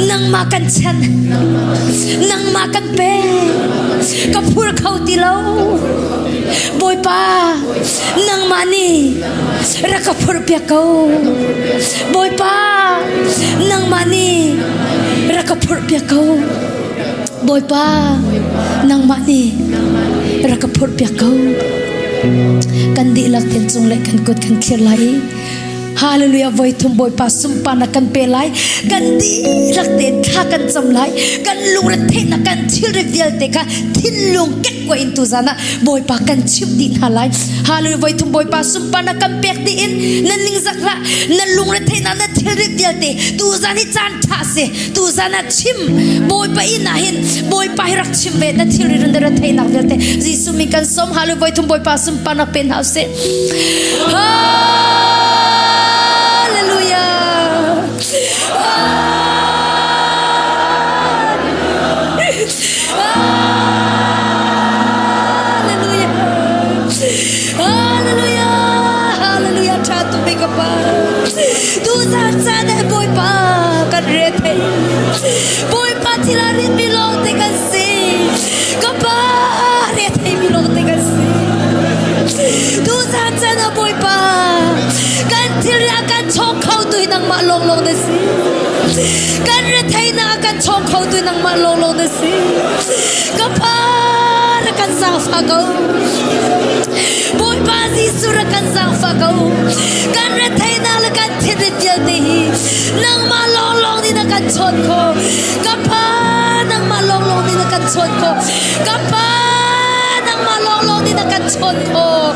nangmah kan chanh. Nangmah kan pe. Ka phur kho ti lo. Bawipa nangmah nih rak ka phurhpiak ko. Bawipa nangmah nih rak ka phurhpiak ko. Bawipa nangmah nih rak ka phurhpiak ko. Kan dihlak ten cung le kan kut kan thlir lai i Hallelujah voi thum Bawipa sunparnak kan pe lai kan dihlak tein thla kan cam lai kan lungre theihnak kan thilri vialte kha thinlung kekkuai in tuzan ah Bawipa kan chimh dih hna lai Hallelujah voi thum Bawipa sunparnak kan pek dih in na ningzak hlah na lungre theihnak na thilri vialte tuzan hi caan ṭha si tuzan ah chim Bawipa inn ah hin Bawipa hi rak chim ve na thilri na retheihnak vialte Jesuh min kan sawm Hallelujah voi thum Bawipa sunparnak pe hna usih Hallelujah. Hallelujah. Hallelujah. Hallelujah. Tha tu be ka pa. Tu zan caan eh Bawipa kan re thei. Bawipa thil a rit mi lawng te kan si. Ka pa re thei mi lawng te kan si. Tu zan caan ah Bawipa kan thil a kan chawng kho tu hi nangmah lawnglawng na si. Kan retheihnak a kan chawng kho tu nangmah lawnglawng na si. Ka pa na kan zaangfah ko. Bawipa Jesuh rak kan zaangfah ko. Kan retheihnak le kan thilrit vialte hi nangmah lawnglawng nih na kan chawn khawh. Ka pa nangmah lawnglawng nih na kan chawn khawh. Ka pa nangmah lawnglawng nih na kan chawn khawh.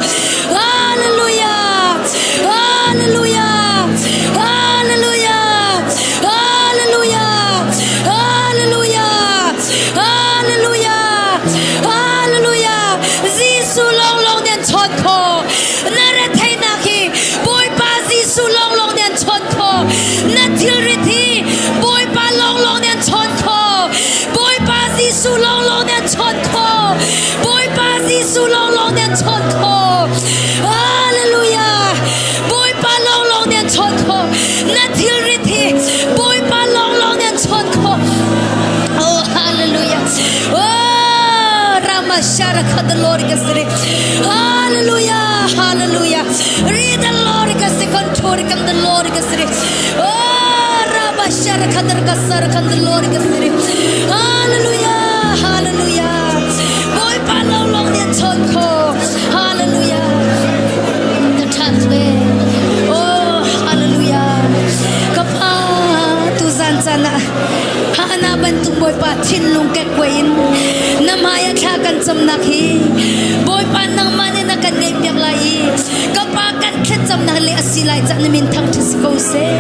Hallelujah! Hallelujah! Hallelujah! Hallelujah! Hallelujah! Hallelujah! Hallelujah! Jesuh lawnglawng nih an chawn khawh. Na retheihnak hi Bawipa Jesuh lawnglawng nih an chawn khawh. Na thilrit hi Bawipa lawnglawng nih an chawn khawh. Bawipa Jesuh lawnglawng nih an chawn khawh. Bawipa Jesuh lawnglawng nih an chawn khawh. Hallelujah! Bawipa lawnglawng nih an chawn khawh. Na thilrit hi Bawipa lawnglawng nih an chawn khawh. Oh, hallelujah. Oh, Rama Shara Khadalori Kasri. Hallelujah. Hallelujah. Read the Lord Kasi Contour Kan the Lord Kasri. Oh, Rama Shara Khadar Kasar Kan the Lord Kasri. Hallelujah. Hallelujah. Bawipa lawnglawng nih an chawn khawh. Hallelujah. Ka ṭhat ve. Oh, hallelujah. Ka pa tuzan caan ah Hana bantuk Bawipa thinlung kekkuai in na hmai ah thla kan camnak hi Bawipa nangmah nih na kan ngaihpiak lai i ka pa kan thlacamnak le a si lai cah na min thangṭhat si ko seh.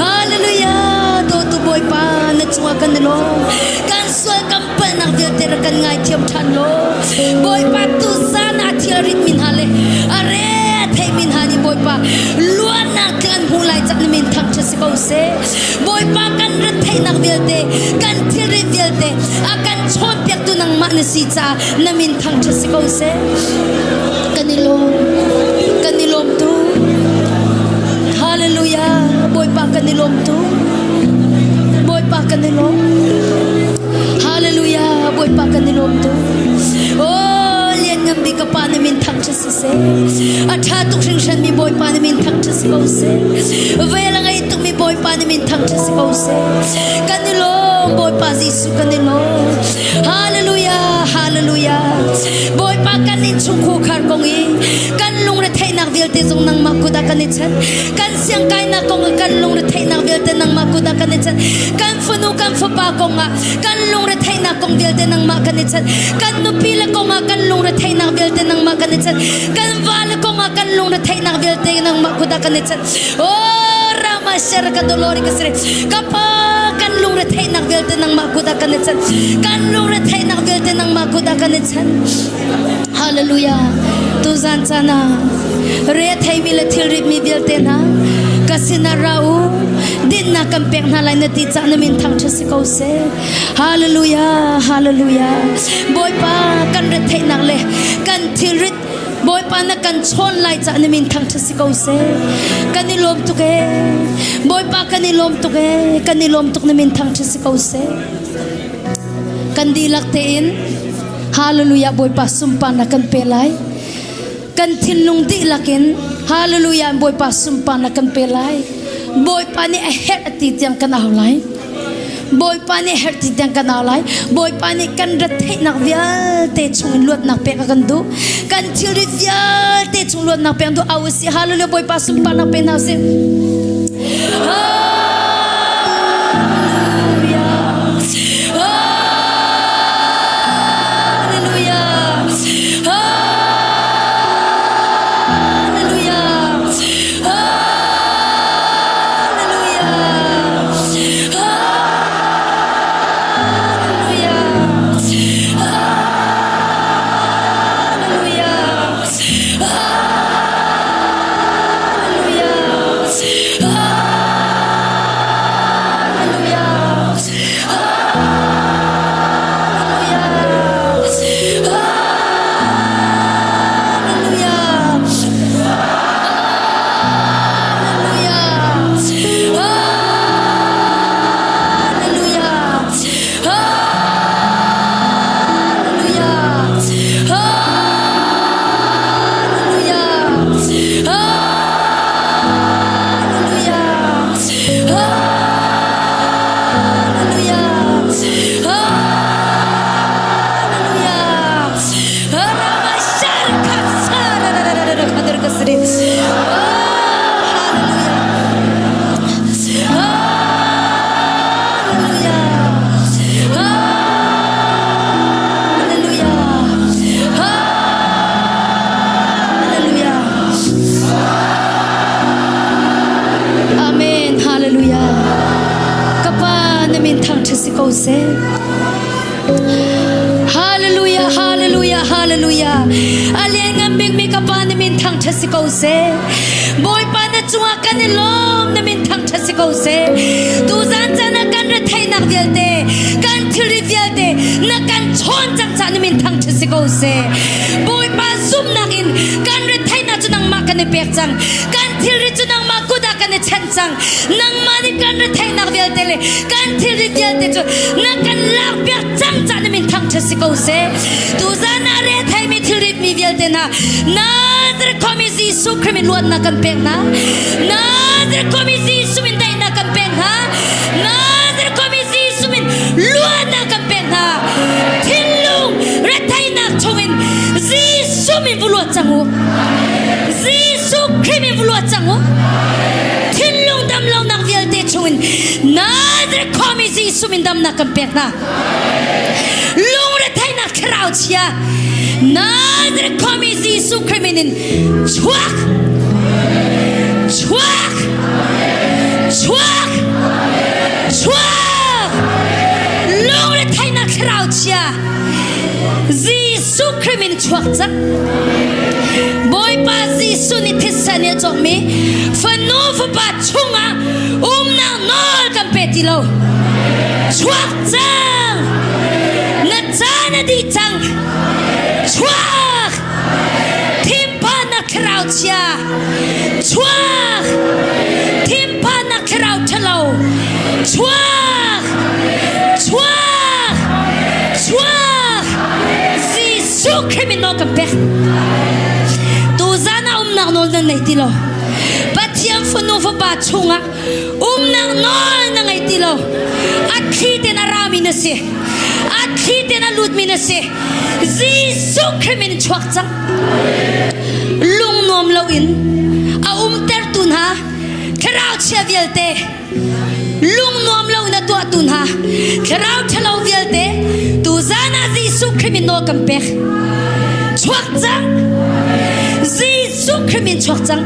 Hallelujah. Dawtu Bawipa na cungah kan i lawm. Kan sual kan palhnak vialte rak kan ngaithiam ṭhan law Bawipa tuzan ah thil a ritmi hna le a re a theimi hna nih Bawipa luatnak tling an hmuh lai cah na min thangṭhat si ko seh. Bawipa kan retheihnak vialte kan thilri vialte a kan chawnpiaktu nangmah na si caah na min thangṭhat si ko seh. Kan i lawm. Kan i lawm tu. Hallelujah. Bawipa kan i lawm tu. Bawipa kan i lawm. Hallelujah. Bawipa kan i lawm tu. Oh. pa na min thangṭhat siseh. A ṭha tuk hringhran mi Bawipa na min thangṭhat si ko seh. Vel a ngei tukmi Bawipa na min thangṭhat si ko seh. Kan i lawm Bawipa Jesuh kan i lawm. Hallelujah, hallelujah. Bawipa kan innchungkhar khar kong i kan lungretheihnak vialte zong nangmah kut ah kan i chan. Kan siangkainak kong ah kan lungretheihnak vialte nangmah kut ah kan i chan. Kan fanu kan fapa kong ah kan lungretheihnak kong vialte nangmah kan i chan. Kan nupi le kong ah kan lungretheihnak vialte nangmah kan i chan. Kan va le kong ah kan lungretheihnak vialte nangmah kut ah kan i chan. Oh Rama Sher ka dolori ka sre. Ka pa kan lungretheihnak vialte nangmah kut ah kan i chan. Kan lungretheihnak vialte nangmah kut ah kan i chan. Hallelujah. Tuzan caan ah re theimi le thilrit mi vialte hna ka sinah ra u dinnak kan pek hna lai na ti cah na min thangṭhat si ko seh. Hallelujah. Hallelujah. Bawipa kan retheihnak le kan thilrit Bawipa na kan chawn lai cah na min thangṭhat si ko seh. Kan i lawm tuk ee. Bawipa kan i lawm tuk ee. Kan i lawm tuk na min thangṭhat si ko seh. Kan dihlak tein Hallelujah Bawipa sunparnak kan pe lai. Kan thinlung dihlak in Hallelujah Bawipa sunparnak kan pe lai. Bawipa nih a herh a ti tiang kan au lai. Bawipa nih herh ti tiang kan au lai. Bawipa nih kan retheihnak vialte chungin luatnak pek a kan duh. Kan thilri vialte chung luatnak pek duh. Au usih. Hallelujah Bawipa sunparnak pe hna usih. Amen. Hallelujah. Kapa na min thangṭhat si ko seh. Hallelujah, hallelujah, hallelujah. A lianngan bikmi ka Pa na min thangṭhat si ko seh. Bawipa na cungah kan i lawm na min thangṭhat si ko seh. Tuzan caan ah kan retheihnak vialte, kan thilri vialte na kan chawn cang caah na min thangṭhat si ko seh. Bawipa zumhnak in kan retheihnak cu nangmah kan i pek cang. Kan thilri cu nangmah kut ah kan i chanh cang. Nangmah nih kan retheihnak vialte le kan thilri vialte cu na kan lakpiak cang caah na min thangṭhat si ko seh. Tuzan ah retheimi thilrit mi vialte hna Nazareth khuami Jesuh Khrih min luatnak kan pek hna. Nazareth khuami Jesuh min daihnak kan pek hna. Nazareth khuami Jesuh min luatnak kan pek hna. Thinlung retheihnak chungin Jesuh min vu luat cang u. Jesuh Khrih min vu luat cang u. Thinlung damlonak vialte chungin Nazareth khuami Jesuh min damnak kan pek hna. Lungretheihnak thlarau chia Nazareth khuami Jesuh Khrih min in chuak! Chuak! Chuak! Chuak! Lungretheihnak thlarau chia Jesuh Khrih min chuak cang. Bawipa Jesuh nih thisen i a cawkmi fanu fapa chungah umnak nawl kan pe ti lo. Chuak cang! Na caan a dih cang. Chuak! Thinphannak thlarau chia. Chuak! Thinphannak thlarau ṭhalo. Chuak! Chuak! Chuak! Jesuh Khrih min nawl kan pek. nei ti lo. Pathian fanu fapa chungah umnak nawl na ngei ti lo. A thli ten a rami na si. A thli ten a lutmi na si. Jesuh Khrih min chuak cang. Lung nuam loin a umtertu hna thlarau chia vialte lung nuam lo in a tuahtu hna thlarau ṭhalo vialte tuzan ah Jesuh Khrih min nawl kan pek. Chuak cang! Jesuh Khrih min chuak cang!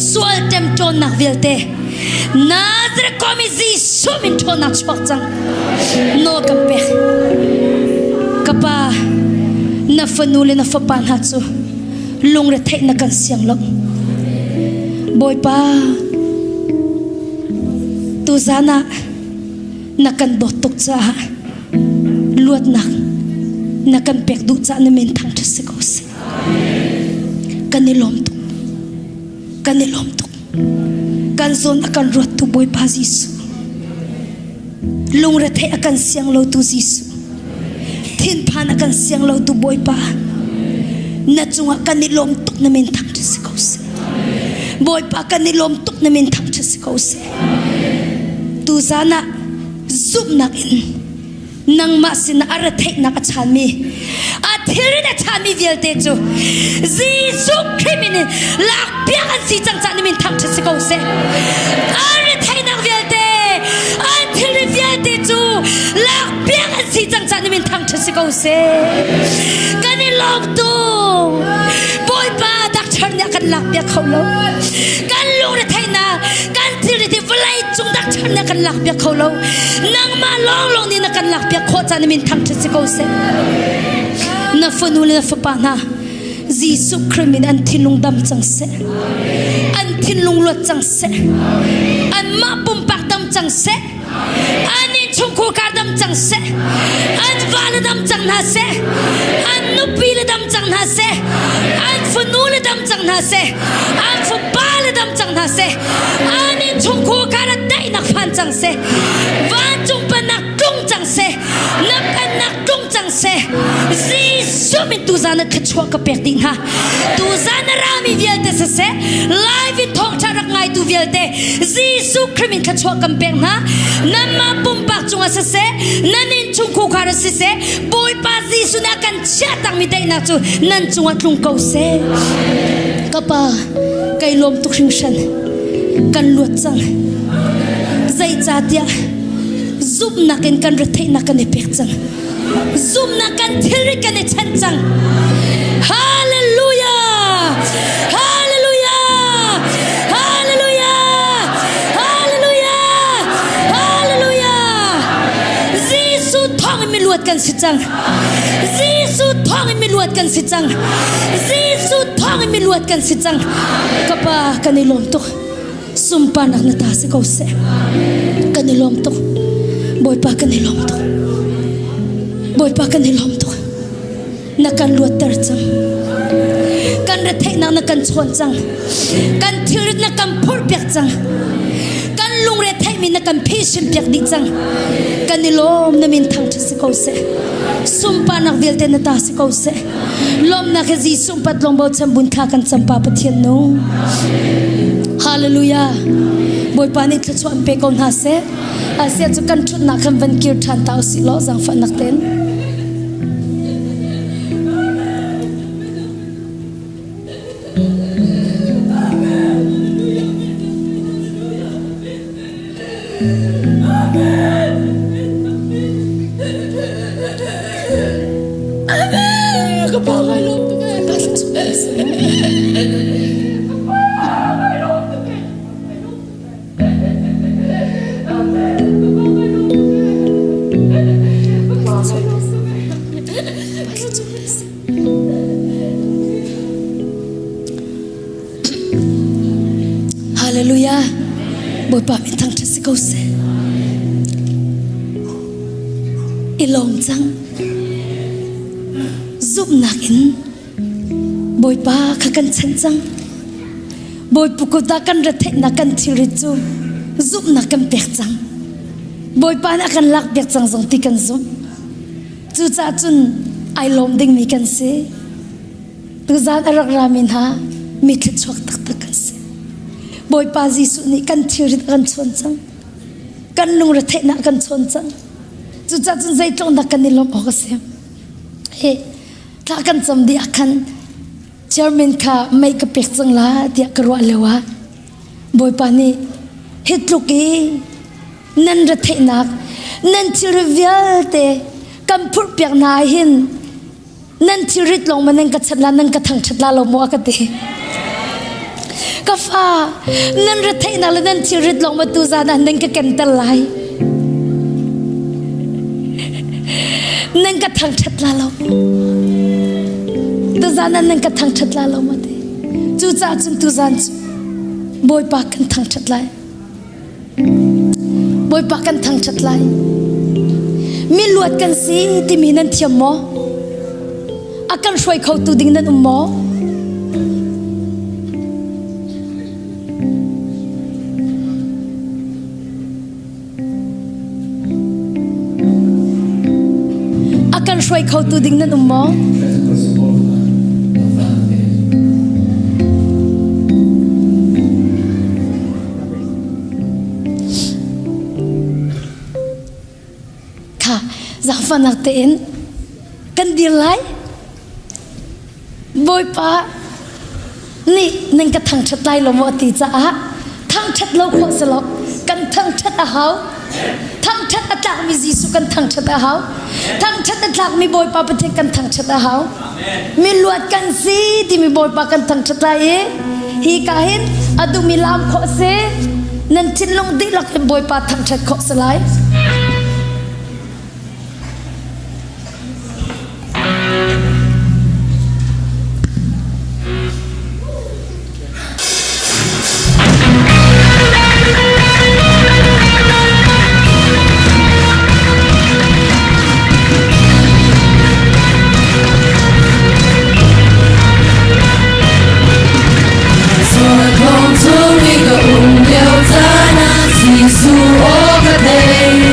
Sual ṭemṭawnnak vialte Nazareth khuami Jesuh min ṭhawnnak chuak cang. Nawl kan pek. Ka pa, na fanu le na fapa hna cu lungretheih na kan siang lo. Bawipa, tuzan ah na kan dawt tuk caah luatnak na kan pek duh caah na min thangṭhat si ko seh. Kan i lawm tuk. Kan i lawm tuk. Kan zawn a kan ruattu Bawipa Jesuh. Lungretheih a kan siang lotu Jesuh. Thinphan a kan siang lotu Bawipa. Na cungah kan i lawm tuk na min thangṭhat si ko seh. Bawipa kan i lawm tuk na min thangṭhat si ko seh. Tuzan ah zumhnak in nangmah sinah a retheihnak a chanmi a thilrit a chanmi vialte cu Jesuh Khrih min in lakpiak an si cang cah min thangṭhat si ko seh. An retheihnak vialte an thilrit vialte cu lakpiak an si cang cah min thangṭhat si ko seh. Kan i lawm tuk. Bawipa dakṭhar nih a kan lakpiak kho lo. Kan lungretheihnak kan thilrit hi vawlei cung dakṭhar nih a kan lakpiak kho lo. Nangmah lawnglawng nih na kan lakpiak khawh caan min thangṭhat si ko seh. Na fanu le na fapa hna Jesuh Khrih min an thinlung dam cang seh. An thinlung luat cang seh. Anmah pumpak dam cang seh. An innchungkhur kar dam cang seh. An vale dam cang hna seh. An nupi le dam cang hna seh. An fanu le dam cang hna seh. An fapa le dam cang hna seh. An innchungkhur kar ah daihnak phan cang seh. Vancung pennak tlung cang seh. Na pennak tlung cang seh. Jesuh min tuzan ah thluachuah ka pek dih hna. Tuzan a rami vialte siseh, live in thawngṭha rak ngaitu vialte Jesuh Khrih min thluachuah kan pek hna. Nanmah pumpak cungah siseh, nan innchungkhar khar ah siseh, Bawipa Jesuh nih a kan chiah takmi daihnak cu nan cungah tlung ko seh. Ka pa, kai lawm tuk hringhran. Kan luat cang. Zeicahtiah zumhnak in kan retheihnak kan i pek cang. Zumhnak kan thilri kan i chan cang. Hallelujah! Hallelujah! Hallelujah! Hallelujah! Hallelujah! Jesuh thawng in miluat kan si cang. Jesuh thawng in miluat kan si cang. Jesuh thawng in miluat kan si cang. Ka pa kan i lawm tuk. Sunparnak na ta si ko seh. Kan i lawm tuk. Bawipa kan i lawm tuk. Bawipa kan i lawm tuk. Na kan luatter cang. Kan retheihnak na kan chawn cang. Kan thilrit na kan phurhpiak cang. Kan lungre theihmi na kan phisin piak dih cang. Kan i lawm na min thangṭhat si ko seh. Sunparnak vialte na ta si ko seh. Lawmnak he Jesuh pat lawng bochan bun thla kan cam pa Pathian nung. Hallelujah. Bawipa nih thluachuah an pe ko hna seh. Asia cu kan ṭhutnak khan van kir ṭhan ta usih law zaangfahnak ten. Ka pa kai lawm tuk ee. Hallelujah. Bawipa min thangṭhat si ko seh. I lawm cang. Zumhnak in Bawipa kha kan chanh cang. Bawipa kut ah kan retheihnak kan thilrit cu zumhnak kan pek cang. Bawipa nih a kan lakpiak cang zong ti kan zumh. Cucaah cun ai lawm dingmi kan si. Tuzaan a rak rami hna. Mi thluachuak taktak kan si. Bawipa Jesuh nih kan thilrit a kan chawn cang. Kan lungretheihnak a kan chawn cang. Cucaah cun zeitluk dah kan i lawmh awk a si. Hi thla kan cam dih ah khan chairman kha mei ka pek cang la tiah ka ruah lio ah Bawipa nih hi tluk i nan retheihnak nan thilri vialte kan phurhpiak hna ah hin nan thilrit lawng ma nan ka chat la nan ka thangṭhat la lo maw a ka ti. Ka fa nan retheihnak le nan thilrit lawng ma tuzan ah nan ka kenter lai. Nan ka thangṭhat la lo. Tuzan ah nan ka thangṭhat la lo ma ti. Cucaah cun tuzan cu Bawipa kan thangṭhat lai. Bawipa kan thangṭhat lai. Mi luat kan si timi nan thiam maw? A kan hruai khotu ding nan um maw? A kan hruai khotu ding nan um maw? Kha zaangfahnak tein kan dir lai. Bawipa nih nan ka thangṭhat lai lo maw a ti caah thangṭhat lo khawh si lo kan thangṭhat a hau thangṭhat a tlakmi Jesuh kan thangṭhat a hau thangṭhat a tlakmi Bawipa Pathian kan thangṭhat a hau mi luat kan si timi Bawipa kan thangṭhat lai i hi ka hin a duhmi laam khawh si nan thinlung dihlak in Bawipa thangṭhat khawh si lai. Sual thong chung i ka um lio caan ah Jesuh aw ka thei.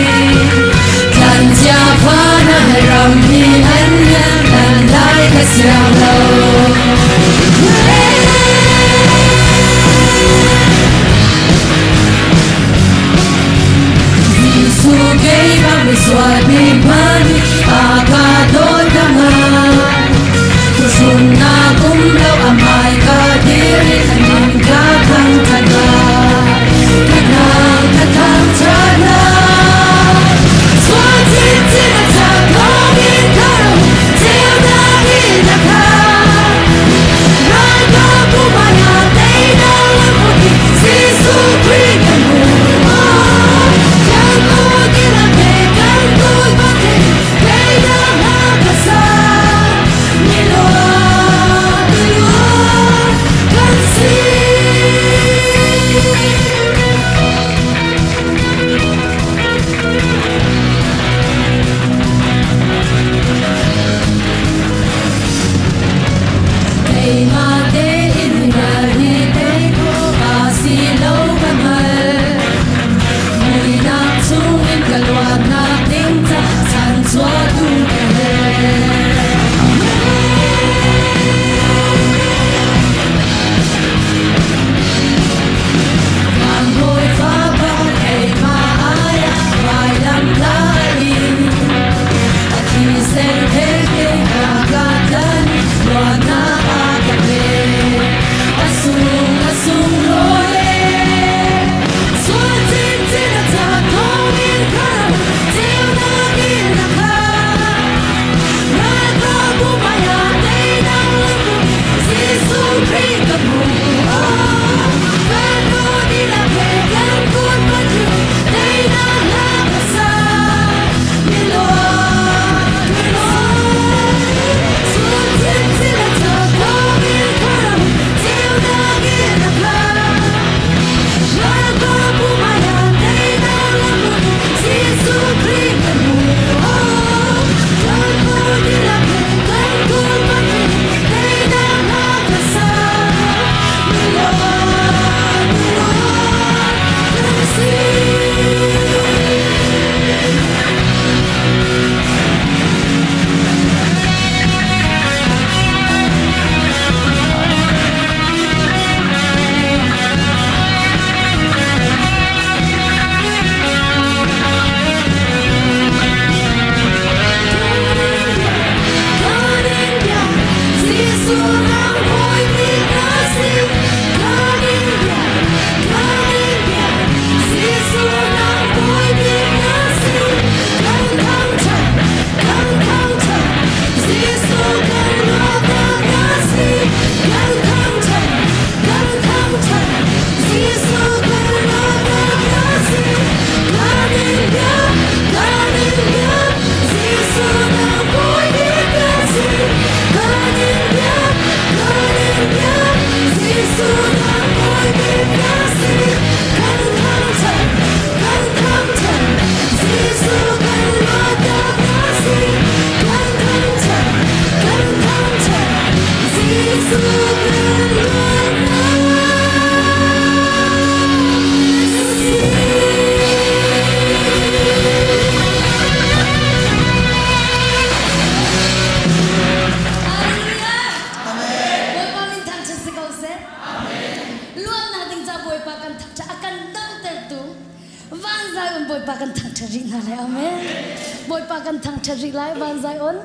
rih hna lai. Amen. Bawipa kan thangṭhat rih lai van Zion.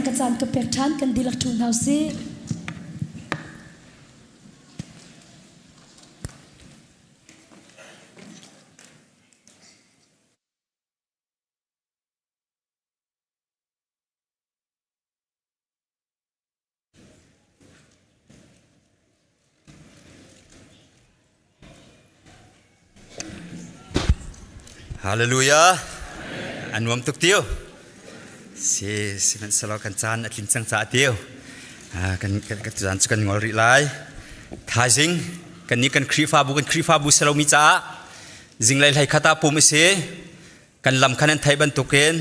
ka caan ka pek ṭhan kan dihlak ṭhu hna usih. Hallelujah. A nuam tuk tiu. Si sihmanhsehlaw kan caan a tlin cang caah tiu. Kan kan kan caan cu kan ngol rih lai. Thaizing kan nih kan Khrihfabu kan Khrihfabu salomi caah zinglei hlei khat ah pum i si. Kan lam kha nan theih bantukin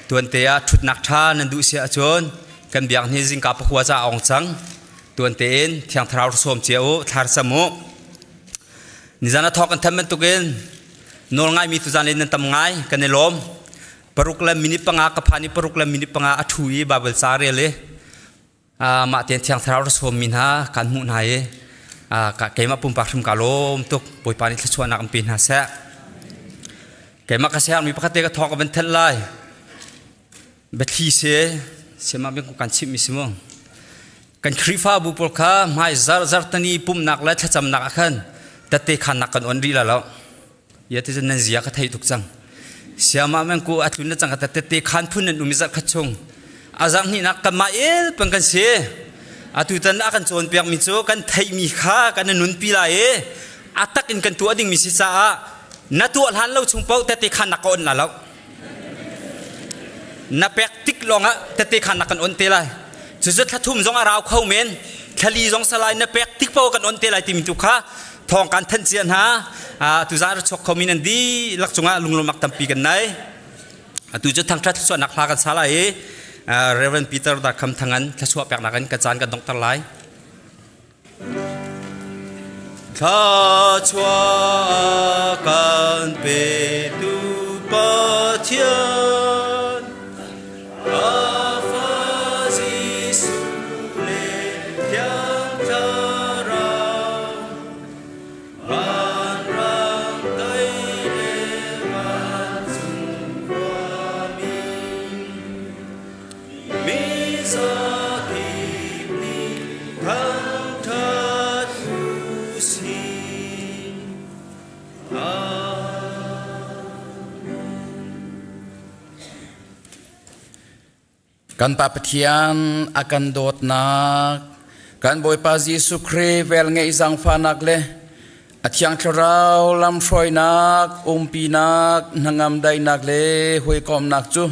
tuante ah ṭhutnak ṭha nan duh si ahcun kan biak ni zingka pakua ca a ong cang. Tuante in Thiang Thlarau sawm cia u, thlar cam u. Nizan a thawk kan than bantukin nawl ngaimi tuzan le nan tam ngai kan i lawm. Paruk le minute panga ka phan i paruk le minute panga a ṭhu i Bible ca rel i mah tein Thiang Thlarau ra sawmmi hna kan hmuh hna i keimah pumpak hrim ka lawm tuk. Bawipa nih thluachuahnak an pe hna seh. Keimah ka siangmi pakhat te ka thawk ka van thelh lai. Biathli se siamah bing kan chimh mi si mu. Kan Khrihfabu pawl kha hmai zar zartani pumnak le thlacamnak ah khan tette khannak kan on rih la lo. Ya ti nan zia ka thei tuk cang. Siamah men ku atlun na cang ka tette khan phun nan umi zarh khat chung. Azang hnih nak kan mah el pang kan si. Atu tan a kan cawn piak mi cu kan theih mi kha kan nun pi lai i atak in kan tuah ding mi si caah na tuah hlan lo chung paoh tette khan nak ka on la lo. Na pek tik lawngah tette khan nak kan on te lai. Cucu thla thum zong a rau kho men. Thlali zong salai na pek tik paoh kan on te lai timi tu kha thawng kan thanh cia hna. Tuzaan ra chuak khomi nan dihlak cungah lunglawmnak tampi kan nei. Atu cu thangṭhat thluachuahnak hla kan sa lai i Reverend Peter Darkham Thangan thluachuah peknak in ka caan kan donghter lai. Thluachuah kan petu Pathian Afa Jesuh le Thiang Thlarau Vanrang tei le vancung khuami Mi zakip nih thangṭhat u sih. Kan Pa Pathian a kan dawtnak, kan Bawipa Jesuh Khrih velngeih zaangfahnak le a Thiang Thlarau lamhruainak, umpinak, hnangam daihnak le hawikomhnak cu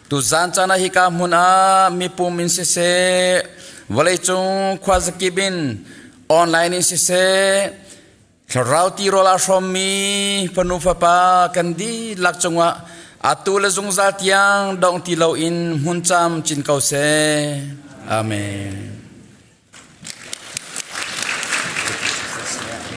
tuzaan caan ah hika hmun ah mipum in siseh, vawleicung khuazakip in online in siseh, Thlarau tirawl aa hrawmmi fanu fapa kan dihlak cungah atu le zungzal tiang dong ti loin hmun cam cin ko seh. Amen.